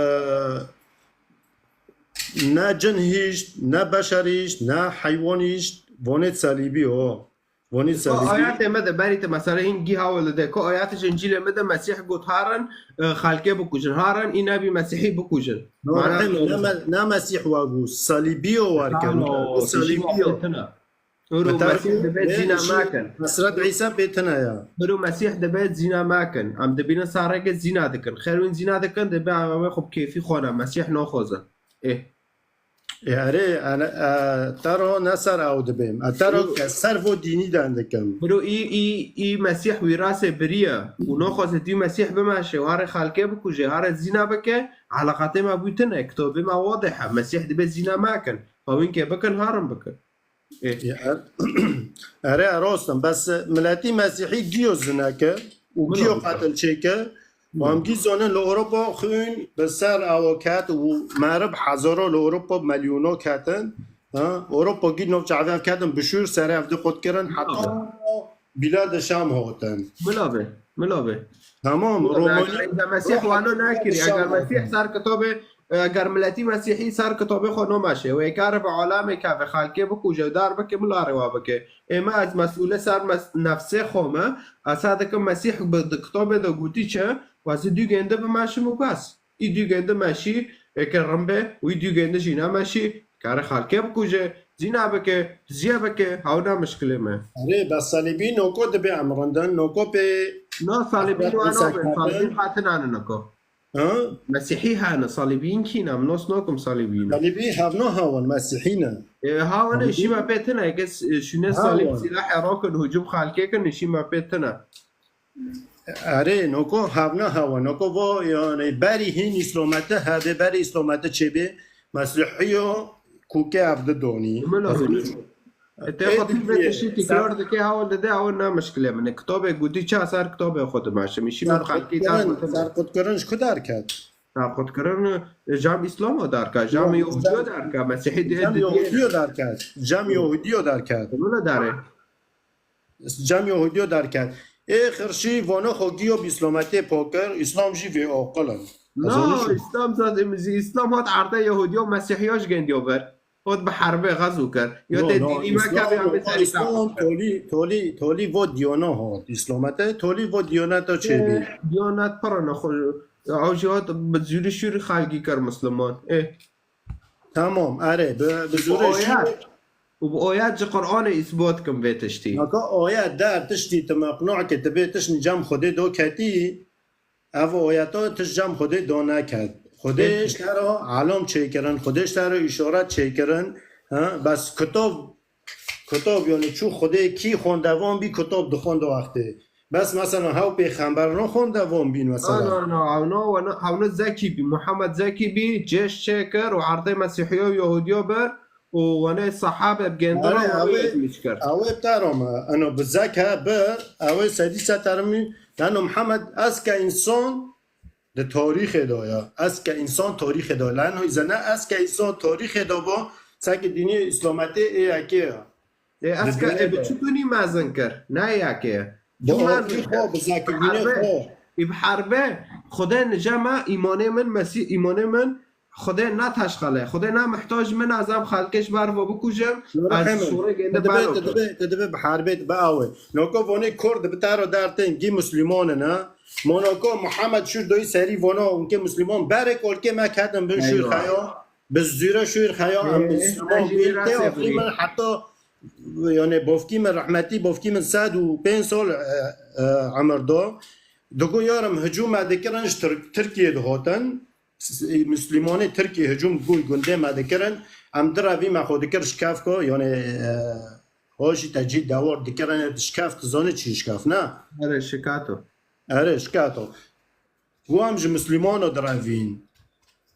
ne cin hîşt, ne beşer hîşt, ne heywan hîşt, vonê selîbiyo. Wanî Ku serî. Ayetê me de berî te mesela hîn gî hawil dide. Ku ayetê ji Încîlê me de Mesîh got, harin, e, xelkê bikujin. Harin, î nebî Mesîhî bikujin. No, Mane ne, ne, ne Mesîh wa bû. Salîbiyo war kir. Tamam, Bu salîbiyo. Tine. Îro Mesîh divê zîna mekin. Hesret Îsa pê tune ya. Îro Mesîh divê zîna mekin. Em dibînin sareke zîna dikin. Xêr wîn zîna dikin, divê em ê xwe bi kêfî xwe ne. Mesîh naxwazin. Ê. Ê, erê, ene, e, te ro ne ser ew dibêm. E, te ro ke ser vo dînî de dikim. Îro î, î, î Mesîh wîrasê biriye û naxwaze dî Mesîh bimeşe, warê xelkê bikuje, warê zîna bike, eleqatê me bû tune, kitabê me wadih e. Mesîh dibê zîna mekin. Hawînkê bikin, harim bikin. Ê. Erê, rast in. Bes miletî Mesîhî giyo zine kir û giyo qetil çêkir. Û em gî zonin li Ewropa xwîn bi ser ew ket û merib hezaro li Ewropa milyona ketin. Ha? Ewropa gî navçe ev ketin bi şûr serê ev di qut kirin heta bîla de Şam hatin. Mila be, mila be. Tamam, Romanî. Eger Mesîh wano nekirî, eger Mesîh ser kitabê, eger miletî Mesîhî ser kitabê xwe nomeşe, wê kare bi alamê keve xelkê bikuje û dar bike, mila rê wa bike. Ê me ez mesûle ser mes-, nefsê xwe me, ez sa dikim Mesîh bi di kitabê de gotî çi, ez ê dûgên di bimeşim û bes. Î dûgên di meşî, êke rin be, wî dûgên di jî nemeşî, kare xelkê bikuje, zîna bike, diziye bike, hewna mişkilê me. Erê, bes salîbî noko dibe em rindin, noko pê Na salîbîn wa nabin, salîbîn hatin ane noko. Ha? Mesîhî hene, salîbîn kî ne, em nos nokim salîbîn. Salîbî hevna hawan, Mesîhî ne. E, hawan e, şî me pê tine, kes, e, şûne salîb silahê rokin, hûcum xelkê kin, şî me pê tine. Erê, noko hevna hewa, noko vo, yani, berî hîn îslomete hebe, berî îslomete çêbe, Mesîhiyo kuke ev di donî. Min lazim. Te xwe pî vê tiştî tîkrar dike, hewa dide, hewa ne mişkilê min e. Kitabê gudî ça ser kitabê xwe dimeşim. Îşî min xelkî dar. Serqutkirin ji ku derket? Serqutkirin, e, cem Îslamo derket, cem Yahûdiyo derket, Mesîhî dê. Cem Yahûdiyo derket, cem Yahûdiyo derket. Min dare. Cem Yahûdiyo derket. Ê xirşî vano xwe giyo bi Îslametê pokir, Îslam jî vê aqil in. Na, Îslam zaten, Îslam hat erde Yahûdiyo Mesîhiyo ji gendiyo ber. Hat bi herbê xezo kir. Yo, tê dînî me kevê em bê serî Îslam tolî, tolî, tolî vo diyona hat. Îslamete tolî vo diyoneta çêbî. Diyonet pir ne xwe. Ew jî hat bi zûrî şûrî xelkî kir Misliman. Ê. Tamam, erê, bi, bi zûrê şûrî. Û bi oyet ji Qur'anê îsbat kim vê tiştî. Naka oyet der tiştî tu meqnu ke tu bê tişt cem Xwedê do ketî, ev oyeta tişt cem Xwedê do neket. Xwedê ji te re elam çêkirin, Xwedê ji te re îşaret çêkirin. Ha? Bes kitov, kitov yani çû Xwedê kî xwendevan bî kitov dixwend wextê. Bes mesela hew pêxember no xwendevan bîn mesela. Na, na, na, hewna, hewna, hewna Zekî bî, Muhammed Zekî bî, cêş çêkir û erdê Mesîhiyo û Yahudiyo bir û wenê sahabe bi gendiran wê ezmîş kir. Ew ê tera me, eno bi zeke bir, ew ê sedî setermî, leno Muhammed eske însan di tarîxê de ya. Eske însan tarîxê de ya. Leno îze ne eske însan tarîxê de bo, seke dînê Îslametê ê yekê ya. Ê, ez ke, ê, bi çi tunî mezin kir? Ne yekê. Bi Çi mezin akî xwe, kir? Bi zekivînê Herbe, xwe. Ê, bi herbe, Xwedê nije me, îmanê min, Mesîh, îmanê min, Xwedê ne teşxele. Xwedê ne mihtac min, ez em xelkê ji ber ve bikujim, ez şûrê gênde ber ve. Te dibe, te dibe bi herbê, bi awê. Noko vonê Kurd bi te re dertên, gî Musliman in, ha? Monoko Muhammed şûr doyî serî vono, unke Musliman berê kolkê me ketin bin şûr xeyo. Bi zûre şûr xeya em Müslüman bûn. Tê axirî min heta, yani bofkî min rehmetî, bofkî min sed û pênc sal, e, e, emir da. Digo yarim hicûm me dikirin ji Tirk-, Tirkiyê dihotin. S-, Müslümanê Tirkiyê hicûm bû gundê me dikirin. Em direvî me xwe dikir ji kevko, yani, e, hojî te cî dewar dikirin, ji kev tu zanî çi ji kev, ne? Erê şikato. Erê, şikato. Wan ji Mislîmano direvîn.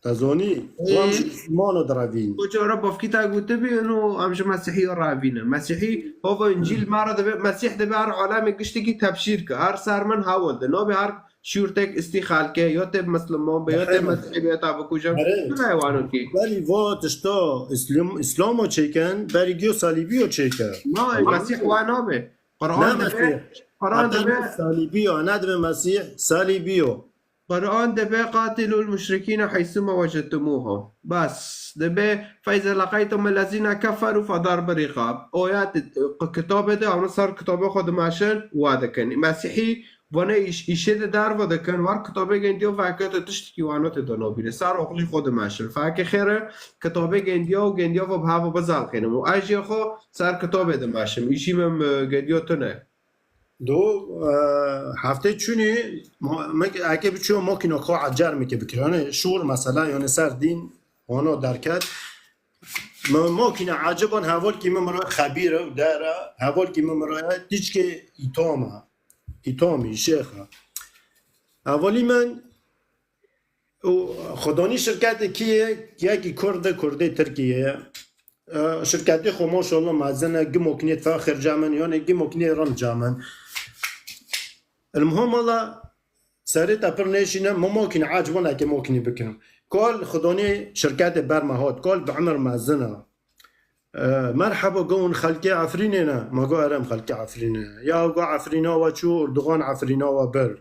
Te zonî? Wan ji Mislîmano direvîn. Koçora bafkî te gotibî, ino em ji Mesîhî revînin. Mesîhî, hova Încîl me re dibe, Mesîh dibe her alemê giştekî tebşîr ke. Her ser min hewil de. Nabe her şûrtek istî xelke, ya tê Mislîman be, ya tê Mesîhî be, ya te bikujin. Erê. Tu ne wano kî? Berî va tişta Îslam-, Îslamo çêkin, berî giyo salîbiyo çêke. Na, Mesîh wa nabe. Quran dibe, Quran dibe. Salîbiyo, nedibe Mesîh, salîbiyo. Quran dibe, "Qatilul müşrikîne heysu me wecedtumuhum." Bes, dibe, "Fe ize leqeytum ellezîne keferu fe darbe rîqab." Oyet, kitabê de, ew ser kitabê xwe dimeşin, wa dikin. Mesîhî, Vana îş, îşê de derve dikin, war kitabê gendiya veke tu tiştekî wana tê de nabîne. Ser aqilî xwe dimeşin. Feke xêr e, kitabê gendiya û gendiya ve bi heva bizelqînim. Û ez jê xwe ser kitabê dimeşim. Îşî min, e, gendiya tune. Do, e, heftê çûnî, ma-, me-, eke biçû makîna xwe ecer mike bikir. Yani şûr mesela, yani ser dîn, wana derket. Me makîna eciban hevalkî min mira xebîr e û der e. Hevalkî min mira ye, tîçkê îtam e. Îtamî, şêx e. Hevalî min û xwedanî şirketê kî ye? Yekî Kurd e, Kurdê Tirkiyê ye. E, şirketê xwe maşallah mezin e, gi makînê feqîr camin, yani gi makînê rind camin. El muhim wala serê te pir nêşîne, me makîne eciban eke makînê bikin. Kal xwedanî şirketê ber me hat, kal bi emir mezin e. E, merheba, go hûn xelkê Efrînê ne? Ma go erê, em xelkê Efrînê ne. Ya go Efrîna we çû, Erdogan Efrîna we bir.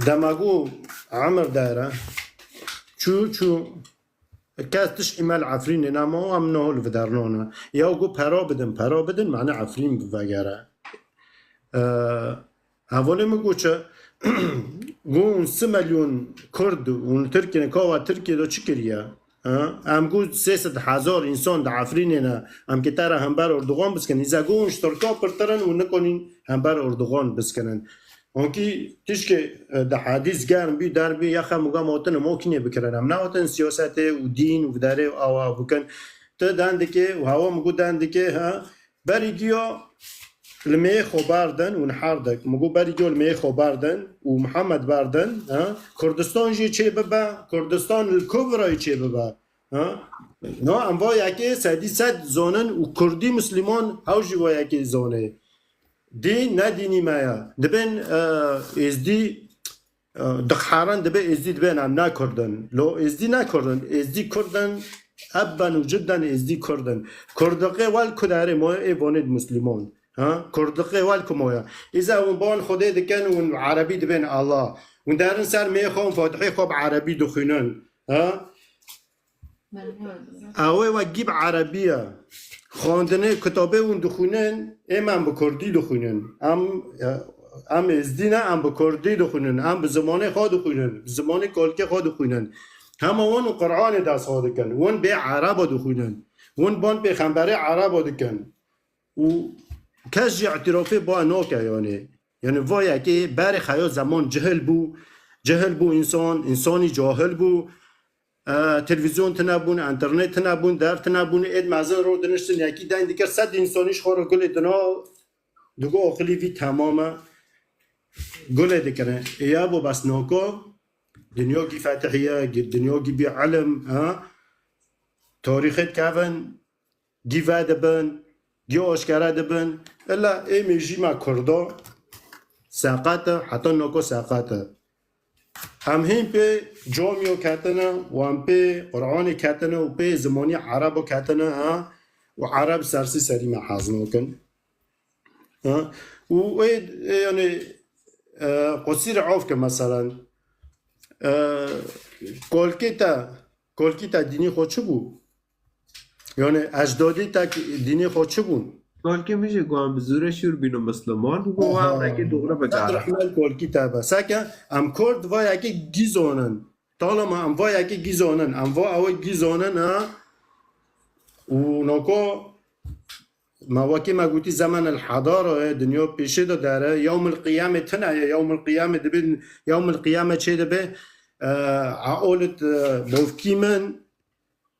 Dema go emir dere. Çû, çû. Kes tiştî me li Efrînê nema, em niho li vidernan e. Ya go pera bidin, pera bidin, mane Efrîn bivegere. E, Hevalê min got çi? Got hûn sê milyon Kurd hûn li Tirkiyê ne, ka we Tirkiyê de çi kiriye? Ha? Em got sê sed hezar însan di Efrînê ne, em kê te re hember Erdogan biskin. Îza got hûn ji Tirka pirtir in, hûn nikonîn hember Erdogan biskinin. Onkî tişkê, e, di hedîs germ bî, der bî, ya xem û gam hatin mokînê bikirin. Em nehatin siyasetê û dîn û viderê û awa bikin. Tu dendikê û hewa min got dendikê, ha? Berî giya li mêyê xwe berdin û nihar dik. Min got berî giya li mêyê xwe berdin û Mihemed berdin, ha? Kurdistan jî çê bibe, Kurdistan li ku virayî çê bibe, ha? No, em va yekê sedî sed zonin û Kurdî Musliman hew jî va yekê zonê. Dîn ne dînî me ye. Dibên, e, êzdî, e, diqherin dibe êzdî dibên em ne Kurd in. Lo êzdî ne Kurd in. Êzdî Kurd in. Ebben û cidden êzdî Kurd in. Kurdiqê wel ku derê moye ê vonê di Musliman. Ha? Kurdiqê wel ku moye. Îza hûn ban Xwedê dikin û hûn erebî dibên Allah. Hûn derin ser mêyê xwe û Fatihê xwe bi erebî dixwînin. Ha? Ew ê we gî bi erebî ye. Xwendinê kitabê hûn dixwînin, ê me em bi kurdî dixwînin. Em, em êzdî ne, em bi kurdî dixwînin. Em bi zimanê xwe dixwînin. Bi zimanê kalkê xwe dixwînin. Hema wan û Qur'anê dest xwe dikin. Wan bê ereba dixwînin. Wan ban pêxemberê ereba dikin. Û kes jî îtirafê ba nake yani. Yani va yekê berê xeya zeman cihil bû. Cihil bû însan, însanî cahil bû. E, televîzyon tune bûn, enternet tune bûn, der tune bûn, êd mezin ro diniştin, yekî deng dikir, sed însanî ji xwe re gulê dina, digo aqilî vî temam e. Gulê dikirin. Ê ya bo bes noko, dinya gî fetihiye, gî-, dinya gî bî ilim, ha? Tarîxê dikevin, gî vedibin, gî aşkere dibin. Illa ê mêjî me Kurda seqet e, heta noko seqet e. Em hîn pê camiyo ketine û em pê Qur'anê ketine û pê zimanî Erebo ketine, ha? Û Ereb sersî serî me hez nakin. Ha? Û ê, ê, yani, e, qusîr af ke meselen, e, kolkê te, kolkî te dînî xwe çi bû? Yani ecdadî te dînê xwe çi bûn? Kolkê min jî got em bi zûre şûr bînin Misliman, û wan Aha. Rengê doğru Qed bigere. Rehmel kolkî te be. Seke em Kurd va yekê gî zonin. Talama em va yekê gî zonin. Em va ew gî zonin, ha? Û noko me wekî me gotî zemen el hedara ye, dinya pêşê de dere. Yewmil qiyamê tune ye. Yewmil qiyamê dibin, yewmil qiyame çê dibe? E, eolit, e, bovkî min.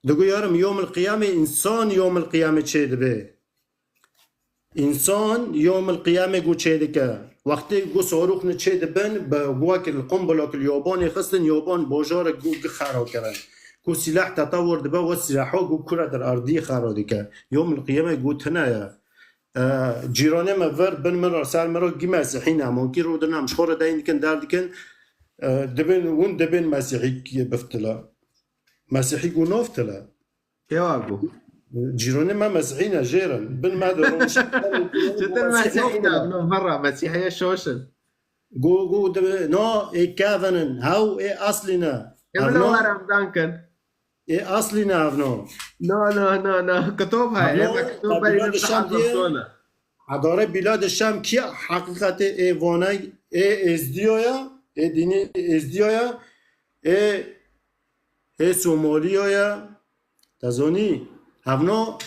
Digo yarim, yomil qiyamê însan yomil qiyamê çê dibe. Însan yomil qiyamê gu çê dike. Wextê gu sorûxni çê dibin, bi wek li qumbilok li yobanê xistin, yoban bojarek gu gi xera kirin. Ku sîlah tetewir dibe, we sîlaho gu kure der ardî xera dike. Yomil qiyamê gu tine ye. E, cîranê me vir, bin min re, ser min re, gî mesîhî ne. Mankî ro din em ji xwe re deyn dikin, der dikin. E, dibin, hûn dibin mesîhî biftile. Mesîhî gu noftile. Ewa gu. Cîronê me mesîhî ne, jêr in. Bin me de ron. Çitir mesîhî ne, no, vera, mesîhiye şoş in. Gu, gu, dibe, no, ê kevin in. Hew, ê aslî ne. Ê bila weram dankin. Ê aslî ne evno. No, no, no, no. Kitob heye. Evno, ema kitob tabi berî ne dişan diye. Sona. Edare Bîlad Şam kî heqîqetê ê vanay ê Êzdiyo ya, ê dînî Êzdiyo ya, ê, ê Somaliyo ya. Te zanî, hevno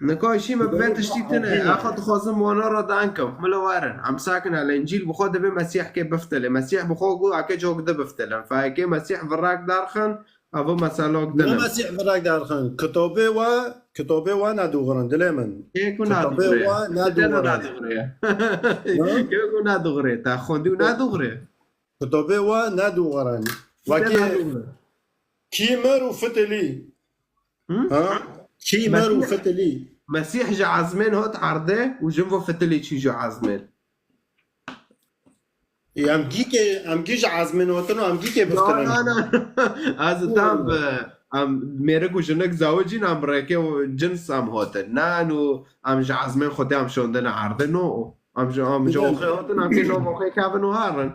Nika jî me bi vê tiştî tune. Axa dixwazim wana re dankim. Milo werin. Em sakin el Încîl bi xwe dibê Mesîhkê biftilê. Mesîh bi xwe got, eke cok di biftilin. Fe eke Mesîh virek derxin, ev meselok Ne din in. Mesîh virek derxin. Kitabê we, kitabê we nedûxirin, dilê min. Kê ku Kitabê nedûxire? we Ti tena nedûxirin. nedûxire. Ha? Kê ku nedûxire? Te xwendî û nedûxire. Kitabê we nedûxirin. Ti Wekî nedûxire. Kî mir û fitilî. Hı? Ha? Kî mir û Mesîh, fitilî. Mesîh ji ezmên hat erdê û jin vo fitilî çî ji ezmên. Em gîkê, em gî ji ezmên hatin û em gîkê Na, biftirin. na, na. Ez tam bi, em mêrik û jinik zawicîn, em rêkê û cins em hatin. Ne û em ji ezmên Xwedê em şandine erdê, no. Em ji, em ji Bilem. oxê hatin, em kê nav oxê kevin û herin.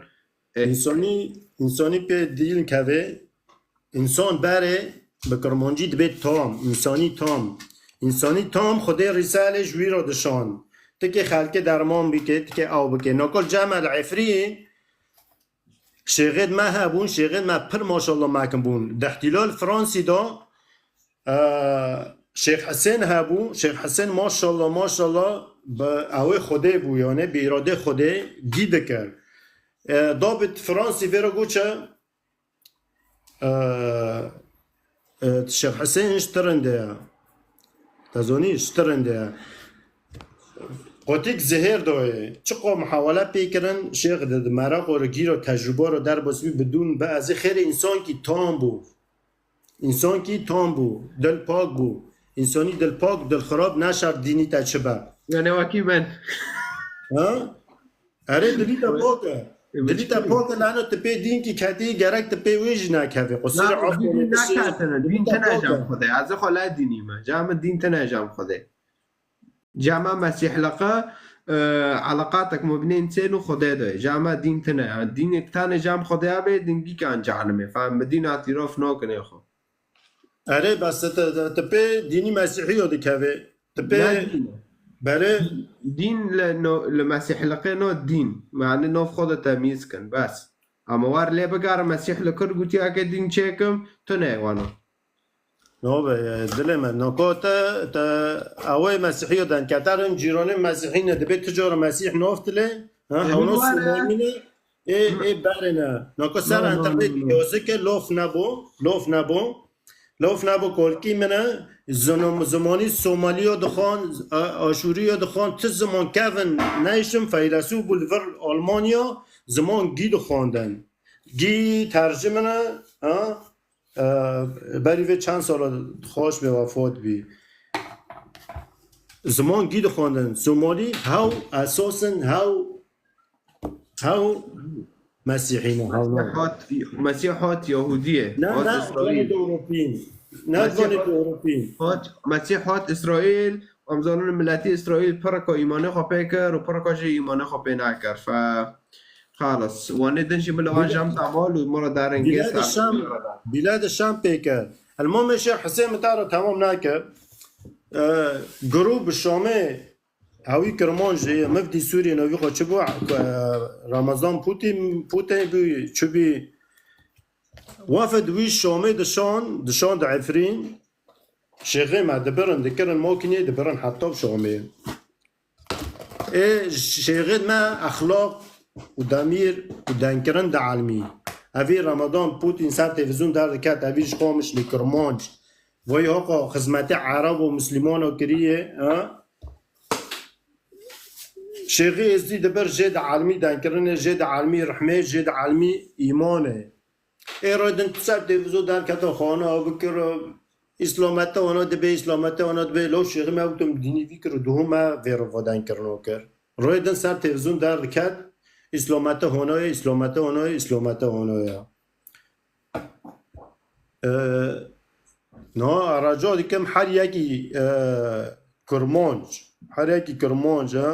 E. Însanî, însanî pê dîl kevê. Însan berê bi kirmancî dibê tam, însanî tam. Însanî tam Xwedê rîsalê ji wî re dişan. Tikê xelkê derman bike, tikê ew bike. Nokol Cemal Efrîn, şêxêd me hebûn, şêxêd me pir maşallah mekin bûn. Di ihtilal Fransî de, e, Şêx Hisên hebû. Şêx Hisên maşallah, maşallah, bi ewê Xwedê bû, yani bi îradê Xwedê gî dikir. E, David Fransî vê re goçe, E, e, Şêx Hisên ji tirinde ye. Te zonî ji tirinde ye. Qotik zihêr doyê. Çiqo muhawele pê kirin, şêx di, di meraq û gîro tecrûba ro derbas bî bidûn bi ezî xêrê însankî tam bû. Însankî tam bû. Dil pak bû. Însanî dil pak, dil xirab neşer dînî te çi be. Yani wekî ben. Ha? Erê dilî te pok e. Dilî te pok e, lano tu pê dînkî ketî, gerek tu pê wê jî nekevî. Qusûrê Na, af dîn bêne, tu şê-, neketine, dilî dîn te tine pok e. Cem Xwedê. Ez xwe la dînî me. Cem dîn tine cem Xwedê. Cem Mesîhliqe, e, eleqatek me binên çên û Xwedê de. Cem dîn tine. Yani dînek tane cem Xwedê abe, dingî kan cehenimê. Fem bi dîn atîrof nokinê xwe. Erê, bes te, te, te pê dînî mesîhî yo dikevê. Te pê Ne dîn. Berê Dîn li no, li mesîhliqê no dîn. Yani nov xwe de temîz kin, bes. Ama war lê bigare mesîh li kur gotiya ke dîn çêkim, tu neywana. No be, dilê me. Noko te, te awê mesîhî yo den keterin cîronê mesîhî ne. Dibê tu cara mesîh nov dilê. Ha, Emin hewno were. Sumormî ne. Ê, ê berê ne. Nako ser No, no, enternetê no, no. Yazike lof nebû. Lof nebû. Lof nebû kolkî min e. Zinom-, zimanî Somaliyo dixwan, a-, Aşûriyo dixwan, ti ziman kevin neyşim, feylesûf bû li vir Almanya, ziman gî dixwandin. Gî tercimine, ha? E, berî vê çend sala xweş bê wefat bî. Ziman gî dixwandin. Somalî hew esos in, hew Hew Mesîhî ne, hew ne. Mesîh hat, Mesîh hat Yahudiyê. Ne, Hat ne, Îsraîl. Vanê Ewropîn. Ne, Mesîh vanê hat, Ewropîn. Hat, Mesîh hat Îsraîl. Em zanin miletî Îsraîl pirika îmanê xwe pê kir û pirika jî îmanê xwe pê nekir. Fe, xalas. Wanê din jî min li wan Bîle-, jam tamal û min re darên Bîlad gês Şam, Bîlad Şam pê kir. Elmamê Şêx Hisên min te re temam nekir. E, Grûb Şamê Hewî Kirmanc jî, Mifdî Sûriyê navî xwe çi bû? Ku, e, Ramazan Pûtî, Pûtê bû, çi bî? Wefd wî Şamê dişan, dişan di Efrîn, şêxê me dibirin, dikirin makînê, dibirin heta Şamê. Ê şêxê me exlaq û demîr û dengkirin dielmî. Evî Ramadan Pûtîn ser televîzyon derdiket, evî ji Qamişlî Kirmanc. Vay hoqa xizmetê Ereb û Mislîmano kiriye, ha? Şêxî Êzdî dibir jê dielmî dengkirinê, jê dielmî rihmê, jê dielmî îmanê. Ê rê din tu ser televîzyon derkete xwana bikir, îslamete wana dibe, îslamete wana dibe, lo şêxî me wexto dînî vî kir û duhû me vê riva dengkirino kir. Rê din ser televîzyon derdiket, îslamete hona ye, îslamete hona ye, îslamete hona ye. E, niha araca dikim her yekî, e, Kurmanc, her yekî Kurmanc, e,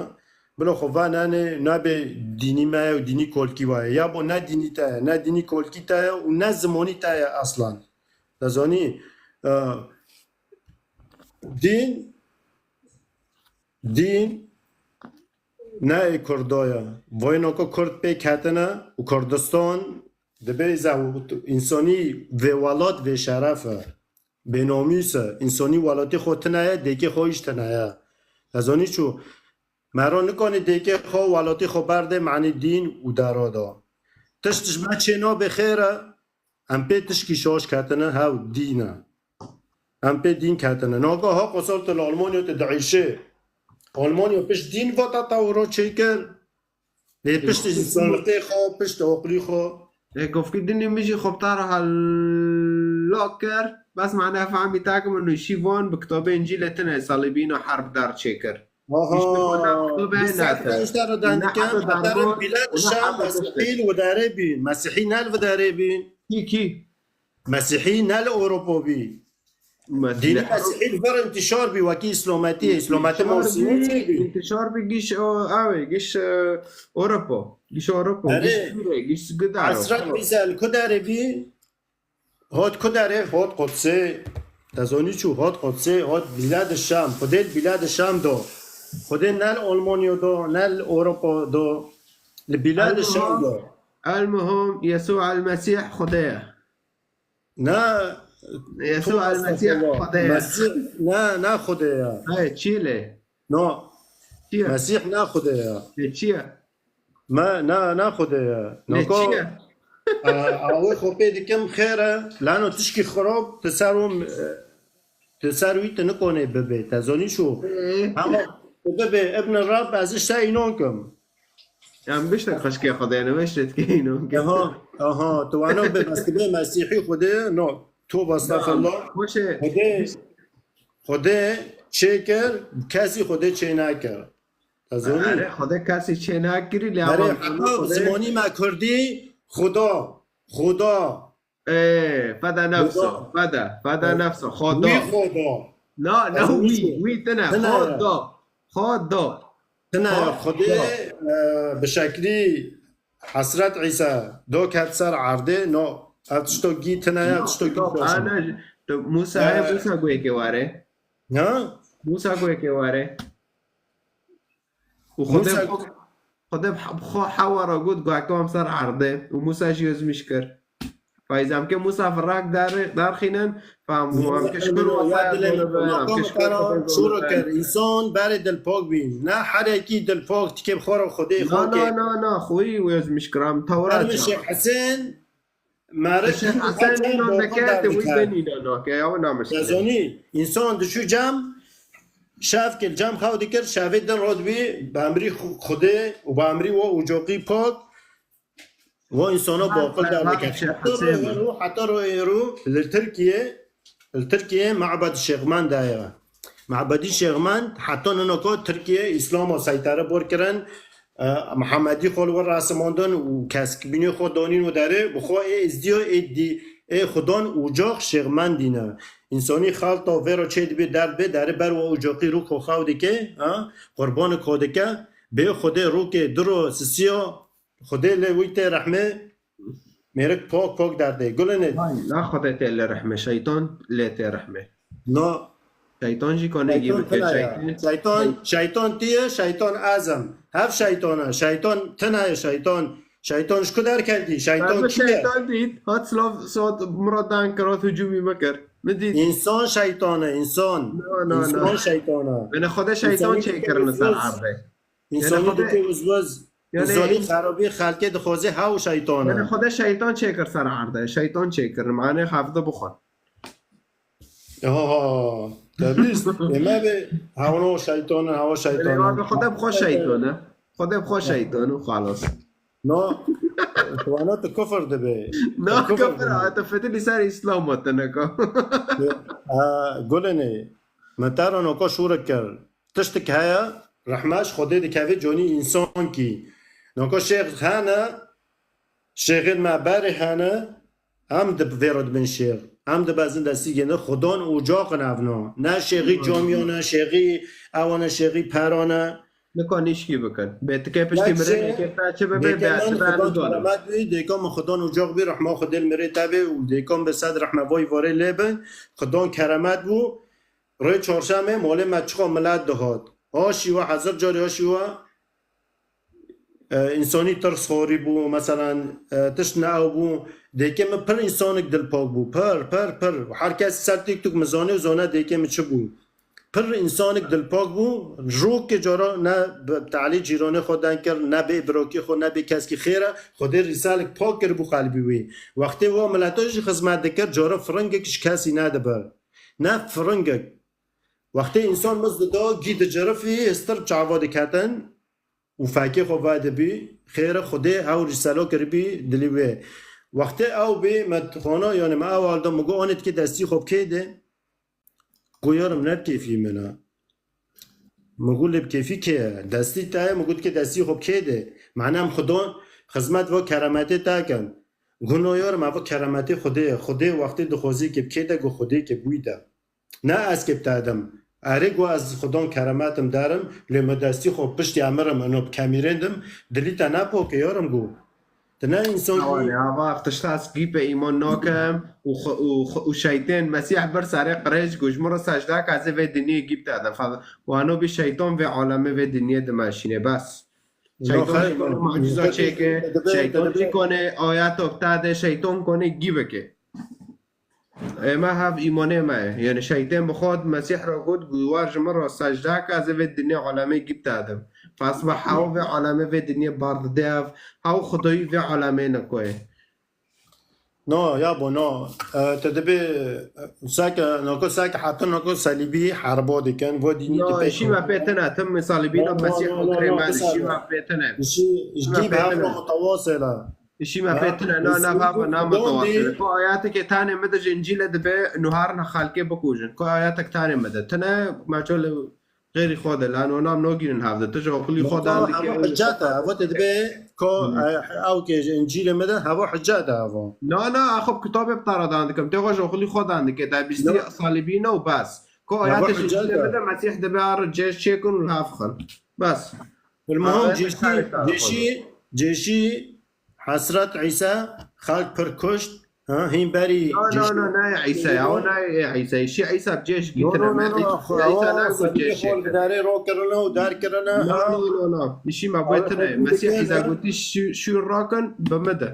bila xwe venenê nabê dînî me ye û dînî kolkî we ye. Ya bo ne dînî te ye, ne dînî kolkî te ye û ne zimanî te ye eslan. Te zanî, e, dîn Dîn ne ê Kurda ye. Vayna ku Kurd pê ketine û Kurdistan dibê ze û însanî vê welat vê şeref e. Bênamûs e. Însanî welatê xwe tune ye, dêkê xwe jî tune ye. Ez anî çû. Mero nikanî dêkê xwe, welatê xwe berdê, manî dîn û dera da. Tişt ji me çê nabe xêr e. Em pê tişkî şaş ketine, hew dîn e. Em pê dîn ketine. Naga ha qosor tu li Almanya tu diîşê. Almanya pişt dîn va te tewro çêkir. Lê pişt Lêkovkî din, însanlikê xwe, pişt aqilî xwe. Lêkovkî dinê min jî xwe bi te re hela kir. Bes mane fehmî te kim û şîvan bi kitabê Încîlê tine salîbîna herb der çêkir. Aha. Îşte bu ne kitabê Biz ne zaten te. Îşte re Ne dendike, hata heterin dango, bîle ne dişem, hata kuşte. Mesîhî li widarê bî. Mesîhî ne li widarê bî. Kî, kî? Mesîhî ne li Ewropa bî. Dînî Mesîhî li vir intişar bî, wekî Îslametiye. Îslameti Mosînî çê bî. İntişar bir giş o, abi, giş e, Avrupa. Giş Avrupa, Erê, giş Suriye, giş Gıdaro. Hesret Bizel ku derê bî? Hot ku derê? Hot Qudsê. Te zonî çû? Hot Qudsê, hot Bilad Şam. Xwedê li Bilad Şam do. Xwedê ne li Almanya do, ne li Avrupa do. Li Bilad Şam do. El muhim, Yesu El Mesih Xwedê ye. Na, Yesu El Mesih Xwedê ye. Mesih, na, na Xwedê ya. Hey, çi lê? No. Çi ye? Mesih na Xwedê ya. Lê çi ye? Ma, na, na Xwedê ya. Lê çi ye? A, awê xwe pê dikim xêr e. Lano tişkî xirab, tu ser û, e, tu ser wî tu nikonê bibê. Te zonî şu. Ee. Ama tu bibê Ibn Rab ez işte inan kim. Em biştin xişkê Xwedê ne, weş redikê înan. Aha, aha, tu wana bê, bes tu bê Mesîhî Xwedê, no, toba estağfurullah. Xweşe. Xwedê, Xwedê çêkir, kesî Xwedê çê nekir. Ez zonî. Erê, Xwedê kesî çê nekirî, lê Erê, ama heta Xwedê zimanî me Kurdî, Xuda, Xuda. Ê, feda nefsa, Xuda. Feda, feda nefsa, Xuda. Wî Xuda. Na, na, wî, wî tine, Xuda. Xuda. Tine Xwedê, e, bi şeklî Hesret Îsa do ket ser erdê, no, ev tişto gî tine ye, ev tişto gî tine. Ana, Musa, e, Musa goyekê ware. Ha? Musa goyekê ware. Û Xwedê Musa bi xwe, Xwedê bi xwe hewa re got, "Guhekê wan ser erdê." Û Musa jî ozmîş kir. Fayz em ke Musa firak dar-, darxînin, fam bû, em ke şikir Ya dilê min, Xwedê, em ke şikir Xwedê şûro kir. Însan berê dilpak bî. Ne herekî dilpak, tikê bi xwe re Xwedê Na, xwe na, kê. Na, na, xwî ozmîş kir, em tewra Her çawa. Şêx Hesên, Meriç Hesen nîno neke, te wî benîno nake, ya wina mişkile. Dezonî, însan dişû cem, şev kir, cem xew dikir, şevê din rod bî, bi emrî Xu-, Xwedê û bi emrî we ocaqî pak, we însana baqil derdikir. Heta royê rû, heta royê rû, li Tirkiye, Li Tirkiyê Mabed Şêxmend heye. Mabedî Şêxmend heta ninoka Tirkiye Îslama seytere bor kirin. E, Mihemedî xwe li wir resimandin û keskbînê xwe danîn û derê bi xwe ê êzdiya ê dî-, ê xudan ocax Şêxmendî ne. Însanî xelta vê re çê dibê derd bê, derê ber we ocaqî rû xwe xew dike, ha? Qurbanik xwe dike. Bê Xwedê rûkê diro sisiya Xwedê lê wî tê rehmê, mêrik pok pok derdê. Gulinê. Hay, na Xwedê tê lê rehmê, şeytan lê tê rehmê. No. Şeytan jî konê gî Şeytan bike, tine ya. Şeytan. Şeytan, şeytan tiye, şeytan ezem. Hev şeytan e, şeytan tine ye, şeytan. Şeytan ji ku derketî? Şeytan kî ye? Şeytan dît, hat silav, sot, miradan kir, hat hücumî me kir. Mi dît? Însan şeytan e, însan. No, no, no. Însan şeytan e. Bene Xwedê şeytan çêkirine ser erdê. Însanî dike uzwez. Yanî Însanî xerabî xelkê dixwaze hew şeytan e. Yanî Xwedê şeytan çêkir ser erdê. Şeytan çêkir. Manê hevde bixwe. Ha, ha. Te bîst. Ê me bê hewno şeytan e, hewa şeytan e. Yanî Xwedê bixwe şeytan e. Xwedê bixwe şeytan û xalas. No. Wana tu kufir dibe. No, kufir, ha, tu fitî li ser Îslam hatine ka. Ha, gulinê. Me te re noka şûrik kir. Tiştik heye, rehme ji Xwedê dikeve conî însankî. Noko şêx hene, şêxên me berê hene, em di vê re dibin şêx. Em dibezin destî gêne. Xudan ocaq in evna. Ne şêxî camiyan e, şêxî ewan e, şêxî peran e. Nika nîşkî bikin. Bê tikê piştî mirinê kê te çi bibe, bê çi be nizana. Dêka min xudan ocaq bî, rehma Xwedê li mirê te bê û dêkan bi sed rehme vay varê lê bin. Xudan keremet bû. Rê çarşemê malê me çiqa milet dihat. Ha şîwa, hezar carî ha şîwa, e, însanî tirsxorî bû, meselan, e, tişt ne ew bû. Dêkê min pir însanik dilpak bû, pir, pir, pir. Her kes ser TikTok min zanê û zane dêkê min çi bû. Pir însanik dilpak bû. Rokê cara ne bi talî cîranê xwe deng kir, ne bê birokê xwe, ne bê keskî xêr e. Xwedê rîsalik pak kiribû qelbî wî. Wextê wa mileta jî xizmet dikir, cara firingek ji kesî nedibir. Ne firingek. Wextê însan miz dida, gî dicirifî, hêstir çava diketin û fekê xwe vedibî, xêre Xwedê hew rîselo kiribî dilî wê. Wextê ew bê me dixwana, yanî me ew halda, min got, "Anê dikê destî xwe bi kê de?" Got, "Yarim ne bi kêfî min e." Min got, "Lê bi kêfî kê ye? Destî te ye?" Min got, "Dikê destî xwe bi kê de?" Mane em Xwedon xizmet va keremetê te kin. Got, "No yarim, eva keremetê Xwedê ye. Xwedê wextê dixwazî kê bi kê de, got Xwedê kê bi wî de." Ne ez kê bi te dim. Erê, got, ez Xwedon keremetim derim, lê min destî xwe piştî emirim, ino bi kemîrên dim, dilî te ne pok e, yarim, got. Ti ne însan Awa kî ne, ava tişta ez gî pe îman nakem û xwe, û xwe, û şeytên Mesîh bir serê qirêj, got, ji min re secde ke, ez ê vê dinyê gî bi te dim. Fa-, wano bî şeytan vê alemê vê dinyê dimeşînê, bes. Şeytan ji min re muciza çêke, şeytan jî konê ayeta bi te de, şeytan konê gî bike. Ême hev îmanê me ye. Yanî şeytên bi xwe Mesîh re got, got, "War ji min re secde ke, ez ê vê dinyê alemê gî bi te dim." Fasba hew vê alemê vê dinyê bar dide ev. Hew Xwedayî vê alemê ne koyê. No, yabo, no. E, te dibê, e, seke, nako seke heta nako salîbî herbo dikin, vo dînî No, dipê işî me pê tine, tim salîbî No, no, no, Mesîh no, no, otirê no, me, işî me pê tine. Işî, işî me pê tine. Mutawasila. Îşî me pê tine, na, na, baba, na, mutawasile. Ku ayatek tanê me de ji Încîle dibe nuharina xelkê bikujin. Ku ayatek tanê me de tine, me çol xêrî xwe de, lan o nam nogînin hevde. Tu ji oxilî xwe dan dike. Hava hicet e, hava te dibe, ku, e, ew ke ji Încîlê me de, hava hicet e hava. Na, na, axo kitabê bi tara dan dikim. Tê xwe ji oxilî xwe dan dike. Te bîstî salîbî ne û bes. Ku ayate ji Încîlê me de Mesîh dibe ar cêş çêkin û li hev xin. Bes. Bil muhim cêşî, cêşî, cêşî Hesret Îsa xelk pir kuşt, ha, hîn berî No, no, cêşî no, nayê Îsa ya, o nayê Îsa. Şî Îsa bi cêş No, no, gîtine no, me. No, xwe, Îsa awa, nayê xwe cêşê. Xwe li darê rokirine û derkirine, No, ha. No, no, no. Îşî me Awa, gotine. Xwe Mesîh dikene. Îsa gotî şû, şûr rakin bi min de.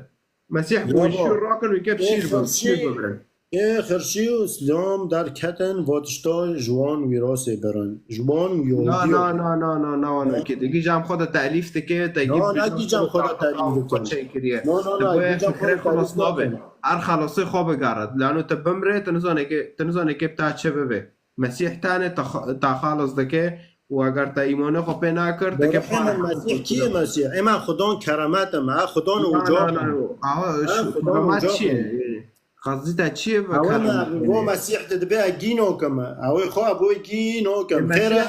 Mesîh Yo, bû bo. Şûr rakin û kep Ê şîr bi, xirşî, şîr bibrin. Ê xirşî û silom derketin, vatişta ji wan wîrasê birin. Ji wan Na, yoldiyo. Na, na, na, na, na, wan wekî. Te gî cam xwe de telîf dike, te gî Na, ne gî cam xwe de telîf dike. Çêkiriye. Na, na, Te na, boye gî cam xwe fikre de xelas telîf nabe. Nakin. Her xelasê xwe bigare. Lano te bimre, te nizane ke, te nizane ke ta çi bibe. Mesîh tane te xa-, te xelas dike û eger te îmanê xwe pê nakir, te ke Berxê min Mesîh kî ye Mesîh? Ê me Xudan keremet e me, Xudan uca me. Aha, Xudan uca me. Qazî te çi ye? Ewe me, vo Mesîh de dibe gîno ke me. Ewe xwe bo gîno ke me. Xêre,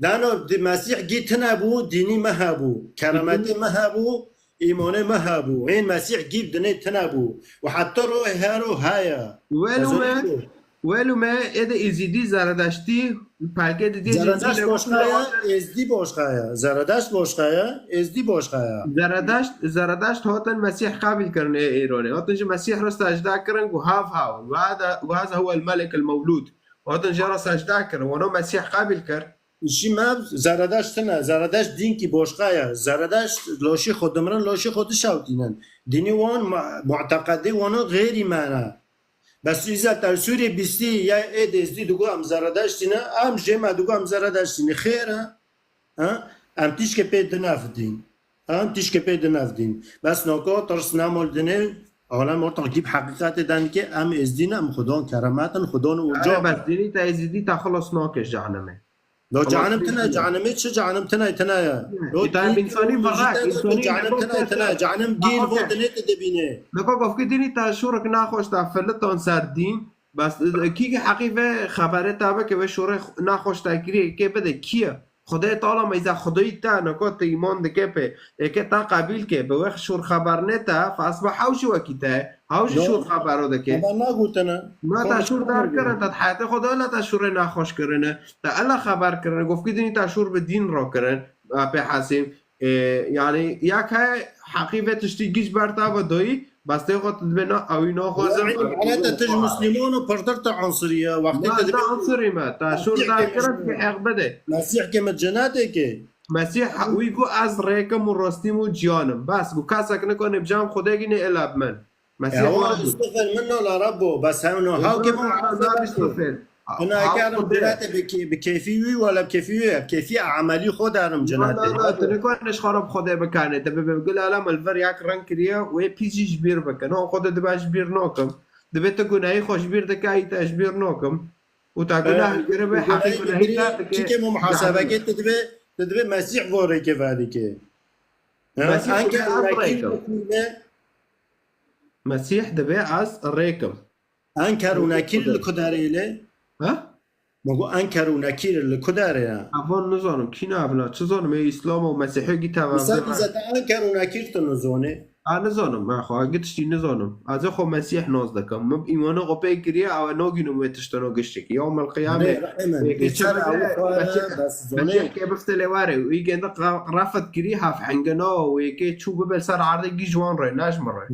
dano di Mesîh gî tine bû, dînî me hebû. Keremetê me hebû. Îmanê me hebû. Hên Mesîh gî bi dinê tine bû. Û heta rohê hero heye. Welo me, welo me ê de Êzîdî, Zeredeştî, pelkê didî Zeredeşt boşqa ye, Êzdî boşqa ye. Zeredeşt boşqa ye, Êzdî boşqa ye. Zeredeşt, Zeredeşt hatin Mesîh qebîl kirin ê Îronê. Hatin ji Mesîh re secde kirin ku hav haw. Wa da, wa za huwa el-melek el-mewlûd. Hatin jê re secde kirin. Wano Mesîh qebîl kir. Îşî me Zeredeşt tine. Zeredeşt dînkî boşqa ye. Zeredeşt laşî xwe dimirin, laşî xwe dişewtînin. Dînî wan, mu-, muteqedê wan xêrî me ne. Bes îza te Sûrê bîstî ya ê Êzdî digo em Zeredeştî ne, em jê me digo em Zeredeştî ne. Xêr e. Ha? Em tîşkê pê dinevdîn. Em tîşkê pê dinevdîn. Bes noko tirs nemol dinê, alem ortak gîb heqîqetê den dike, em Êzdî ne, em Xudan keremet in, Xudan uca. Bes dînî te Êzîdî te xilas nake ji cehennemê. Lo cehennem tine, cehennemê çi cehennem tine, tine ye. Lo Îta dîn însanî teolojî viraq, te de însanî cehennem tine, tine, cehennem gîl vo dinê te dibîne. Niko gofkê dînî te şûrek naxweş te filitan ser dîn. Bes, e, kî ki heqî ve xebere te be ke ve şûrê naxweş te kiriye, kê bide kî ye? Xwedê Teala me îza Xwedayî te, niko te îman dike pê. Eke te qebîl ke, bi we şûr xeber nete, fa esba hew jî wekî te, hew jî şûr xebero dike. Xeber nagotine. Na te şûr dar kirin, te heyatê xwe de la te şûrê naxweş kirine. Te ela xeber kirine, gofkî dinî te şûr bi dîn re kirin, e, pê hesîm. E, yanî, ya ke heqî ve tiştî giş ber te ve doyî, Bes tê xwe tu dibê na, ewî naxwazim. Yanî, alete tu ji Musliman û pirtir tu ansirî ye. Wextê Na, tu dibê na ansirî me. Ta şûr Mesîh dar ke kirin, Mesîh. Heq bide. Mesîh ke me cenetê ke. Mesîh wî got, "Ez rêkim û rostîm û ciyanim." Bes, got, "Kesek nikane bi cem Xwedê gîne ela bi min." Mesîh Ya, wa wî got. Estağfir minna la Rabbo. Bes hewna, haw ke Estağfir, Muhammed estağfir, estağfir. Ana Haw ekerim Xwedê. Cenete bi kê-, bi keyfî wî wala bi keyfî wî, bi keyfî emelî xwe derim cenete. Na, na, tu nikane ji xwe re bi Xwedê bikanê. Te bibe gul alem li vir yak reng kiriye, wê pîs jî ji bîr bike. No, Xwedê dibe ji bîr nokim. Dibe tu gunehî xwe ji bîr dike, î te ji bîr nokim. Û ta guneh kiribe, heqî gunehî te dike. Çike mu muhasebekê tu dibe, tu dibe Mesîh vo rêke vedike. Mesîh Enker dibe û ez Nekîr rêkim. Mesîh dibe ez rêkim. Enker û Nekîr li ku derê le? Ha? Ma got Enker û Nekîr li ku derê ye? Evan nizanim, kî ne evla? Çi zanim, ê Îslam û Mesîhê gî teva Mesela vê. Bize te Enker û Nekîr tu nizonê? Ha, nizanim, ha, xwe, gitiştî nizanim. Ez ê xwe Mesîh nas dikim. Min îmanê xwe pê kiriye, ew nagînim wê tiştano giştikî. Yewmel qiyamê. Rehim, wê kê çi bide, ew xwe Mesîh, bes zonê. Mesîh kê bifte lê were, wî gende qa-, refet kirî, haf hengina, wê kê çû bibe ser erdê gî ji wan re, ne ji min re.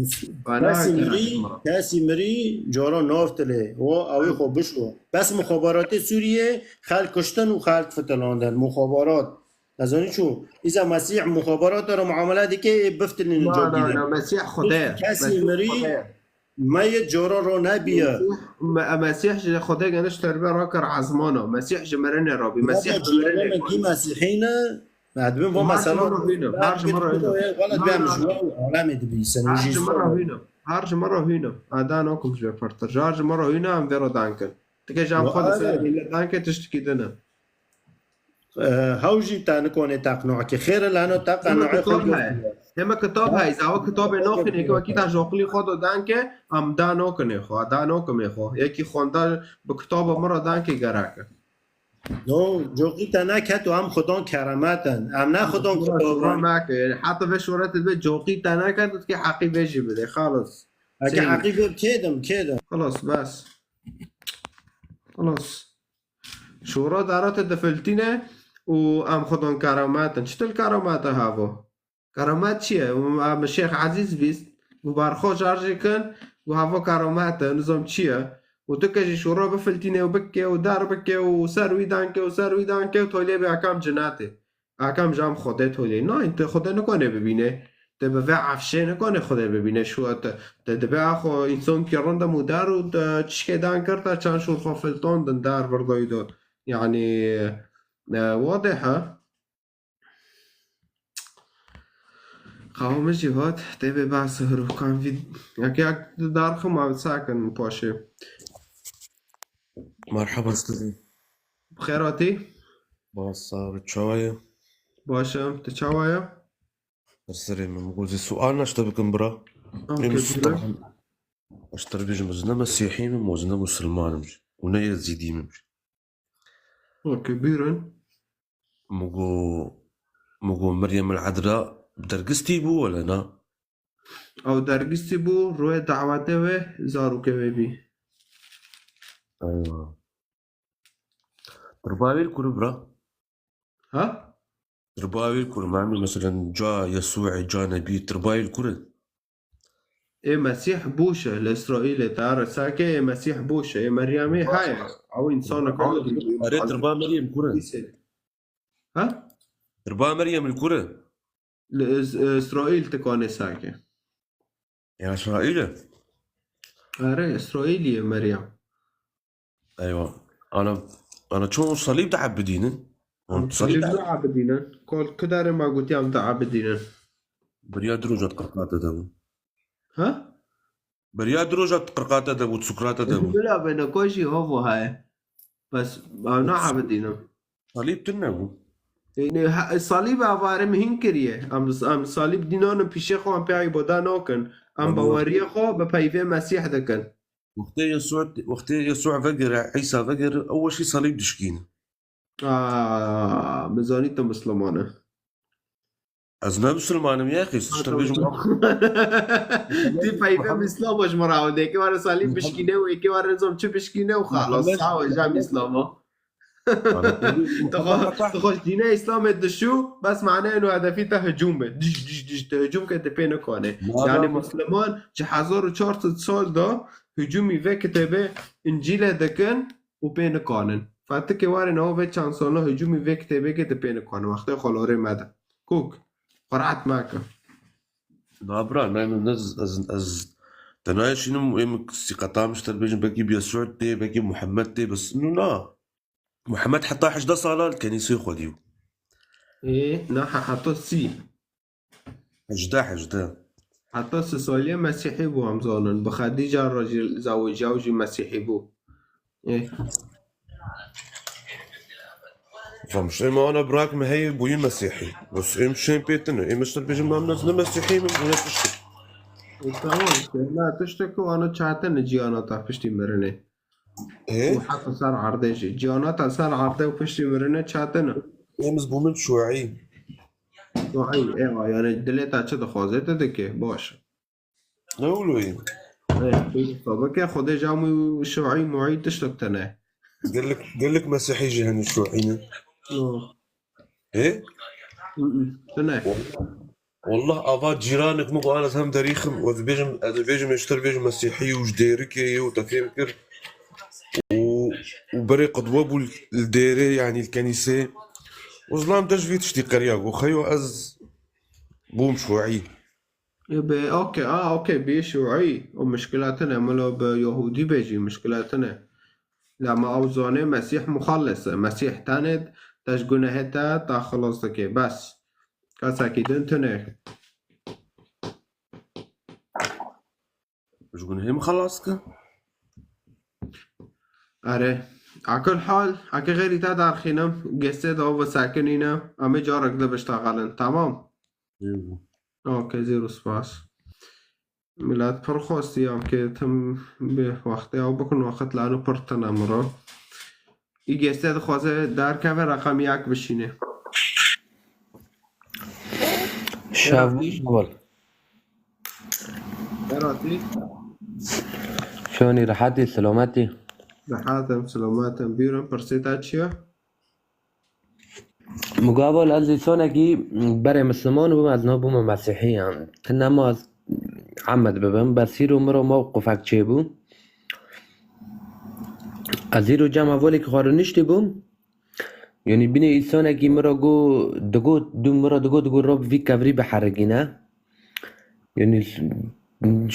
Ba, ne Kesî kere mirî, ji min re. Kesî mirî, cara navtilê. O, ew ê xwe bişo. Bes muxabaratê Sûriyê xelk kuştin û xelk fitilandin. Muxabarat. Nezanî çû. Îza Mesîh muxabarat re muamele dike, ê biftilînin Na, cokî na, de. Na, Mesîh Xwedê ye. Kesî Mesîh mirî, Xwedê ye. Me yê cara ro nebiye. Mesîh, Me-, Mesîh ji Xwedê geniş terbe rakir ezmana. Mesîh ji mirinê rabî. Mesîh Baba bi mirinê cîranê rabî. Kî Mesîhî ne? Me dibin va Her ji mesela min re hînim, her ji min re hînim. Wala Na, dibem na, ji na. Wan alemê dibîsin. Her ji min re hînim. Her ji min re hînim. A, da nokim ji vê pirtir. Ji her ji min re hînim, em vê re dankin. Tike ji em Wa xwe de ser are. Hîle danke tiştikî dine. E, hew jî te nikonê teqnû ke. Xêr e, leno te Heme qenoê xwe kitab heye. Heme kitab heye. Zawa kitabê noxînê ke wekî ta joqilî xwe do danke, em da nokinê xwe, da nokimê xwe. Yekî xwenda bi kitaba min re danke gerek e. No, coqî te neket û em xudan keremet in. Em ne xudan Şura, kitab şura in. Nake. Heta vê şoretê dibe coqî te neket û dike heqî vê jî bide. Xalas. Eke Seyî. Heqî vê kêdim, kêdim. Xalas, bes. Xalas. Şora dara te difiltîne û em xudan keremet in. Çitil keremet e havo? Keramet çi ye? Em Şêx Ezîz bîst, û berxwe şarjê kin, û hava keramet e, nizam çi ye? Û tu ke jî şûro bifiltîne û bike û der bike û ser wî danke û ser wî danke û tolê bê akam cinatê. Akam jam Xwedê tolê. Nayên, te Xwedê nikone bibîne. Te bi vê efşê nikone Xwedê bibîne. Şu te, te dibe axo însan ki rindem û der û te çişkê dan kir te çend şûr xwe filtandin der birdoyî do. Yanî, e, wadih e. Qehwa min jî hat, tê bê behs hirokan vî-, yek yek darxim ev sakin paşê. Merhaba Stevî. Bi xêr hatî? Baş sağ ol, çawa ye? Baş im, tu çawa ye? Ser serê min, gozê sual naşte bikim bira. Em Okey, buyurun. Musulman. Ji te re bêjim, ez ne Mesîhî me, ez ne Musulman im jî. Û ne Yezîdî me jî. Okey, buyurun. Min got, min got Meryem el Edra dergistî bû wele na? Ew dergistî bû, royê dawetê wê zarokê wê bî. Eywa. Tirba wê li kur e bira? Ha? Tirba wê li kur e? Mami, meselen, ca Yesûê, ca Nebî, tirba wê li kur e? Ê Mesîh bûş e li Îsraîlê, te re sake ê Mesîh bûş e, ê Meryemê heye. Ew însanek Erê, tirba Meryem kur e? Ha? Tirba Meryem li kur e? Li Îs-, Îsraîl tikane sake. Ya Îsraîl e? Erê, Îsraîlî ye Meryem. Eywa. Ana, ana çon salîb diebidînin? Hûn Em salîb salîb diebidînin? Ku, ku derê me gotiye em diebidînin? Beriya du roja di qirqa te de bû. Ha? Beriya du roja di qirqa te de bû, di sukra te de bû. Bila bêne, ku jî havo heye. Bes, em naebidînin. Salîb tune bû. Yanî, he, salîb evarê min hîn kiriye. Em, em salîb dînanin pîşê xwe, em pê îbada nakin. Em Em baweriyê xwe bi peyvê Mesîh dikin. Wextê Yesû, wextê Yesû vegere, Îsa vegere, ew weşî salîb dişkîne. Aa, bizanî tu Misliman e. Ez ne Misliman im ya, xês, Ha, işte tamam, bêjim tamam. Tî peyvê Îslam o ji min re, êkê were salîb bişkîne û êkê were nizam çi bişkîne û xalas, Muhammed, sağ ol, jam Îslam o. Abi, Tu xwe, tu xwe ji dînê Îslamê dişû, bes mane eno hedefî te hicûm be. Dij, dij, dij. ji te hicûm ke, te pê nikane. Mala Yani ma- Musliman ji hezar û çar sed sal de hicûmî vê kitêbê Încîlê dikin û pê nikanin. Fetikê warê niha vê çend sala hicûmî vê kitêbê ke, te pê nikanin. Wextê xwe lorê mede. Kok. Quraet meke. Na bira, na, na, ez, ez, ez, te nayê şînim, ê min sîqeta min ji te bêjim, belkî Bîya Suud tê, belkî Muhammed tê, bes, nû na. Muhammed heta hejdeh sala li kenîsê xwedî bû. Ê, na, he-, heta sî. Hejdeh, hejdeh. Heta sî salî Mesîhî bû, em zanin. Bi Xedîca re jî zawijiya û jî Mesîhî bû. Ê. Vamştê me ana brak me heye bûyî Mesîhî. Bes êm şên pê tine. Êm işte bêjim, "Mam, ez ne Mesîhî, min bûne tiştek." E, tamam işte. Na tiştek ku ana çatine ciyana ta piştî mirinê. Ê? Û heta ser erdê jî. Ciyana ta ser erdê û piştî mirinê çatine. Êm ez bû min şuî. Şuî, ewa, yani dilê te çi dixwaze, te dike. Baş. Ne wilo ye? Ê, tu sabike Xwedê camû şuî muî tiştek tine. Gelek, gelek Mesîhî jî hene şuî ne. No. Ê? Hı hı. Tine. Wallah, wallah ava cîranek min got, "Ez hem derîxim." Ez bêjim, ez bêjim, êştir bêjim Mesîhî û ji dêrikê ye û te fêm kir. Û, û berê qedwe bû li dêrê, yanî li kenîsê. Û zilam de ji vî tiştî qeriya got, "Xeyo ez bûm şuî." Ê, bi, okey, a, okey, bi şuî. O mişkila tine, milo bi Yahudî bêjî, mişkila tine. Lema ew zanê Mesîh muxellis e. Mesîh tenê te ji gunehê te, te xilas dike. Bes. Kesekî din tune. Ji gunehê min xelas ke? Erê. Akil hal, eke xêrî te derxînim, gestê de ava sekinîne, em ê carek de biştexelin. Tamam? Êbo. Okey, zêro spas. Milet pir xwestiya ke tim bi wextê ew bikin, wext lano pir tine min re. Î geste dixwaze derkeve, reqem yek bişîne. Şev Beratî. Bol. Beratî. Şonî rehetî, selametî. Rehet im, selamet im. Bîrin, pirsê te çi ye? Min got, "Heval, ez însonekî berê Misliman bûm, ez niha bûme Mesîhî, yan. Ti nema ez Emed bibim, bes hîro min re mewqifek çêbû. Ez hîro cem hevalekî xwe rûniştî bûm. Yanî binê însonekî min re got, digot, dûm min re digot, digot, 'Rob vî kevirî biherikîne.' Yanî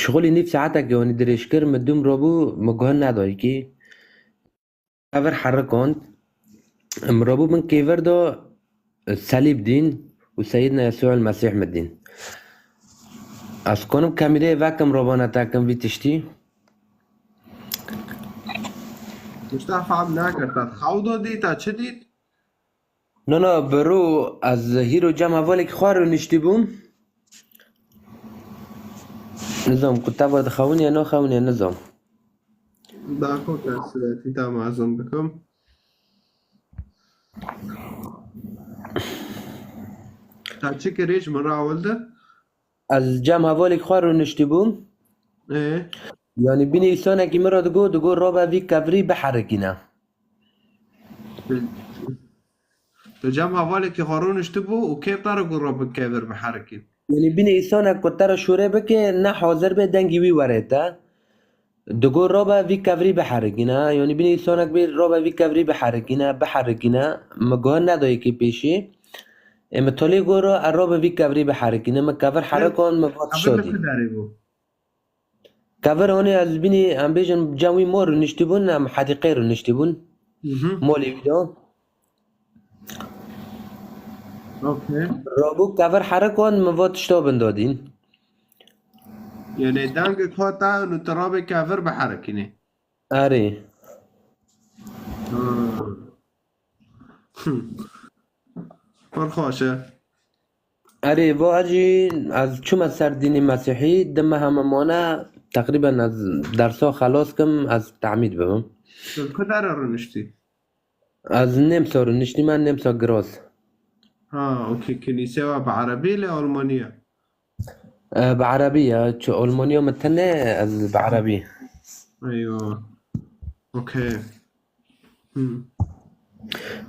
şixulî nîv saetekê, yanî dirêj kir, min dûm rabû, min guh nedayî kî. Kevir herikand. Min rabû bin kevir de Selîb dîn û Seyidna Yesû el Mesîh min dîn. Ez konim kamîreyê vekim, robana tekim vî tiştî. Tişta fam nakir, te xew da dît, te çi dît? No, no, bi rû ez hîro cem hevalekî xwe rûniştî bûm. Nizam ku te ve dixewiniye, naxewiniye, nizam. Dakor, ez, e, tîta mezin bikim. Te çi kirî ji min re ewil de? Ez cem hevalekî xwe rûniştî bûm. Ê? Yanî binê îsonekî min re digot, digot, "Robe vî kevirî biherikîne." Tu cem hevalekî xwe rûniştibû û kê te re got, "Robe kevir biherikî"? Yanî binê îsonek ku te re şûrê bike, ne hazir be dengî wî were te. Digot, "Robe vî kevirî biherikîne." Yanî binê îsonek bê, "Robe vî kevirî biherikîne, biherikîne." Min guh nedayê kê pêşî. Ê min tolê got, "Ro-, e, robe vî kevirî biherikîne." Min kevir herikand, min va tişta dî. Kevir li ku derê bû? Kevir honê ez binî, em bêjin, cem wî mor rûniştî bûn, em hedîqê rûniştî bûn. Mhm. Molê wî de. Okey. Rabû kevir herikand, min va tişta bin dadîn. Yanî dengê xwe te û tu rabê kevir biherikînî. Erê. Hmm. Pir xweş e. Erê, va ez jî, ez çûme ser dînê Mesîhî, di meha min mane, teqrîben ez dersa xelas kim, ez temîd bibim. Tu li ku derê rûniştî? Ez nêm sor rûniştîme, nêm sor giroz. Ha, okey, kinîse we bi erebî lê Almanya? E, bi erebî ya, çi Almanya min tune, ez bi erebî. Eywa. Okey. Hmm.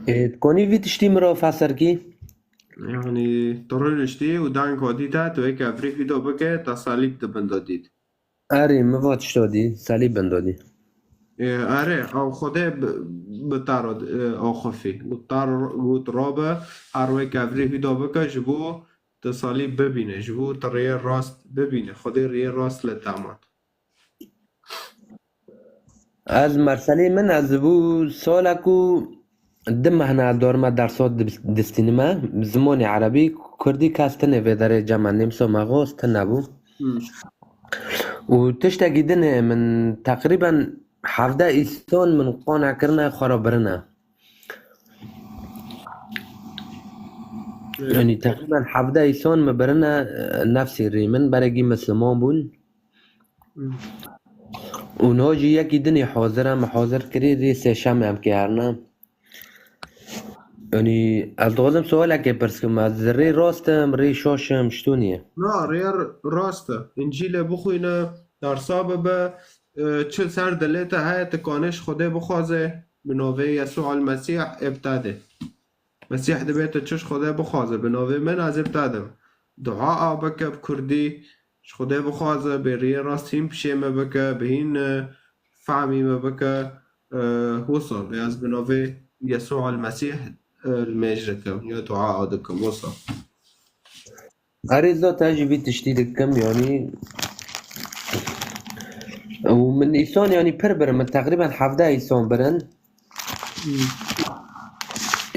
E, konî vî tiştî min re feser kî? Yani tu rûniştî û deng hatî te, tu yek evrî hîdo bike, te salîb di bin de dît. Erê, min va tişta dî, salîb bin de dî. Ê, erê, ew Xwedê bi, bi te re, e, axifî. Got te re, got rabe, her wek evrî hîdo bike, ji bo tu salîb bibîne, ji bo tu rêyê rast bibîne, Xwedê rêyê rast li te mat. Ez merselê min, ez bû salek û du mehna dorma dersa dib-, distînime. Zimanê erebî, kurdî kes tine vê derê cema nêmsa me xwest tine bû. Hmm. Û tiştekî din e, min teqrîben hevdeh îson min qane kirine xwe re birine. Yanî teqrîben hevdeh îson min birine, e, nefsî rî min, beregî misliman bûn. Hmm. Û niha jî yekî dinê hazir e, min hazir kirî, rê sêşemê em kê herine. Yanî ez dixwazim sualekê pirs kim, ez rê rast im, rê şaş im, ji to nîye? Na, rê r-, rast e. Încîlê bixwîne, dersa bibe, e, çi ser dilê te heye, tu kanê ji Xwedê bixwaze, bi navê Yesû el Mesîh ê bi te dê. Mesîh dibê tu çi ji Xwedê bixwaze, bi navê min ez ê bi te dim. Dua a bike bi kurdî, ji Xwedê bixwaze, bê riyê rast hîn pişê me bike, bi hîn, e, fehmî me bike, e, wisa bê ez bi navê Yesû el Mesîh, e, li mêj dikim, ya dua a dikim, wisa. Erê, zat ez jî vî tiştî dikim, yanî û min îson, yanî pir birin, min teqrîben hevdeh îson birin.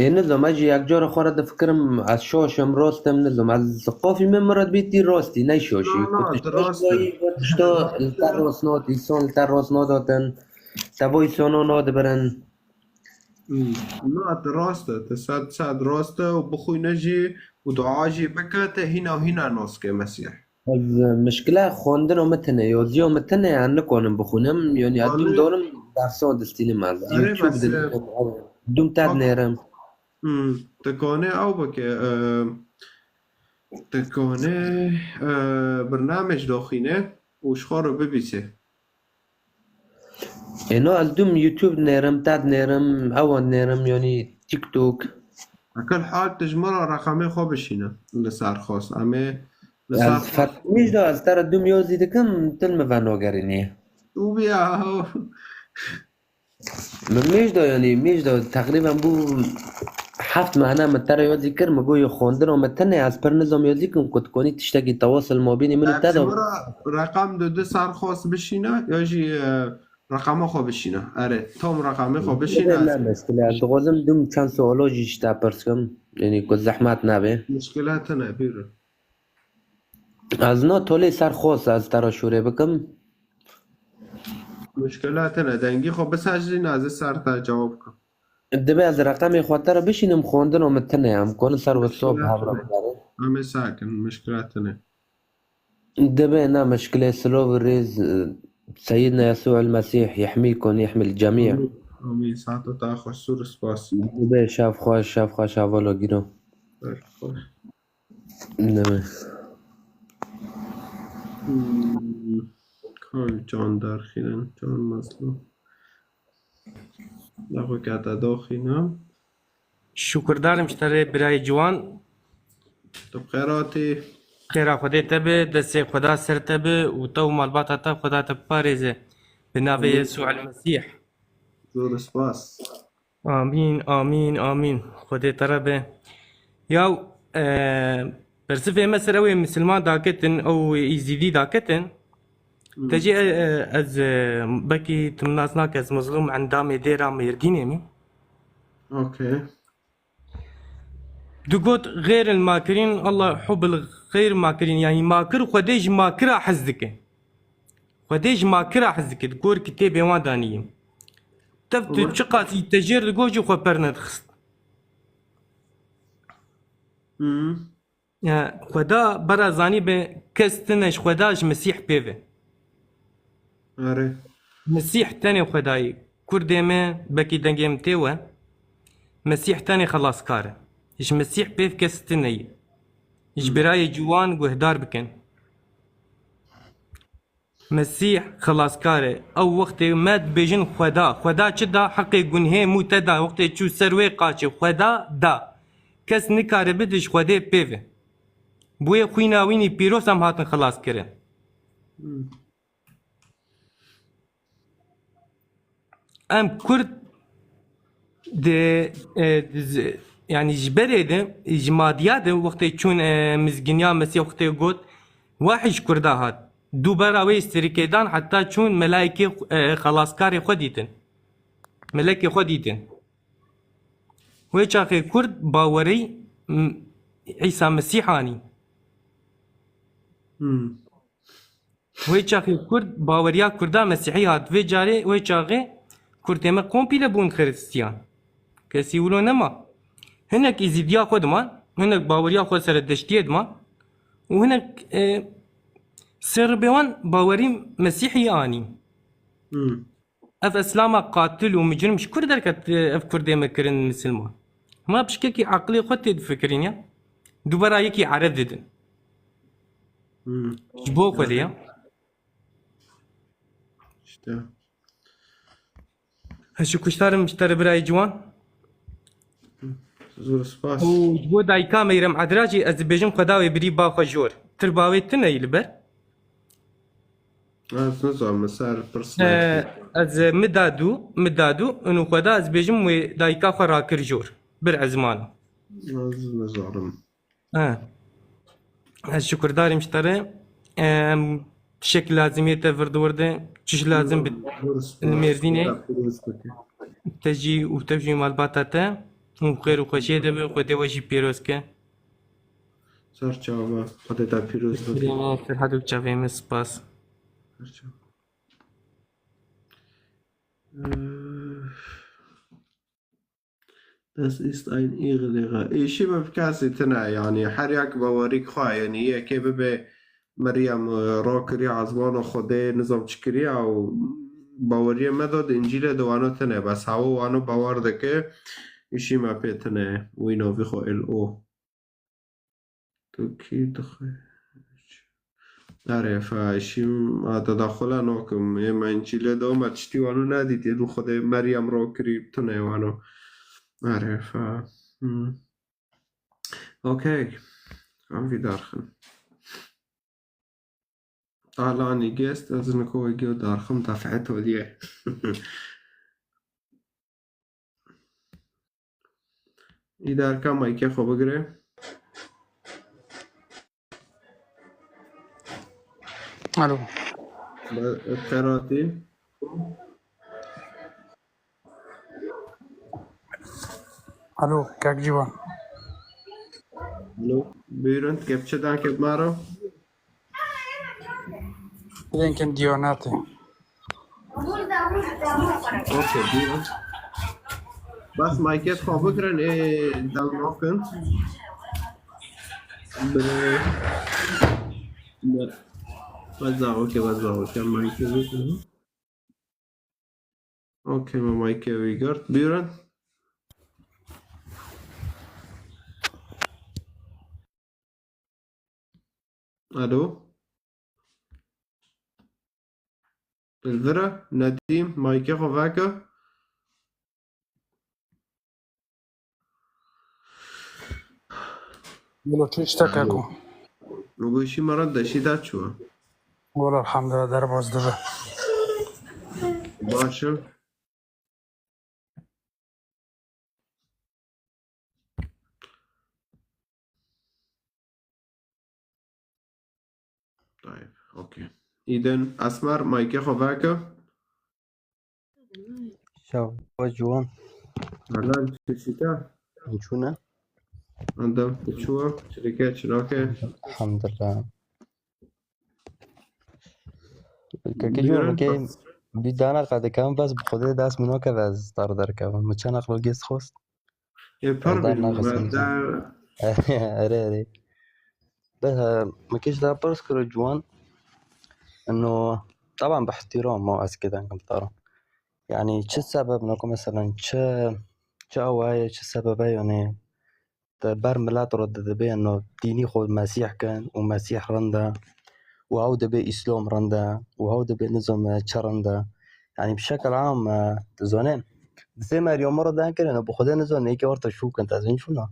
Ê, nizam, ez jî yek cara xwe re difikirim, ez şaş im, rast im, nizam, ez qafî min, min re dibîtî rastî, ney şaşî. Na, na, Ku tu tu şaş rast e. Wayî, ku tişta li te rast nat, îson li te rast nadatin, te bo îsona nadibirin. Hmm. Na, tu rast e, tu sed sed rast e û bixwîne jî û dua jî bike, te hîna hîna nas ke Mesîh. Ez, e, mişkile xwendina min tune, yaziya min tune, ez nikanim bixwînim, yanî ez dûm Anî, darim dersan distînim ez. Erê, YouTube bes, e, dinêrim, dûm te bak, dinêrim. Hmm, tu kanê ew bike, e, tu kanê, e, birnamej daxîne û ji xwe re bibîse. Êno ez dûm YouTube nêrim, te nêrim, ewan nêrim, yanî TikTok. Bi kul hal tu ji min re reqemê xwe bişîne li ser xwest. Em ê li ser Ez xwest. Fet-, Mijda, ez te re dûm yazî dikim, tu li min ve nagerînî. Û ya. Min Mijda, yanî Mijda, teqrîben bû heft mehne min te re yazî kir, min got, "Yo, xwendina min tune, ez pir nizam yazî kim, ku dikonî tiştekî tewasil mabînî min û te de." Ji min re reqem du du ser xwest bişîne, ya jî, e, reqema xwe bişîne. Erê, tam reqemê xwe bişîne. Nebe, ne meşkile. Ez dixwazim dûm çend sualo jî ji te pirs kim. Yanî ku zehmet nebe. Mişkile tune, bîr. Ez na tolê ser xwest ez te re şûrê bikim. Mişkile tune. Dengî xwe biseclîne, ez ê ser te cewab bikim. Dibe ez reqemê xwe te re bişînim, xwendina min tune ye. Em konin ser WhatsApp hevra bigerin. Em ê sakin, mişkile tune. Dibe ne mişkile, silov û rêz, e, Seyyidna Yesû el Mesîh, yehmîkum, yehmî el cemî. Amîn. Amîn. Saeta te xweş, zor spas. Dibe şev xweş, şev xweş, hevala gîro. Şev xweş. Dibe. Hmm. Kay can derxînin, can mezlûm. Lexwe kete doxîne. Şukurdar im ji te re birayê ciwan. Tu bi xêr hatî. Xêra Xwedê te bi, destê Xweda ser te bi û te û malbata te Xweda te biparêze. Bi navê Amîn. Yesû el Mesîh. Zor spas. Amîn, amîn, amîn. Xwedê te re be. Yaw, e, persifê me ser ew ê misilman daketin, ew ê îzîdî daketin. Hmm. Te jî, e, e, ez, e, belkî tu min nas nake, ez Mezlûm endamê dêra Mêrdînê me. Okey. Digot, "Xêr el makirin, Allah hub el xêr makirin." Yanî makir Xwedê ji makira hez dike. Xwedê ji makira hez dike. Di gor kitêbê wan danî ye. Tev tu Hı. çiqas î te jêr digot jî xwe per nedixist. Hı. Ya, Xweda bera zanî be kes tine ji Xweda ji Mesîh pê ve. Erê. Mesîh tenê Xwedayê. Kurdê me, belkî dengê min tê we. Mesîh tenê xelaskar e. Ji Mesîh pêv kes tine ye. Ji Hı. birayê ciwan guhdar bikin. Mesîh xelaskar e. Ew wextê me dibêjin Xweda. Xweda çi da? Heqê gunhê mû te da. Wextê çû ser wê qaçê. Xweda da. Kes nikare bide ji Xwedê pê ve. Bi wê xwîna wînî pîroz em hatin xilas kirin. Hmm. Em Kurd di, e, di z-, yanî ji berê de, ji madiya de wextê çûn, e, mizginiya Mesîh wextê got, wahî ji Kurda hat. Dû bera wê sirikê dan heta çûn melayekê, e, xelaskarê xwe dîtin. Melekê xwe dîtin. Wê çaxê Kurd bawerî m-, Îsa Mesîh anî. Hmm. Wê çaxê Kurd baweriya Kurda Mesîhî hat. Vê carê wê çaxê Kurdê me kompîle bûn Xiristiyan. Kesî wilo nema. Hinek Îzîdiya xwe diman, hinek baweriya xwe seredeştiyê diman û hinek, e, seribê wan bawerî Mesîhî anî. Hmm. Ev Îslama qatil û micrim ji kur derket, ev Kurdê me kirin misilman? Hema pişkekî aqilê xwe tê difikirîn ya. Dubara yekî Ereb didin. Hmm. Ji bo Xwedê ya. İşte. Ez ji kuştarim ji te re birayê ciwan. Zor spas. Û ji bo dayika Meyrem Edra jî ez dibêjim Xweda wê birî ba xwe jor. Tirba wê tune yî li ber? Ez nizanim, ser pirs Ee, ez, e, midadû, midadû, û xweda ez bêjim wê dayika xwe rakir jor. Bir ezmano. Ez nizanim. He. Ez şukurdarîm ji te re. Em, tişek lazimiyê te vir di wir de, çi ji lazim bi, li Mêrdînê. Te jî û te jî malbata te û xêr û xweşiyê de be, Xwedê we jî pîroz ke. Ser çava, Xwedê te pîroz bike. Sirê me, Ferhad û çavê me, spas. Ser çava. Üf. Das ist ein Irrlehrer. Êşî me bi kesî tine, yanî her yek bawerîk xwe, yanî yekê bibe Meryem, e, rakiriye ezmana Xwedê, nizam çi kiriye û baweriyê me de di Încîlê de wano tine, bes hewa wano bawer dike, êşî me pê tine, wî navî xwe il o. Tu kî dixwe? Erê, fa, şîm, a, te daxwela nakim. Ê me Încîlê de me tiştî wano nedîtî. Êdû Xwedê Meryem rakirî, tune wano. Erê, fa. Hmm. Okey. Em vî darxin. Alanî gest, ez niko wê giyo darxim, dafet holiye. Îdarka maykê xwe bigire. Alo. Be-, Xeratî. Alo, kek Ciwan. Alo, buyurun, kepçe dan kep maro. Linkin Diyonatê. Okey, buyurun. Bas maykê xwe bigirin, ê, dewnokin. Bi-, bi-, Weza, okey, weza, okey, maykê bigirin. Okey, me maykê wî girt. Buyurun. Alo. Dilvira, Nedîm, maykê xwe veke. Milo, çi işte Alo. Keko? Goşî me re deşî de çû. Wala elhamdülillah, derbas dibe. Baş e. Tayyip, okey. Îden Esmer, maykê xwe veke. Şeva ciwan. Helal, çi çîte? Çûne? Endam, tu çû? Çirike, çirake? Elhamdülillah. Kekê Buyurun. Cûr, min kê bî dana qedikevim, bes bi Xwedê dest min nakeve ez dar derkevim. Min çend aqlo gêst xwest. Ê, per Ez dar bînim, naxistim. Erê, erê. Be, min kê ji te pirs kiro ciwan. Ino, taban bi ihtiram ma ez kê dengim tara. Yani çi sebeb nako, meselen, çi, çi awaye, çi sebebe, yani te ber milet re didibê, no, dînî xwe Mesîh kin û Mesîh rind e û ew dibê Îslam rind e û ew dibê nizam çi rind e. Yanî bi şekil am, e, tu zanê, di sê Meryemê re den kirin, bi Xwedê nizam nêkê orta şû kin, te zin şûna.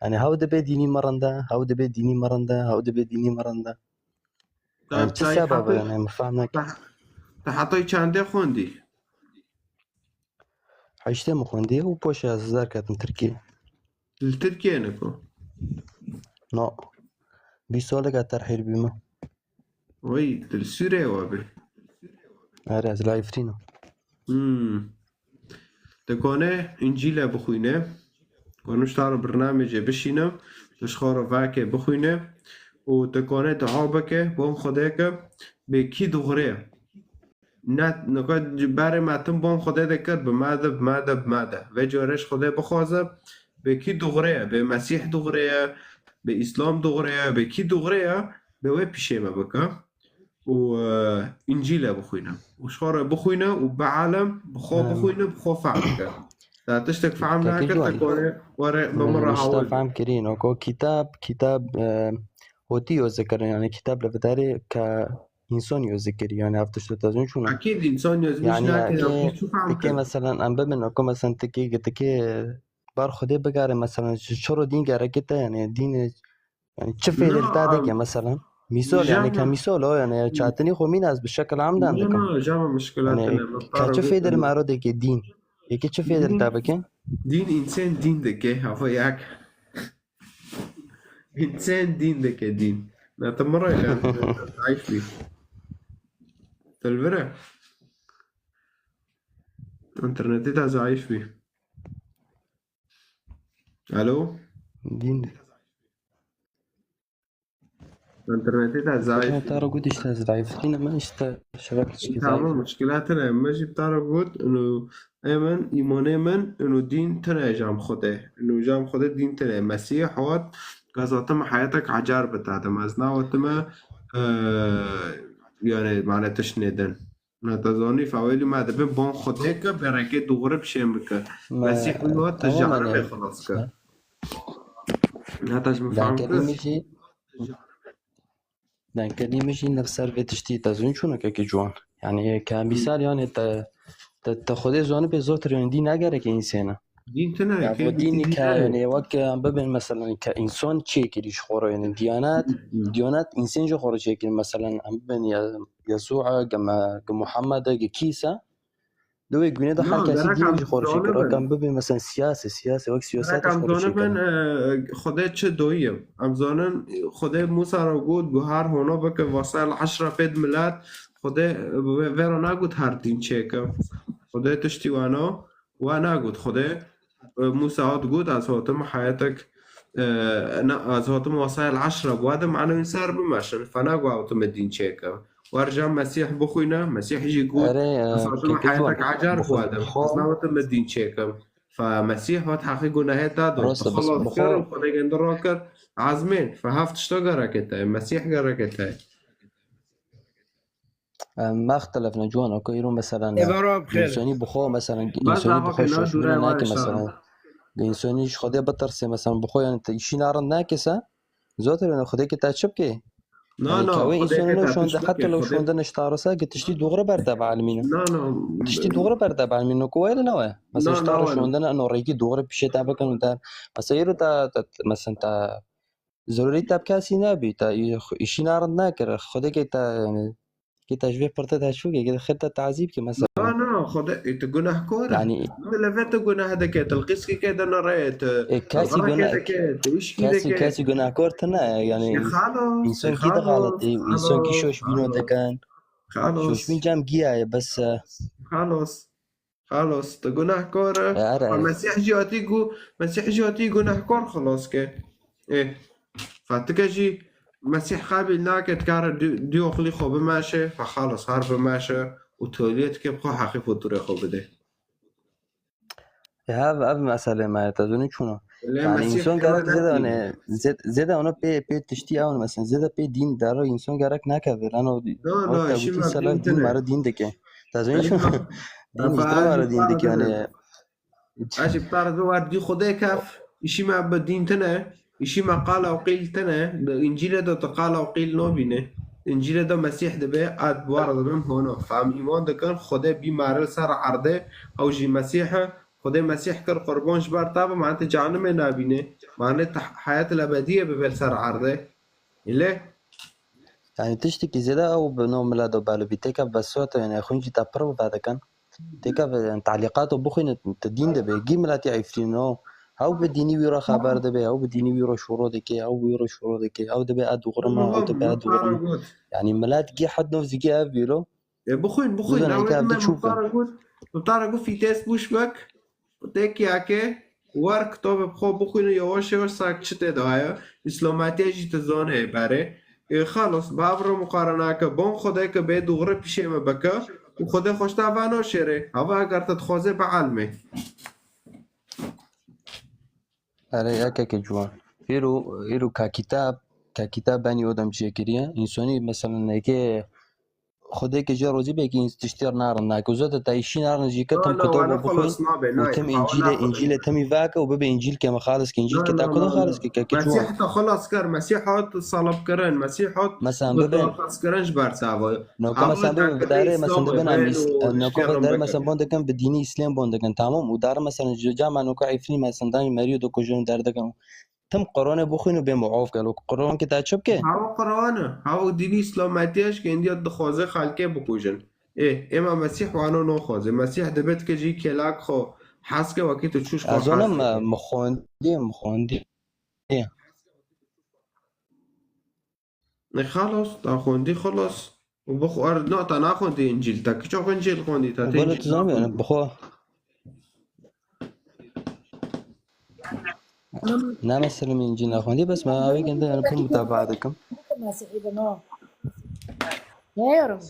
Yani hew dibe dînî mirinde, hew dibe dînî mirinde, hew dibe dînî mirinde. Te Yani çi te sebebe heta yani, min fehm neke. Te, te hetay çendê xwendî? Heştê min xwendî û poşê ez derketim Tirkiyê. Li Tirkiyê ne ku? No. Bîst salek e terhîl bîme. Wey, tu li Sûriyeyê we bî? Erê, ez li Efrîn im. Hmm. Te kone Încîle bixwîne. Kone ji te re birnamecê bişîne. Tu ji xwe re vake bixwîne. Û te kone dua bike, bon Xwedê ke bê kî dixwire. Ne, nika berê me tim bon Xwedê de kir, bi me de, bi me de, bi me de. Vê carê ji Xwedê bixwaze, bê kî dixwire ye, bê Mesîh dixwire ye, bê Îslam dixwire ye, bê kî dixwire ye, bê wê pişê me bike. Û, e, Încîle bixwîne. Û ji xwe re bixwîne û bielem, bi xwe Em. bixwîne, bi xwe fehm bike. Te tiştek fehm Te nakir, te kî kore were bi min re Min hawil be. Fehm kirî, no, ko kitab, kitab, e, hotî yo zikirin, yani kitab li vidarê ke însan yo zikirî, yani ev tişt te zûn çûna. Akîd însan yo zikir Yani nake, ya, ya, kî çû fehm tike kir? Mesela em bibin, ko mesela tike, tike bar Xwedê bigare, mesela çi, çi ro dîn gereke te, yani dîn, yani çi fêdê li te dike, mesela. Misal, yani ke misal o, yani çatinî xwe mîna ez bi şekil amdan dikim. No, jama muşkila Yani tine, ke çi fêdê li me ro dike dîn? Yekê çi fêdê li te bike? Dîn însan dîn dike, hava yak. Însan dîn dike dîn. Na te min re lan, zayıf bî. Te li vir e? Înternetê te zayıf bî. Alo? Dîn. Înternetê te zayıf Zaten bî. Te re got işte zayıf. Yine ben işte şebeke çekeceğim. Tamam, muşkila tine. Me jî te re got, inu Ê min, îmanê min, ino dîn tune jam Xwedê. Ino jam Xwedê dîn tune. Mesîh hat, ez hatime heyetek ecar bitadim. Ez newatime, e, yani, mane tiştê din. Na te zanî, fawelî me dibin, bon Xwedê ke berekê dûxurib şên bike. Me, Mesîh wî hat, te tamam, ji yani, erebe xilas ke. Heta ji min fehm Dengkerî kir. Min jî Dengkerî min jî li ser vê tiştî te zûn çûnekekî ciwan. Yani ke mîsal yani te, te, te Xwedê zanibê zotir yani dîn negereke însêne. Dîn tune, Ya ke bo dîn dînî dîn ke nayê. Yani wek em bibin mesela ke însan çêkirî ji xwe re yani diyanet, Hmm. diyanet însên ji xwe re çêkirî mesela em bibin ya Yesûa, ge me, ge Muhammede, ge kîsa. Di wê gune de Na, her kesî gerek dînê em ji xwe re çêkir. Wek zanibin. Em bibê mesela siyasê, siyasê wek siyaseta Gerek ji em xwe re zanibin, çêkir. e, Xwedê çi doyî ye. Em zanin Xwedê Musa re got, guhar hona bike, vasayel eşra pêd milet. Xwedê, e, vê, vê re nagot her dîn çêke. Xwedê tiştî wano, wa nagot. Xwedê, e, Musa hat got, ez hatim heyetek, e, na, ez hatim vasayel eşra bi we de, mane wî ser bimeşin. Fe nagot hatime dîn çêke. Werca Mesîh bixwîne, Mesîh jî got, Erê, e, ez hatime kekê heyetek ciwan. Ecar Bixwe-, bi we de. Bixwe- Ez nahatime dîn çêkim. Fe Mesîh hat heqî gunehê te dot. Rast e, Te bes xilas bixwe- kir û xwe gindi rakir. Ezmên, fe heft tişta gereke te, Mesîh gereke te. Em, mextelefne ciwan, oko îro mesela ne. Êvara bi xêr. Însanî bixwe mesela, Bas însanî daxwa bixwe kena şaşmîne dûre nake var mesela. Însanî ji Xwedê bitirsê mesela bixwe yani te îşî narind nake se, Zotir yani Xwedê ke te çi bike? Na, Yani na, ke wê Xwedê însanî ke ne te şonde tişt bike, heta lo Xwedê şonde niştarisa ke tiştî doğru ber te bielmîne. Na, na. Tiştî doğru ber te bielmîne, ku wayli ne we. Mesela Na, işte na, ro wayli. Şonde ne, no rêkî doğru pişê te bikin û te. Mesela îro te, te, mesela te zerurî te bi kesî nebî, te î-, îşî narind nekir. Xwedê ke te, yani, ke te ji vê pirte te çû ke, ke xêr te tazî bike, mesela. Na, na, Xwedê, e, tu gunehkar e. Yani, Tu li vê tu guneh dike, tu li qîskê ke de nere, tu E, kesî li gune-, dike, tu îşkî kesî, dike. Kesî gunehkar tune, yani, E, xalos, însan e, kî de xalos, xaletî, însan kî xalos, şoş bîno xalos. Dikin. Xalos. Şoş bîn cem giya ye, bes, e, Xalos. Xalos, tu gunehkar e. E, are. Fa Mesîh jî hatî gu-, Mesîh jî hatî gunehkar xilas ke. Ê, fa tu ke jî Mesîh qebîl nake, tu kare du-, du oxlî xwe bimeşe, fa xalos her bimeşe û toliyê tu ke bi xwe heqî faturê xwe bide. Ya, ev, ev meselê me ye, te zûnî çûna. Lê Yani Mesîh însan kere gerek zêde dîn. Hani, zêd-, zêde ona pê, pê tiştî ew, mesela, zêde pê dîn dero, însan gerek nekeve. Lan o, No, o no, te işî gotî me selef dîn dîn tine. Mara dîn dike. Te zûnî Işî çûna. Dîn Efe, işte mara dîn dike, yani. Eşî bi tarz war dî Xwedê kef, işî me bi dîn tine, işî me qala û qîl tine, di Încîlê de tu qala û qîl nabîne. Încîlê de Mesîh dibe, ez bi war dibim, hono. Fam îman dikin, Xwedê bî mare li ser erdê, ew jî Mesîh e, Xwedê Mesîh kir qurban ji ber te be, mane tu cehenimê nabîne. Mane te heyat el ebediyê bibe li ser erdê. Île? Yani tiştekî zêde ew bi nav mila de belo bî. Têke bi sote yani xwîn jî te pir bi vedikin. Têke bi yani telîqato bixwîne tu dîn de be. Gî miletî Efrîno. Hew bi dînî wî re xeber dibe, hew bi dînî wî re şûro dike, hew wî re şûro dike. Ew dibe e dûxrim e, ew dibe e dûxrim e. Yani milet gî hed nav zî gî ev bîlo. E, bixwîn, bixwîn. Navê min Muxtar got, Muxtar got fîtes bûş bek. Têkiyake wer kitabê bi xwe bixwîne, yavaş yavaş sak çi tê de heye. Îslametiye jî tu zanê berê. Ê, xelas, bi ev re muqarene ke, ban Xwedê ke bê dûxre pîşê me bike û Xwedê xweşta ve naşêrê. Hava eger te dixwaze bi elmê. Erê, yekeke ciwan. Îro, îro ka kitab, ka kitab benî odem çêkiriye. Însanî, mesela, neke Xwedê ke jê rozî be ke tiştê narin nake. Uzata te îşî narin jî ke tim kitabo bixwîn û tim Încîlê, Încîlê timî vake û bibe Încîl ke me xalis ke Încîl ke te kuda xalis ke ke ke çû. Mesîh te xilas kir, Mesîh hat salibkirin, Mesîh hat Mesan bibe. Xaskirin ji ber çawa. Noko mesan bibe bi darê mesan dibin em îs-, noko bi darê mesan bon dikin bi dînî Îslam bon dikin, tamam, û darê mesan ji cama noko Efrîn mesan dan meriyo do kujin derdikin. Tim Quranê bixwîn û bê muaf gelo. Quran ki te çi bike? Hawa Quran e. Hawa dînî Îslametiye ji ke Îndiya dixwaze xelkê bikujin. Ê, êma Mesîh wano naxwaze. Mesîh dibe dike jî kelak xwe hez ke wekî tu çûş xwe Ez hez onim dike. Mixwendî, mixwendî. Ê. Ne xalos, ta xwendî xalos. Û bixwar, na, ta naxwendî Încîl. Ta kiçok Încîl xwendî, ta tê Bala Încîl tu zanî, yani, naxwendî. Bixwe. Ne, mesela min Încîl naxwendî, bes me avê gende, yani, pir mutabaa dikim. Mesîhî bin, o. Ne yorum?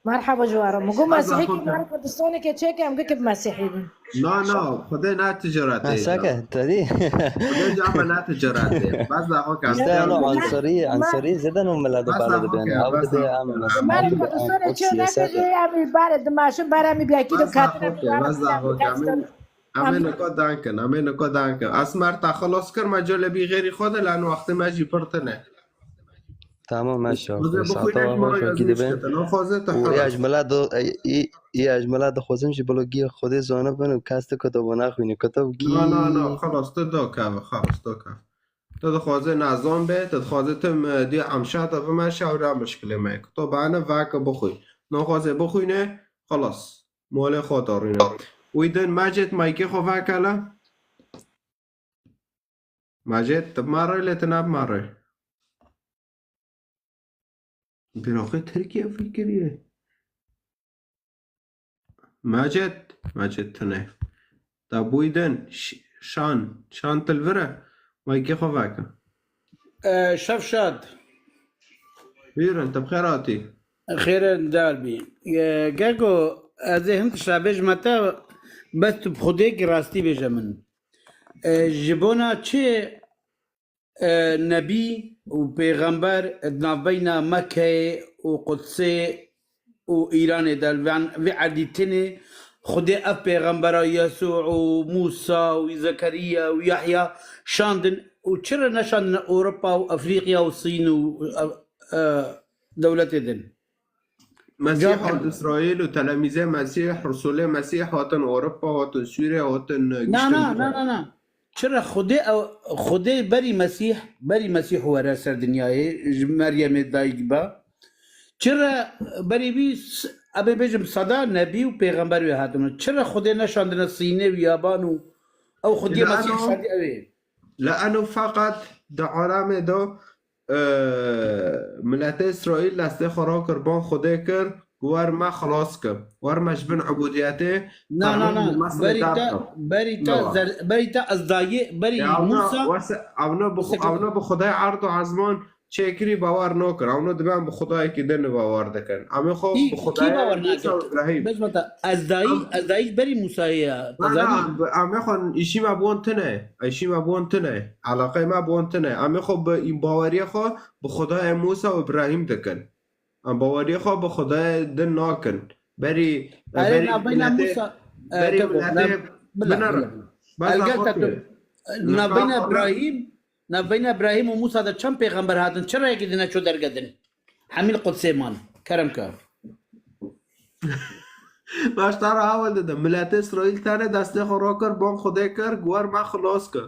Merhaba ji we re. Min got Mesîhî ki, mara Kurdistanê ke çêke, em gikib Mesîhî bin. Na, na, Xwedê ne ticaretê. Ha, sake, te dî. Xwedê cama ne ticaretê. Bas da xwe ke. İşte yani Ansarî, Ansarî zêde no mila de bala de beni. Hav de em. Mara Kurdistanê çê neke jê em î bare dimaşin bare em î biyakî de katin. Bas da xwe ke. Em ê niko dan kin, em ê niko dan kin. Ez mer te xilos kir, me cole bî xêrî xwe de, lan wextê me jî pir tune. Tamam, maşallah. Xwezê bixwîne, ma ya zî şikete. Naxwaze te xilas. Û ya ji mila do, ê, ê, ya ji mila dixwazim jî blogî Xwedê zane bin û kes tu kitabo naxwîne. Kitab gî. Na, na, na, xilas, tu do keve, xilas, do keve. Tu dixwaze nezan be, tu dixwaze tu, e, dî emşa te bimeşe û ra mişkilê me. Kitab ane vake bixwî. Naxwaze bixwîne, xilas. Molê xwe darîne. Wî din Mecid maykê xwe vekele. Mecid, tu bi me re lê tu ne bi me re. Bîroxê Tirkiye fî kiriye. Mecid, Mecid tune. Te bûy din, ş-, şan, şan til vire. Maykê xwe veke. E, şev şad. Bîrin, tu bi xêr hatî. Xêr dar bî. E, Gego, ez ê hin tişta bêjime te, bes tu bi Xwedê ki rastî bêje min. E, ji bona çi, e, nebî û pêxember di navbeyna Mekkeyê û Qudsê û Îranê de li van, vê erdî tenê Xwedê ev pêxembera Yesû û Mûsa û Zekeriya û Yahya şandin û çi re neşandine Ewropa û Efrîqya û Sîn û, e, e, dewletê din? Mesîh hat Îsraîl û telemîzê Mesîh, Resûlê Mesîh hatin Ewropa, hatin Sûriye, hatin Na, giştin na, na, na, na. Çira Xwedê ew, Xwedê berî Mesîh, berî Mesîh were ser dinyayê, ji Meryemê dayik be. Çira berî vî s-, em ê bêjim seda nebî û pêxember wê hatibûn. Çira Xwedê neşandine Sînê û yaban û ew Xwediyê Mesîh şandî ew ê? Leano feqet di alamê de, e, miletê Îsraîl destê xwe rakir, ban Xwedê kir, ku wer me xilas ke, wer me ji bin ubudiyetê Na, na, na. Berî te, berî te, berî te ez dayê, berî Mûsa. Ewna bi Xwedayê erd û ezman çêkirî bawer nakir. Ewna dibe em bi Xwedayekî din bawer dikin. Em ê xwe bi Xwedayê Mûsa û Îbrahîm. Bes me te, ez dayî, ez dayî berî Mûsayê ye. Te zanî? Em ê xwe îşî me bi wan tune. Îşî me bi wan tune. Eleqeyê me bi wan tune. Em ê xwe bi baweriyê xwe bi Xwedayê Mûsa û Îbrahîm dikin. Em baweriyê xwe bi Xwedayê din nakin. Berî, Erê, berî navbeyna miletê, Mûsa, e, berî Gego, miletê, na-, bila, binere. Bila. Bes Elgel nexwe te tu, navbeyna Îbrahîm, navbeyna Îbrahîm û Mûsa de çend pêxember hatin, çi reyekî din neço derge din? Hemî li Qudsê man. Kerem ke. Baş te re hewil dide. Miletê Îsraîl tenê destê xwe rakir, ban Xwedê kir, ku wer me xilas ke.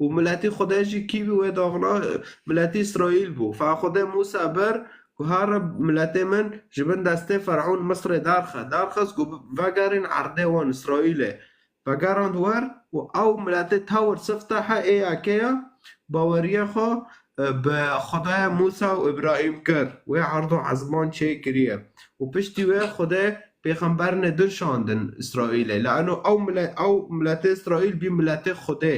Û miletî Xwedê jî kî bû wê daxina? Miletî Îsraîl bû. Fa Xwedê Mûsa bir ku here miletê min ji bin destê Fer'ûn Misrê derxe. Derxist ku vegerîn erdê wan Îsraîlê. Vegerand wer û ew miletê tewr sifte he ê yekê ya baweriya xwe, e, bi Xwedaya Mûsa û Îbrahîm kir. Wê erd û ezman çêkiriye. Û piştî wê Xwedê pêxemberine din şandin Îsraîlê. Li eno ew mile-, ew miletê Îsraîl bî miletê Xwedê.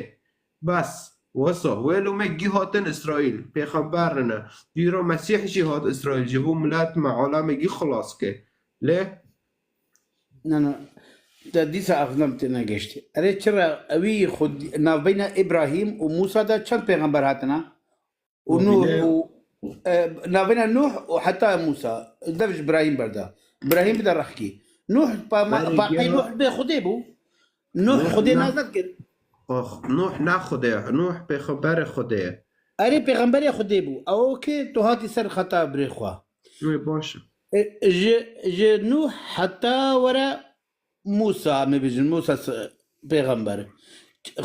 Bes. Wisa. Wê lo me gî hatin Îsraîl. Pêxember ne. Dîro Mesîh jî hat Îsraîl. Ji bo milet me alemê gî xilas ke. Lê Na, na. Te dîsa axzam tê negeştî. Erê çira ewî xwe navbeyna Îbrahîm û Mûsa de çend pêxember hatina? Û Nûh û, e, navbeyna Nûh û heta Mûsa. Dev ji Îbrahîm berda. Îbrahîm bide rexkî. Nûh pa ma-, Berê paqê gelo- Nûh bê Xwedê bû. Nûh Nûh Xwedê ne- nazet kir. Ox, Nûh ne Xwedê ye. Nûh pêxemberê Xwedê ye. Erê pêxemberê Xwedê bû. Ew ki tu hatî ser xeta birê xwe. Wê baş e. E, ji, ji Nûh heta were Mûsa, em ê bêjin, Mûsa s-, pêxember.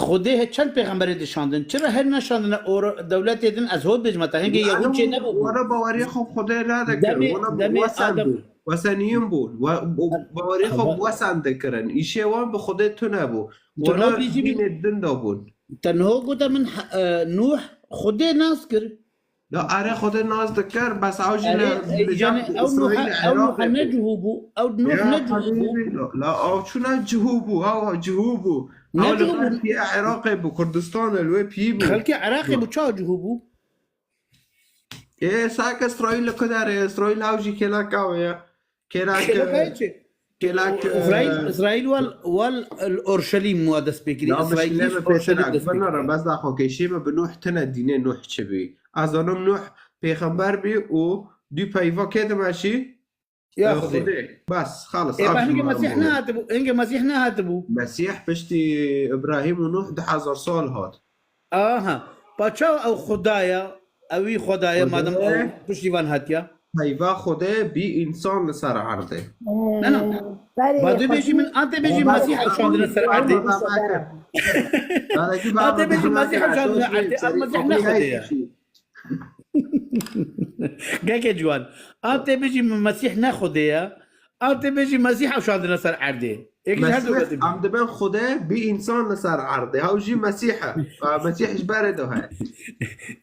Xwedê he çend pêxemberê dişandin? Çira her neşandine or-, dewletê din, ez hot bêjim, heta hingê Yahûd çê nebû bû. Were baweriya xwe Xwedê redikir. Demê, Were demê wesen Adem bû. Weseniyîn bûn. We, bo-, baweriya xwe Hava- wesen dikirin. Îşê wan bi Xwedê tune bû. Tu Were nabêjî min- dînê din de bûn. Te niho gote min, e, Nûh Xwedê nas kir. La erê Xwedê nas dikir, bes ew jî Erê, li, e, li yani cem ew Nuha, Îsraîlê ew Nuha Iraqê ne bû. Cihû bû, ew Nuh Ya ne cihû bû. Habîbî, la, la ew çûna cihû bû, ew cihû bû. Ne Ew li cihû ber bû? Piya Iraqê bû, Kurdistan li wê piyî bû. Xelkê Iraqê bû, çawa cihû bû? Ê, sake Îsraîl li ku derê? Îsraîl ew jî kêlek ew ye. Kêlek, Kêlek e, çi? kêlek, Îsraîl, e, Îsraîl wal, wal Orşelîm wa dest pê kirî. Ya Îsraîl mişkile iş me pêşe Orşelîm dest pê kirî. Bina re bes da xwe kêşî me bi Nuh tine dînê Nuh çi bî. Ez zanim Nuh pêxember bî û dû peyva kê dimeşî? Ya Xwedê. Xwedê. Bes, xalis, Ê, ev ba hingê jî Mesîh mezmûn e. Nehatibû, hingê Mesîh nehatibû. Mesîh piştî Îbrahîm û Nuh du hezar sal hat. Aha. Pa çawa ew Xwedaya, ewî Xwedaya, Xwedê. Madem ew piştî van hatiya? Peyva Xwedê bî însan li ser erdê. Na, na. Berê Ba tu bêjî Xwedî, min, an tê bêjî Berê Mesîh Xwedî, ew şandine ser erdê. Berê Xwedî. An tê bêjî Mesîh ew şandine erdê. Ev Mesîh ne Xwedê ye. Geke ciwan. An tê bêjî min Mesîh ne Xwedê ye. An tê bêjî Mesîh ew şandine ser erdê. Yek ji her du Mesîh, em dibên Xwedê bî însan li ser erdê. Ew jî Mesîh e. Mesîh ji berê de heye.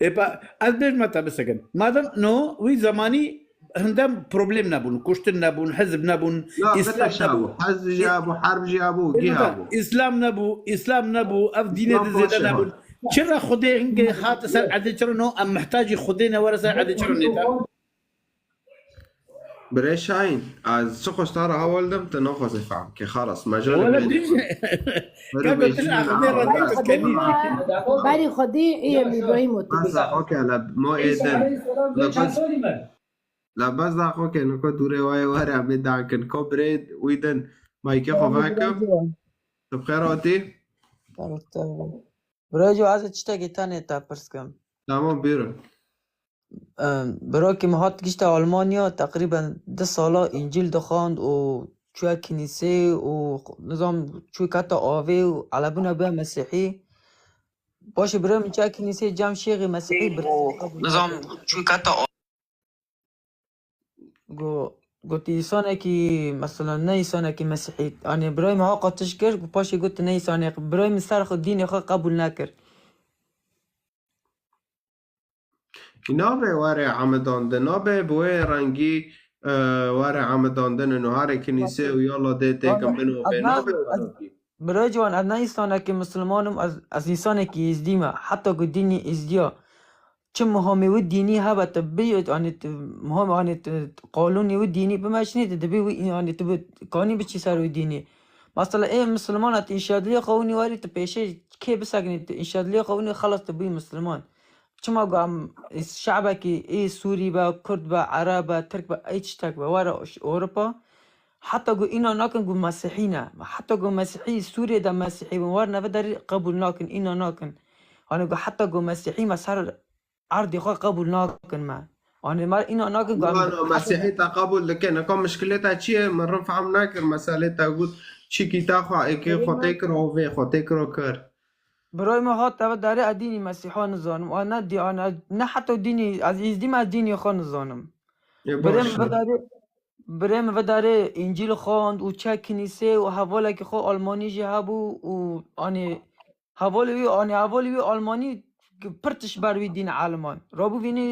Ê pa, ez bêjme te bisekin. Madem no, wî zemanî hinde problem nebûn, kuştin nebûn, hizb nebûn, Na, Îslam nebû. Hizb jî hebû, herb jî hebû, gî hebû. Îslam nebû, Îslam nebû, ev dînê de zêde nebûn. Çira Xwedê hingê hat ser erdê çira no, em mihtacî Xwedê ne were ser erdê çira nêta? Birê Şahin, ez çi xweş te re hewl dim, tu naxwazê fehm kî, xelas, me ji Wele bêjî. Bêjî. Keko tu ji axirê re Berî Xwedî, berî Xwedî, ê em Îbrahîm û tu. Bes, okey, le, mo êdin. Le bes, le bes da xwe ke niko dûrê wayê were em ê dan kin. Ko birê wî din, maykê xwe veke. Tu bi xêr hatî? Birayê Cîwan, ez ê tiştekî tenê te pirs kim. Tamam, buyurun. Em, birakî min hat gişte Almanya, teqrîben du sala Încîl dixwand û çûye kinîsê û nizam çû kete avê û elebûna bûye mesîhî. Paşê birayê min çûye kinîsê cem şêxê mesîhî bir nizam çû kete Go-, gotî, "Însanekî, mesela, ne însanekî mesîhî." Yanî birayê min ha qatiş kir, paşê got, "Ne însanekî." Birayê min ser xwe dînê xwe qebûl nekir. Nabe were amedandin, nabe bi wê rengî, e, were amedandin û harê kinîsê û yala dê têkin bin û vê nabe were. Birayê Ciwan, ez ne însanekî Misliman im, ez, ez însanekî Êzdî me. Heta ku dînî Êzdiya çi muhamê wî dînî hebe, tu bî, yanî tu muham, yanî tu qanûnê wî dînî bimeşinî, tu dibî wî, yanî tu bi, kanî biçî ser wî dînî. Mesela ê Mislimana tu înşadiliya xwe winî werî, tu pêşê kê bisekinî, tu înşadiliya xwe winî, xelas tu bûyî Misliman. Çima ku em şebekî ê Sûrî be, Kurd be, Ereb be, Tirk be, ey tiştek be, were Ewropa, Heta ku îna nakin ku mesîhî ne. Heta ku mesîhî Sûriyê de mesîhî bin, war neve derî qebûl nakin, îna nakin. Hanê ku heta ku mesîhî me ser erdê xwe qebûl nakin me. Hanê me îna nakin ku em Wano mesîhî te qebûl dikin. Nika mişkilê te çi ye? Min rin fehm nekir meselê te got. Çîkî te xwe êkê xwe tê kir ovê, xwe tê kir o kir. Birayê min hat eve derê, ez dînî Mesîha nizanim. A ne dî-, a ne, ne heta dînî, ez Êzdî me, ez dînê xwe nizanim. Ê, Birê baş min e. Ve derê, birê min ve derê Încîl xwend û çe kinîsê û hevalekî xwe Almanî jî hebû û, anî, hevalê wî, anî, hevalê wî Almanî pir tişt ber wî dîn eliman. Rabû vînî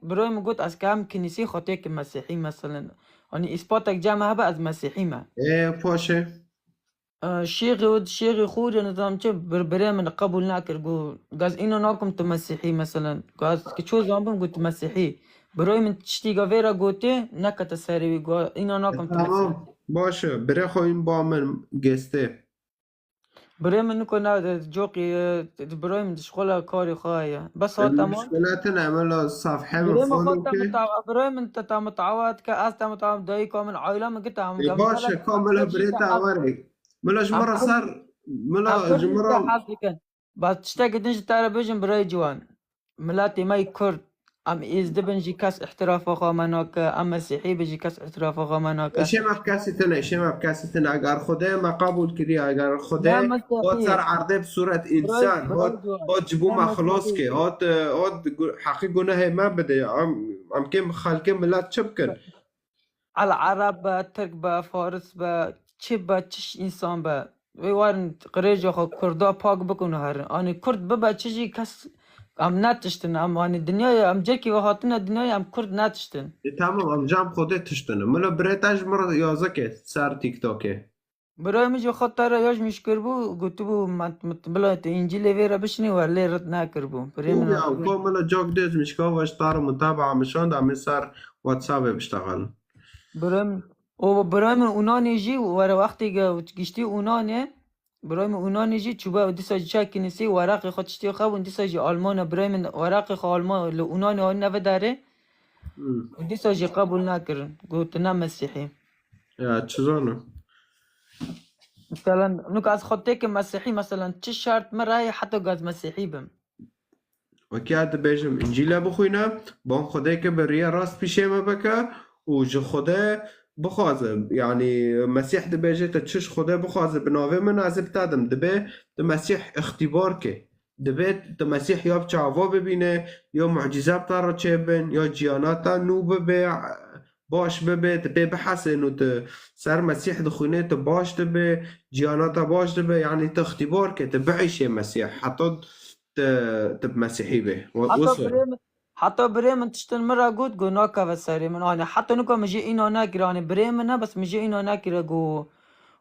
birayê min got, ez ke em kinîsê xwe têkim Mesîhî, meselen. Anî, îspatek cem hebe, ez Mesîhî me. Ê, paşê? E, şêxê û şêxê xûrê nizam çi bir-, birê min qebûl nekir, got, gaz îna nakim tu Mesîhî, meselen. Gaz ki ço zanbim, got, tu Mesîhî. Birayê min tiştî ga vê re gotê, nekete serê wî, got, îna nakim tu Mesîhî. Tamam, baş e. Birê xwe in ba min gestê. Birê min niko ne, coqî, e, birayê min dişxola karê xwe heye. Bes hat, tamam. Muşkile tine, em la safhe min Birê min follow xwe te ke. Mutawa-, birayê min te, te mutawa dike, ez te mutawa dayika min, aîla min gita em Ê, gam baş e, kamila birê te awerê. Mila ji min re ser, mila ji min re. Bas tiştekî din ji te re bêjim birayê ciwan. Miletê me yê Kurd, em Êzdi bin jî kes îhtirafa xwe me nake, em Mesîhî bin jî kes îhtirafa xwe me nake. Îşê me bi kesî tune, îşê me bi kesî tune. Eger Xwedê me qebûl kiriye, eger Xwedê hot ser erdê bi sûret însan, hot, hot ji bo me xilos ke, hot, hot gu-, heqî gunehê me bide, em, em kêm xelkê milet çi bikin? El Ereb be, Tirk be, Faris be, çi be, çi ş-, însan be. Wê werin qirêja xwe Kurda pak bikin û herin. Anî Kurd bibe çi jî kes, em netiştin. Em, anî dinyayê, em cekî ve hatine dinyayê, em Kurd netiştin. E, tamam, em cam Xwedê tiştine. Mila birê te ji min re yazike ser TikTokê. Birayê min jî xwe te re ya ji min şikir bû, gotibû, mat-, mat-, bila tu Încîlê vê re bişinî, we lê rid nekiribû. Birê min ya, ko mila cak dê ji min şikir, we ji te re mutabaa min şand, em ê ser WhatsAppê biştexelin. Birayê min, o birayê min Unanê jî, were wextê ge giştî Unanê, birayê min Unanê jî çûbe, dîsa jî çek kinîsê, weraqê xwe tiştê xwe bûn, dîsa jî Almana, birayê min weraqê xwe Alman, li Unanê anîne vê derê. Hmm. Dîsa jî qebûl nekirin. Got, tu ne Mesîhî. Ya, çi zana? Meselen, nûk ez xwe têkim Mesîhî, meselen, çi şert min re heye heta ku ez Mesîhî bim? Wekî ez dibêjim, Încîle bixwîne, ban Xwedê ke bi riyê rast pîşê me bike û ji Xwedê bixwaze. Yanî, Mesîh dibêje, te çi ji Xwedê bixwaze bi navê min, ez ê bi te dim. Dibê tu Mesîh îxtîbar ke. Dibê tu Mesîh ya bi çava bibîne, ya mucîze bi te re çêbin, ya ciyana te nû bibe, baş bibe, tu pê bihesên û tu ser Mesîh dixwîne, tu baş dibe, ciyana te baş dibe, yanî tu îxtîbar ke, tu biîşê Mesîh, heta tu, tu bi Mesîhî bê. Wa-, Heta wisa. birê min, heta birê min tiştin min re got, got, nakeve serê min. Anî heta nika min jê îna nekir, anî birê min e, bes min jê îna nekire, got,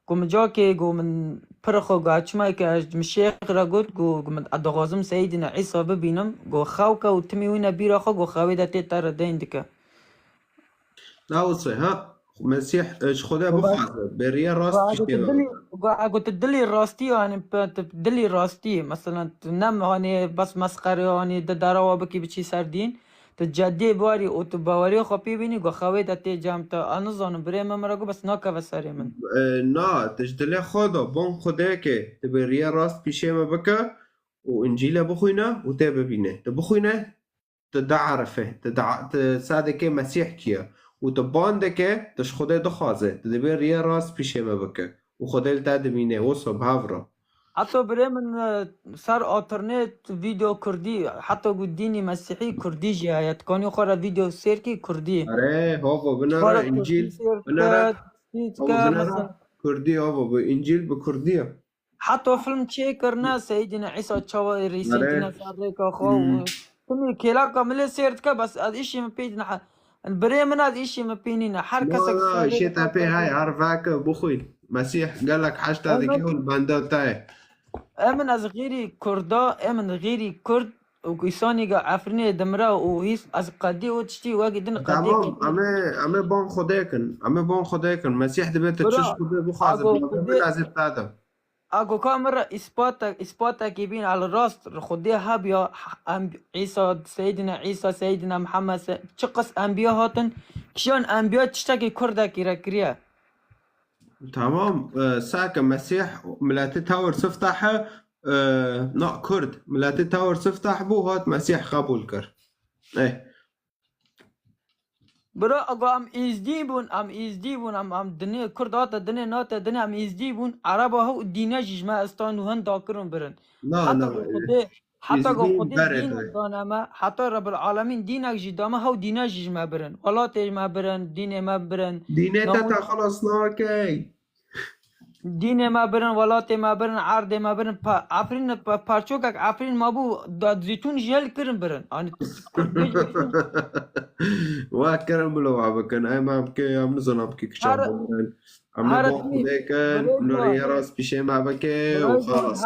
Ku min cakê, ku min pir xwe, ku çima ke ez ji min şêx re got, ku, ku min ez dixwazim Seydîna Îsa bibînim, ku xew ke û timî wîne bîra xwe, ku xewê de tê te re deyn dike. Na wise, ha? Mesîh, e, ji Xwedê bixwaze, beriya rast piştê ve. Ku eku tu dilî rastî, yani, pe-, tu dilî rastî, mesela, tu ne, hani, bes mesxere, hani, di derawa bikî biçî ser dîn, Tu ceddiyê biwarî û tu baweriyê xwe pê bînî, ku xewê de tê cem te. Ez nizanim, birê min min re got, bes nakeve serê min. E, na, tu ji dilê xwe de, bon Xwedê ke, tu bê riyê rast pîşê me bike û Încîle bixwîne û tê bibîne. Tu bixwîne, tu dierife, tu da-, tu sedike Mesîh kî ye. Û tu ban dike, tu ji Xwedê dixwaze, tu dibê riyê rast pîşê me bike. Û Xwedê li te dimîne, wisa bi hev re. Heta birê min, e, ser internet vîdeo kurdî, heta ku dînî mesîhî kurdî jî heye. Dikanî xwe re vîdeo sêr kî kurdî. Are, hava, binara Încîl, binara, hava, binara kurdî, hava, bu Încîl bi kurdî ye. Heta film çêkirine, Seydîna Îsa çawa rîsîn tine ser rêka xwe û timî kêlaka min lê sêr dike, bes ez îşî min pê dine. Birê min, ez îşî min pê nîne. Her kesek şê te pê hay, her veke bixwîn. Mesîh gelek heşta dike û li benda te ye. Em in ez xêrî Kurda, em in xêrî Kurd û Îsanî ga Efrînê dimre û hîs ez qedî û tiştî wekî din qedî. Tamam, em ê, em ê ban Xwedê kin. Em ê ban Xwedê kin. Mesîh dibê tu çi ji Xwedê bixwaze, bi navê min ez ê bi te de. Ago ka min re îspatek, îspatekî bîn el rast Xwedê hebiya, em, Îsa, Seydîna Îsa, Seydîna Mihemed, se-, çi qis enbiya hatin, kîjan enbiya tiştekî kurdekî re kiriye? Tamam, e, sake Mesîh miletê tewr siftah e, e, na Kurd, miletê tewr siftah bû, hat Mesîh qebûl kir. Ê. Bira, ego em êzdî bûn, em êzdî bûn, em, em dinê Kurd hate dinê, nate dinê, em êzdî bûn. Ereba hew dîne jî ji me estan û hin dakirin birin. Na, Heta na, ku Xwedê, heta ku êzdî Xwedê berê dînek te. dane me, heta Rebbil Alemîn dînek jî dame, hew dîne jî ji me birin. Welatê me birin, dînê me birin. Dînê te Namûs te xilas nakey. Dînê me birin, welatê me birin, erdê me birin, pa-, Efrîn, pa-, parçokek Efrîn mabû, da zîtûn jê li kirin birin. Anî tu, tu, tu, tu, Wa kirin bilo wa bikin. Em, em ki, em nizanim ki kiçan Her, birin. Em ê her ba timî, Xwedê kin, birêz nûrî wan, rast pîşê me bike û birêz wan, xalas.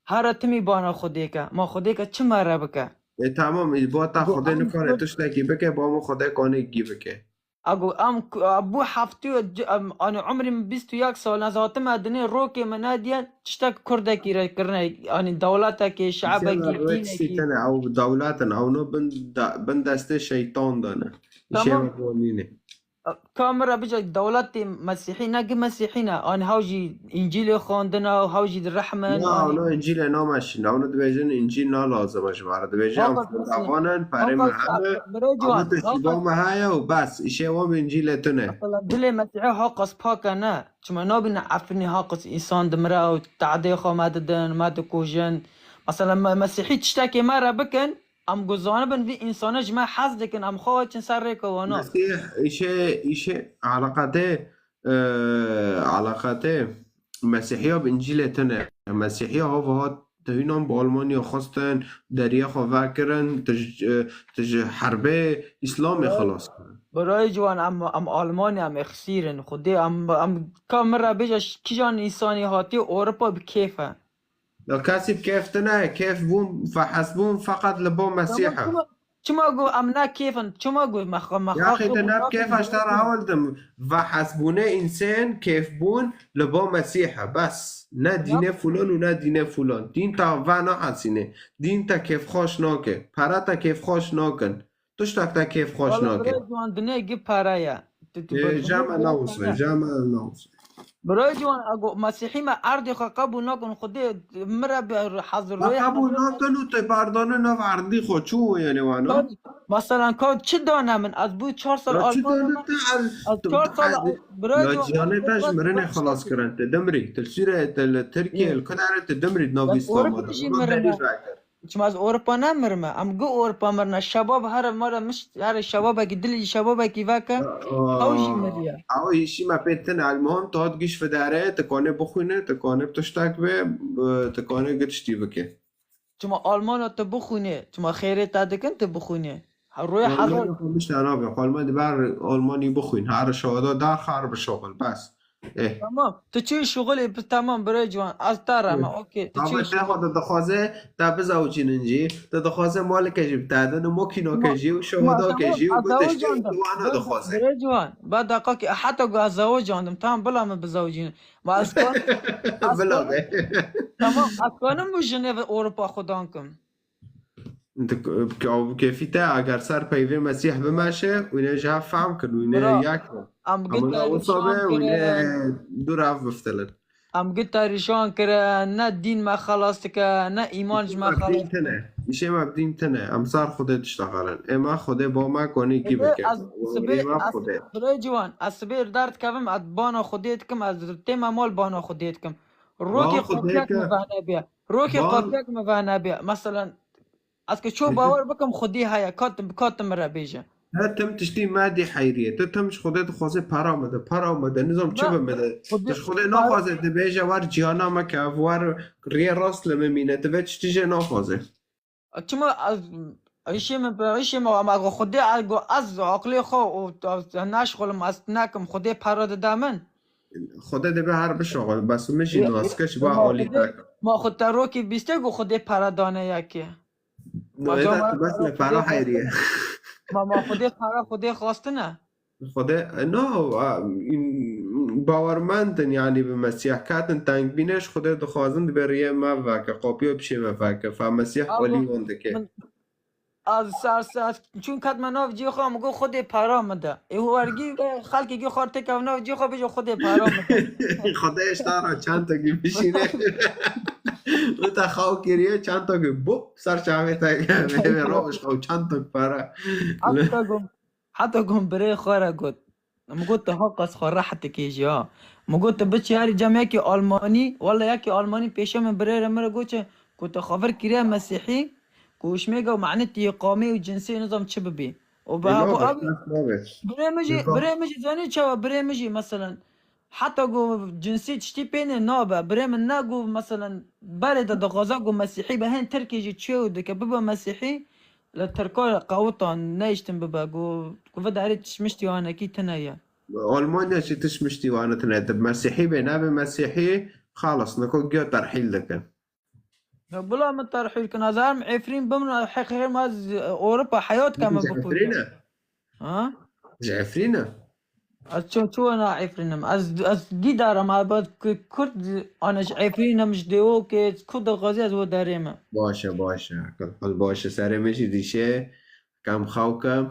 her, her timî bana Xwedê ke. Ma Xwedê ke çi me re bike? E, tamam, e, bo ta Ego Xwedê em nikare Kurd tiştekî bike, bo min Xwedê kanê gî bike. Ago, em ku-, a, bû heftê, c-, em, anî, umrê min bîst û yek sal, ez hatime dinê, rokê min nediye, tiştek kurdekî re kirine, anî, dewletekê, Îşê şe'bekî, me rêk dînekî. Sîtene, ew dewletin, ew no bin de-, bin destê şeytan de ne. Îşê Tamam. me bo nîne. Ka min re bice dewletê mesîhî ne, gi mesîhî ne, anî, hew jî Încîlê xwendine, hew jî direhmin, Na, anî. Ew no Încîlê nameşîne, ew no dibêjin Încîl na lazim e ji me re. Dibêjin em Haqas fendaxan in, perê me hebe, birê ciwan, hemû tiştî bo haqas me heye û bes. Îşê wan bi Încîlê tune. Mesela dilê Mesîhî haqas pak e ne. Çima nabîne Efrînê haqas însan dimire û tehdê xwe me didin, me dikujin. Mesela me, Mesîhî tiştekê me re bikin, em ku zanibin vî însana ji me hez dikin, em xwe çin ser rêka wana. Mesîh, îşê, îşê, eleqetê, e, eleqetê Mesîhiya bi Încîlê tune. Mesîhiya hava hat, tu hînan bi Almanya xwestin, deriyê xwe vekirin, tu ji, e, tu ji herbê Îslamê Birayê, xilas kirin. Birayê ciwan, em, em Almanya, em ê xisîrin. Xwedê, em, em, ka min re bêje, ş-, kîjan însanî hatiye Ewropa bi kêf e? Ya kesî bi kêf tune, kêf bûn, fehs bûn feqet li bo Mesîh e. Tamam, çima, çima got em ne kêf in? Çima got me xwe, me Ya xwe xî, tu ne bi kêf e, ji te re hewl dim. Fehs bûnê însên kêf bûn li bo Mesîh e. Bes. Ne dînê fulan û ne dînê fulan. Dîn te ve nahesîne. Dîn te kêfxweş nake. Pere te kêfxweş nakin. Tiştek te kêfxweş nake. Wala birayê ciwan, dinê gi pere ye. Tu, tu Ê, bes ja me newise, ja me newise. Birayê ciwan, ego Mesîhî me erdê xwe qebûl nakin, Xwedê min re bi hezir Me royê qebûl hezir nakin û te berdane nav erdî xwe, çû yani wana? Ka, mesela ka çi dane min? Ez bû çar sal Almanya me. Ya çi dane te el, Ez çar sal, birayê ciwan, ciyanê te ji mirinê xelas kirin. Te dimrî, te li Sûriye, te li Tirkiye, li kudare te dimrî di nav Îslamê de. Ewropa jî mirine. Çima ez Ewropa nemirime? Em gu Ewropa mirine. Şebab here mare mişt, here şebabekî, dilî şebabekî veke. Ew jî miriye. Ew îşî me pê tine. El muhim tu hat giş fidare, tu kanê bixwîne, tu kanê tiştek be, tu kanê gi tiştî bike. Çima Almanya tu bixwîne? Çima xêrê te dikin tu bixwîne? Her royê hezar. Almanya xwe mişta nabe. Almanya diber Almanyî bixwîn. Her şoda dar xar bi şoxil. Bes. Eh. Tamam. Tu çi şuxulê bi, tamam, birê ciwan. Ez te re me, okey. Tu çi Ama te xwe de dixwaze, te bizewcînin jî, te dixwaze malike jî bi te din, mokînoke jî û şohodake jî û bi tiştî û wana dixwaze. Birê ciwan, ba deqakê, heta ku ez zewecandim, tamam, bila min bizewcînin. Ma ez kanim, ez Bila kanim, be. Tamam, ez kanim bi jinê ve Ewropa xwedan kim. Di, bi kêfî te, eger ser peyvê Mesîh bimeşe, wîne ji hev fehm kin, wîne yek bin. Em git wisa be, wîne dûr hev biftilin. Em git tarîşan kirin, ne dîn me xelas dike, ne îman ji me xelas dike. Îşê me bi dîn tine. Em ser Xwedê diştexelin. Ê me Xwedê ba me konê kî bike. Ê me Xwedê. Birê ciwan, ez sibê li der dikevim, ez bana Xwedê dikim, ez tême mal bana Xwedê dikim. Rokê qopiyek min vehne bê. Rokê qopiyek min vehne bê. Meselen, Ez ki ço bawer bikim Xwedê heye, ka tu, ka tu min re bêje. Her tim tiştî me dî heyriye. Tu tim ji Xwedê dixwaze para min de, para min de, nizam çi bi min de. Tu ji Xwedê naxwaze, dibêje wer ciyana me kev, wer riyê rast li min mîne, tu vê tiştî jê naxwaze. Çima ez, îşê min, îşê min, ama Xwedê, ez aqlê xwe û ez naşxulim, ez nekim, Xwedê para dide min. Xwedê dibê her bişoxil, bes min jî nas ke ji ba alî te. Ma xwe te rokî bîste ku Xwedê para dane yekê. No, êta tu bes li para heyriye. Ma, ma Xwedê para Xwedê xwastine. Xwedê, no, a, in, bawermend in, yanî bi Mesîh ketin tengbînê ji Xwedê dixwazin dibê riyê me veke, qopiyo pişê me veke, fa Mesîh olî wan dike. Ez ser, ser, çûn ketme nav cihê xwe, min got, "Xwedê para min de." Ê wergî ve xelkê gê xwar têkev nav cihê xwe, bêje, "Xwedê para min de." Xwedê ji te re çentokî bişîne. Û te xew kiriye, çentokî bup, ser çavê te keve, roj xew çentok para. Heta ku, Heta ku min birê xwe re got. Min got, tu haqas xwe rehet dikê jî ha. Min got, tu biçî herî cem yekî Almanî, wele yekî Almanî pêşe min birê re min re got çi, ku tu xwe vir kiriye Mesîhî, ku hişmêge û manetî qamê û cinsê nizam çi bibî. Û bi Ê, habo nabe, ev, nabe. Birê min jî, Nizam. Birê min jî zanî çawa, birê min jî meselen, heta ku cinsî tiştî pê nê nabe. Birê min ne ku meselen berê de dixwaze ku Mesîhî be, hên Tirkê jî çê û dike bibe Mesîhî, li Tirka re qewita nehiştin bibe ku, ku vê derê tişmiştî wanekî tune ye. Almanya jî tişmiştî wane tune ye. Mesîhî be, nebe Mesîhî, xalas, niko giya terhîl dikin. Ya bila min terhîl kin. Ez herim Efrîn bim, heqîqet ma ez Ewropa heyat keme Ji bixwînim. Efrîn e? Ha? Ji Efrîn e? Ez ço, ço na Efrînim. Ez, ez dîdar im, ez Kurd, ana ji Efrînim, ji Dêwokê, ku dixwazî ez bo derê me. Baş e, baş e. Qil, qil baş e. Serê min jî dişê, kam xew kim,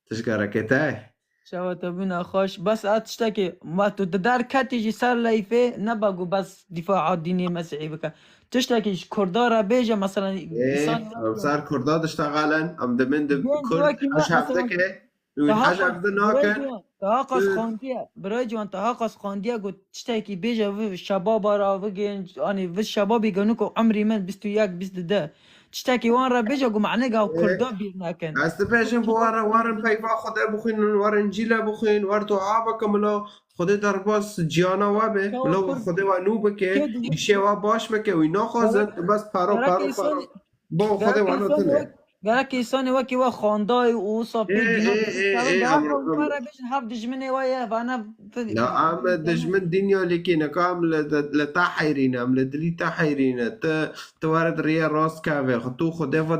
tişka reke te. Şewa te bûne xweş. Bes a tiştekî, ma tu di der ketî jî ser leyfê, nebe ku bes dîfaa dînê Mesîhî bike. Tiştekî ji Kurda re bêje, meselen, Ê, îsan em ser Kurda diştexelin, em dimin di Kurd, wekî me, hej hevdike, wî hej hevdi nakin. Birayê ciwan, te haqas xandiye, birayê ciwan, te haqas xandiye ku tiştekî bêje vi şebaba re, vi genc, anî vi şebabî genik û emrî min bîst û yek, bîst û du. Tiştekî wan re bêje ku manê ga Ê, Kurda bîr nekin. Ez dibêjim bo wan re, warin peyva Xwedê bixwînin, warin Încîle bixwîn, war dua bikin, milo Xwedê derbas ciyana we be, Çawa milo Kurd Xwedê we nû bike, Kê dibî- îşê we baş bike, wî naxwazin, Gerek, bes paro, gerek paro, paro. Însanî, Bo Xwedê gerek we însanî tune. Wek, gerek însanî wekî we xandayî û wisa pê Ê, dîna ê, ê, ê, em, em, re bêjin hev dijminê we ye, vana Ya em dijmin dinya lêkî ne, ka em li, li, li te heyrîne, em li dilî te heyrîne. Tu, tu were di riyê rast kevê. Tu Xwedê ve,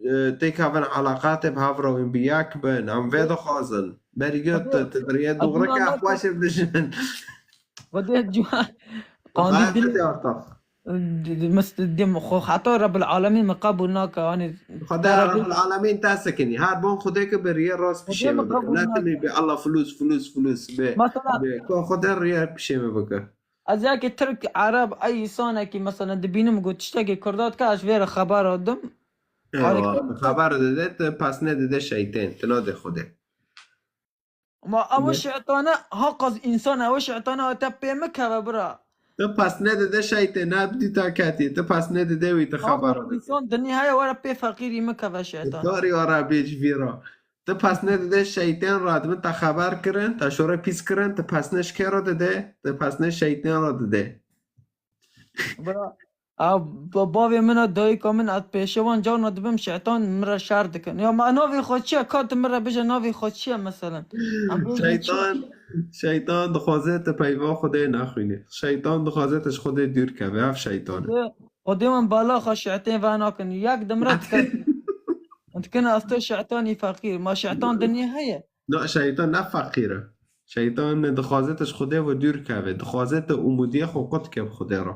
e, têkevin eleqatê bi hev re wîn bi yek bin. Em vê dixwazin. Berî tu, tu di riyê dûxrike, xweş e bi dijmin. Xwedê ciwan. Qandî dil. Xwe Di, di, mis-, di, xwe heta Rebbil Alemîn min qebûl nake, anî Xwedê Rebbil Alemîn te sekinî. Her bon Xwedê ke bi riyê rast pişê min bike. Ne tenê bi Allah fulus, fulus, fulus. Bi, bi, ku Xwedê riyê pişê min bike. Ez yekî Tirk, Ereb, ey însanekî, meselen, dibînim ku tiştekî Kurda dike, ez vê re xebera dim. Eywa, xeber dide, tu pesnê dide şeytên, tu nadê Xwedê. Ma ew Şîtan e, haqas însan e, ew Şîtan e, te pê mikeve bira. Tu pesnê dide şeytê, ne bi dîta ketî. Tu pesnê dide wî, tu xeber dide. Însan dinî heye, were pê feqîrî mikeve Şîtan. Karî ara bê ji vî ra. Tu pesnê dide şeytên ra, dibin te xeber kirin, te şore pîs kirin, tu pesnê ji kê ra dide, tu pesnê şeytên ra dide. Bira, a, ba-, bavê min a, dayika min a, pêşewan carna dibim Şîtan min re şer dikin. Ya ma navê xwe çi ye? Ka tu min re bêje navê xwe çi ye meselen? Em bêjin çi? Şeytan, şeytan dixwaze te peyva Xwedê nexwîne. Şeytan dixwaze te ji Xwedê dûr keve. Ev şeytan e. Xwedê, Xwedê min bala xwe şîtên ve nakin. Yek dimre dikin. Dikin ez te şîtanî feqîr. Ma şîtan dinê heye? Na, şeytan ne feqîr e. Şeytan dixwaze te ji Xwedê ve dûr keve. Dixwaze te umûdiyê xwe qut ke bi Xwedê re.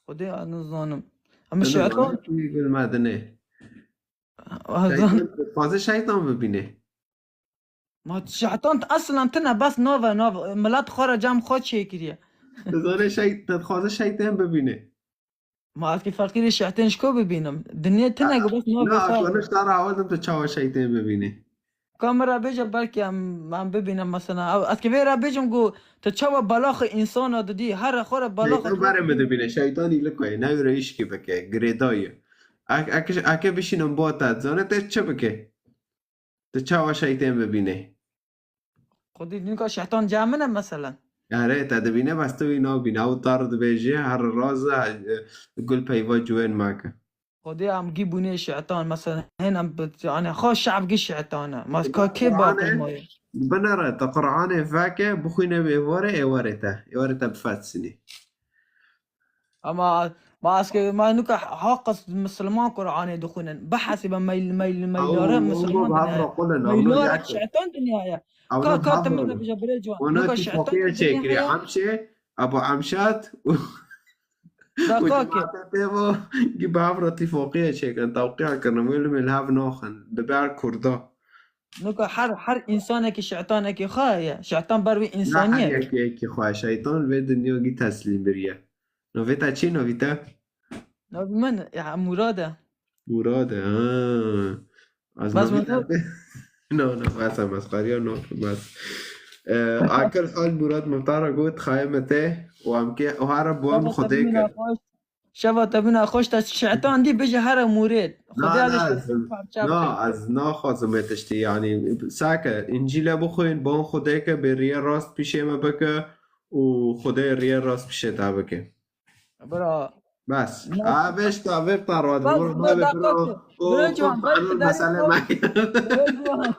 Xwedê ez nizanim. Em Dine şîtan zanî tu gul me dinê. Azan. Şeytan dixwaze şeytan bibîne. Ma şîtan eslan tine bes nave, nav. Milet xwe re cem xwe çêkiriye. Dizane şey-, dixwaze şeytan bibîne. Ma ez kî feqîrê şîtên ji ku bibînim? Dinyê tine ku bes navê xwe. Na, ez ji te re awazim tu çawa şeytên bibînî. Ka min re bêje belkî em, em bibînin mesela. Ew, ez kî vê re bêjim ku tu çawa belaxê însana didî, here xwe re belaxê. Şeytan berê min dibîne, şeytanî li ku ye, ne wî re îşkî bike, girêdayî ye. Ek, ek, eke bişînim bo te, dizane te çi bike? Tu çawa şeytên bibînî? Xwedî nika şîtan cem min e meselen. Erê, te dibîne, bes tu wî nabîne. Ew tar dibêje, her raz e, gul peyva ciwên me ke. Xwedî em gî bûnê şîtan, meselen, hên em bi, yani, xwe şev gî şîtan e. Ma ka kê Qur'anê baqil maye? Binere, te Qur'anê veke, bixwîne bi êvarê, êvarê te. Êvarê te bifetsinî. Ama, ma ez ke, ma nuka haqas misilman Qur'anê dixwînin. Bihesîbe meyl-, meyl-, meylare misilman dine. Meylarek şîtan dinyaya. Ka, ka te min re bêje birê ciwan. Nuka şîtan dinyaya. Emşe, Ebu Emşat û, û cemaate pê ve, gi bi hev re tîfoqiye çêkin, tewqiya kirin, wê li mêl hev naxin, dibe her Kurda. Nuka her, her însanekî şîtanekî xwe heye. Şîtan ber wî însanî ye. Ne her yekî yekî xwe. Şeytan vê dinyogî teslîm biriye. Navê te çi, navî te? Navî min, ya, Murad e. Murad e, ha. Ez navî te. No, no, bes e, mesxeriya no, bes. E, akil hal Murat Muhtara got, xayê me te, û em ke, û hara bu em Şeva te xwedê bimîne ke. Xweş. Şeva te bimîne xweş, te şetan dî bije here mûrêd. Na, Xwedê na, de ez, parça na, bike. Ez naxwazim ê tiştî, yanî, sake, Încîle bixwîn, bon Xwedê ke bê riye rast pîşê me bike û Xwedê riye rast pîşê te bike. Bira. Bes. Ne? Ha, beş ta, ver ta ro, Bas, bura, bura, bura, bura, bura, o, bura, o, ciwan, o, bura, mesele bura, me. Bura, ciwan.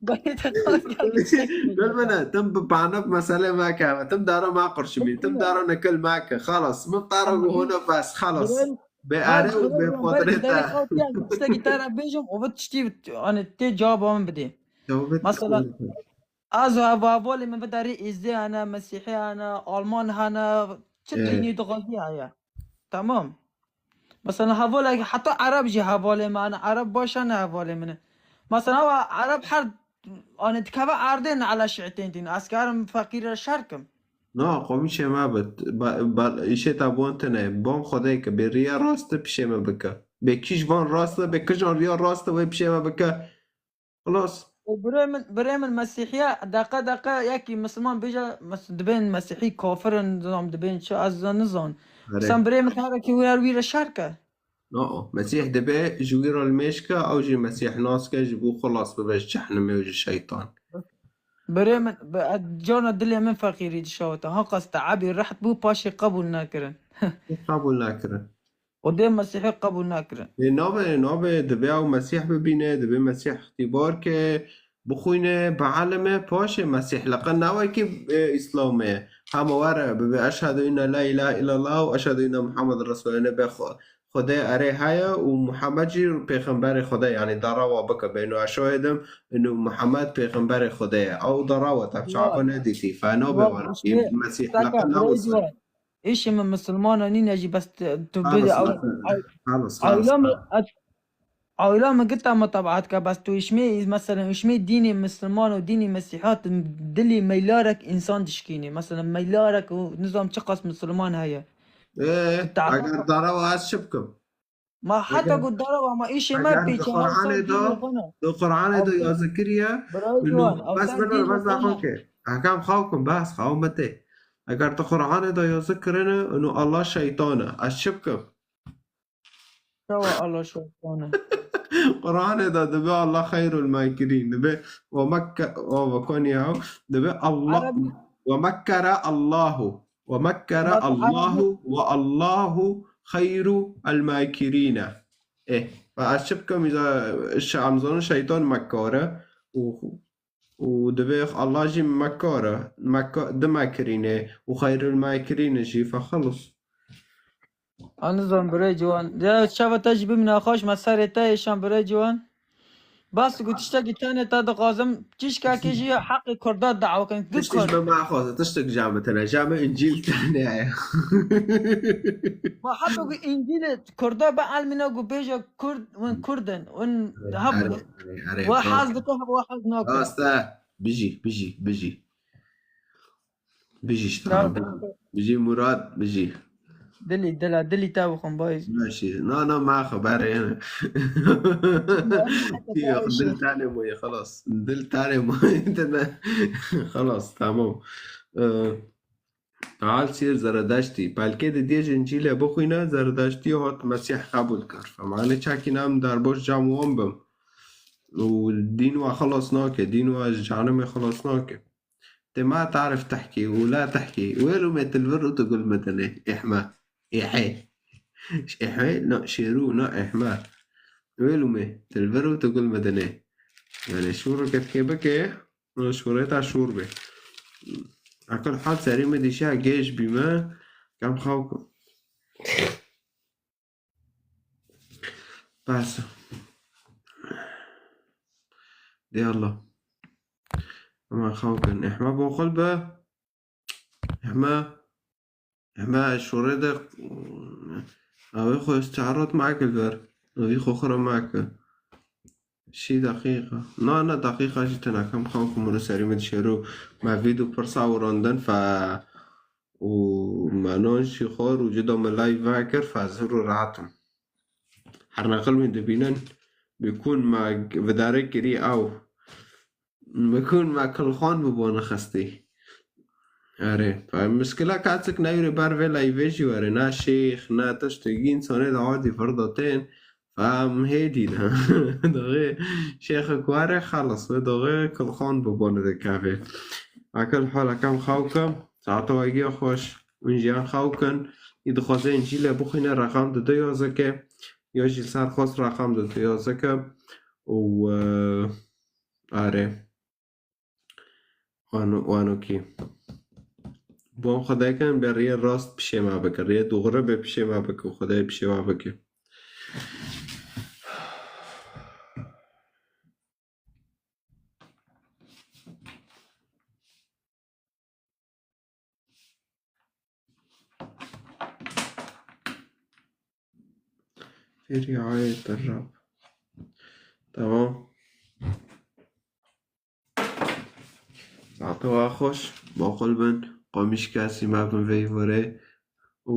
Bura, te qas geldi, çek. Gel bana, tim bi pano mesele me ke, tim dara me qurşimî, tim dara nekil me ke, xalas, min ta ro Ama hona bes, xalas. Bura, Be bas, are û bura, be ciwan, bura, qudreta. Te derê xaw tiya, işte gitara bêjim, o tiştî, hani, tê cevaba min bidê. Cevabet Mesela, qudreta. Ez û hev-, hevalê min vê derê Êzdî hene, Mesîhî hene, Alman hene, çi Ê. Dînî dixwazî heye. Tamam. Mesela hevalek heta Ereb jî hevalê min hene, Ereb baş hene hevalê min e. Mesela ew Ereb her, anî dikeve erdê ne ala şiîtên dîn. Ez karim feqîr re şer kim. Na, qomîşê me bit. Ba, ba, îşê te bon tune. Bom Xwedê ke bê riya rast pişê me bike. Bê kîj van rast e, bê kijan riya rast e, wê pişê me bike. Xilas. Û birê min, birê min Mesîhiye, deqe deqe yekî Misliman bêje, mes-, dibên Mesîhî kafir in, nizam dibên çi, ez nizan. Erê. Sen birê min herekî wî her wî re şer ke. No, Mesîh dibe ji wî re limêj ke, ew jî Mesîh nas ke, ji bo xilas bibe ji cehnimê û ji şeytan. Birê min, bi, cana dilê min feqîrî dişawite. Ha qas te ebî reht bû, paşê qebûl nekirin. Qebûl nekirin. Xwedê Mesîhî qebûl nekirin. Ê, nabe, nabe, dibe ew Mesîh bibîne, dibe Mesîh îxtîbar ke, bixwîne, bielime, paşê Mesîh li qe ne wekî, e, Îslamê ye. Hema were bibe, "Eşhedû inne la ilahe illallah û eşhedû inne Muhammed Resulullah." Be xwe-, Xwedê erê heye û Muhammed jî pêxemberê Xwedê, yanî darawa bike, bêno eşoyê dim, inu Muhammed pêxemberê Xwedê ye. Ew darawa te Ya. çawa nedîtî, fe nabe Ya, were. işte, Mesîh saka, leqe birayê newise. ciwan. Îşê min misilmana nîne jî, bes tu, tu Xalas, bidî ew, xalas, ew, xalas, xalas, aila min, xalas. et, aila min gita mutabaat ke, bes tu îşmê, mesela îşmê dînê misilman û dînê mesîhat, dilî meylarek însan dişkînî. Mesela meylarek û nizam çiqas misilman heye. Ee, Tu taban eger darawa ez çi bikim? Ma heta Eger, ku darawa ma îşê me eger di pêçe Qur'anê de, di Qur'anê de yazı kiriye, Birayê inu ciwan, bes ew biner, bes xwe ke. Ehkam xaw kim, bes xaw me tê. Eger di Qur'anê de yazı kirine, inu Allah şeytan e. Ez çi bikim? Çawa Allah şeytan e? Qur'anê de dibe Allah xeyrul makirin. Dibe ve mekke-, o ve koniya, dibe Allah, Arab- ve mekkere Allahu. Ve mekkere Bak, Allahu ve Allahu xeyru el makirine. Eh, ve ez çi bikim, îza şe-, em zanin şeytan mekkar e û, û dibe Allah jî mekkar e, mekka-, di makirîne û xeyrul makirîne jî, fe xelos. Anizan birê ciwan. Ya çava te jî bimîne xweş, me serê te êşan birê ciwan. Bas ku tiştekî tenê te dixwazim, çîşkekê jî heqê Kurda dawa kin. Tiştek ji me maxwaze, tiştek ji me tene, ji me Încîl tene ye. Ma heta ku Încîlê Kurda be elmîne ku bêje Kurd, win Kurd in, win Erê, hab-, erê, erê, erê, we bravo. Hez dike, we hez nake. Rast e. Bijî, bijî, bijî. Bijî ji te re. Bijî Murat, bijî. Dilî, dila, dilî te bixwim, bayî. Neşî. Na, na, me xeber e. Yok, dil tenê moye, xelas. Dil tenê moye, deme. Xelas, tamam. Ee, Al sîr Zeredeştî. Belkê di dê ji Încîlê bixwîne, Zeredeştî hat Mesîh qebûl kir. Femanê çekî nem derboş cem wan bim. Û dîn we xelas nake, dîn we ji cehenimê xelas nake. Te ma tarif tehkî û la tehkî. Wêlo me tilvir û tu gul me dene. Ehme. Ehe. Ehe, na şêrû, na ehme. Wêlo me tilvir û tu gul me dene. Yani şûr ketkê bike, şûrê ta şûr be. Akil hal serî me dişa gêj bîme, kem xaw ku. Bes. Dê Allah. Ama xaw kin. Ehme boxil be. Ehme. Ehme şûrê de. Ew xwe îstîaret makil ber. Ew xwe xira makil. Şî deqîqa. Na, na, deqîqa jî tune kem xaw ku min serî min dişêro. Me vî du pirsa û randin fe û me nan jî xwar û cida min live vekir fe zir û rahat im. Her neqil wî dibînin bikûn me vidare kirî ew. Bikun me kilxan bi bo nixistî. Erê, fa-, miskila kaçik neyri ber vê layvê jî were, na şêx, na tiştekî, însanê de adî vir de tên, fa em hê dîn. Doxê şêxik were, xelas, wê doxê kilxan bi bo nide kevê. Akil hol, kem xew kim, saeta we giya xweş, hûn jiyan xew kin, î dixwaze Încîlê bixwîne, reqam dide yazike, ya jî li ser xwest reqam dide yazike û, e, erê. Wano-, wanokî. Bon Xwedê kin be riyê rast pişê me bike, riyê doğru be pişê me bike, Xwedê pişê me bike. Feriayê te rab. Tamam. Saete we xweş. Baqil bin. Qamîşka sîma bin veyvorê. Û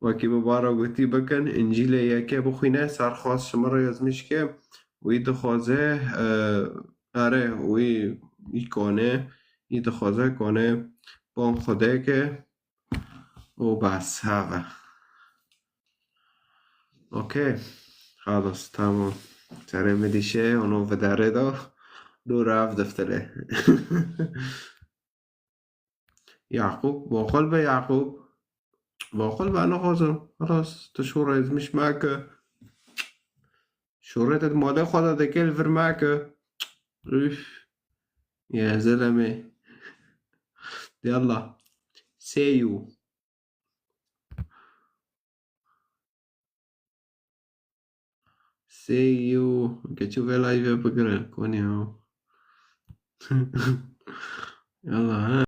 wekî min bara gotî bikin, Încîlê yekê bixwîne, serxwest ji min re yazmîş ke, wî dixwaze, e, erê, wî, wî kone, wî dixwaze kone, bon Xwedê ke, û bes, heve. Okey. Xalas, tamam. Serê min dişe, onu vedere da. Dora ev deftere. Yaqûb, baqil be Yaqûb. Baqil be, nexwazim. Xelas, tu şûrê ezmiş meke. Şûrê te di malê xwe de dike, li vir meke. Üf. Ya zeleme. Yallah. See you. See you. Keçû vê live bigire. Konî ya. Yallah, he.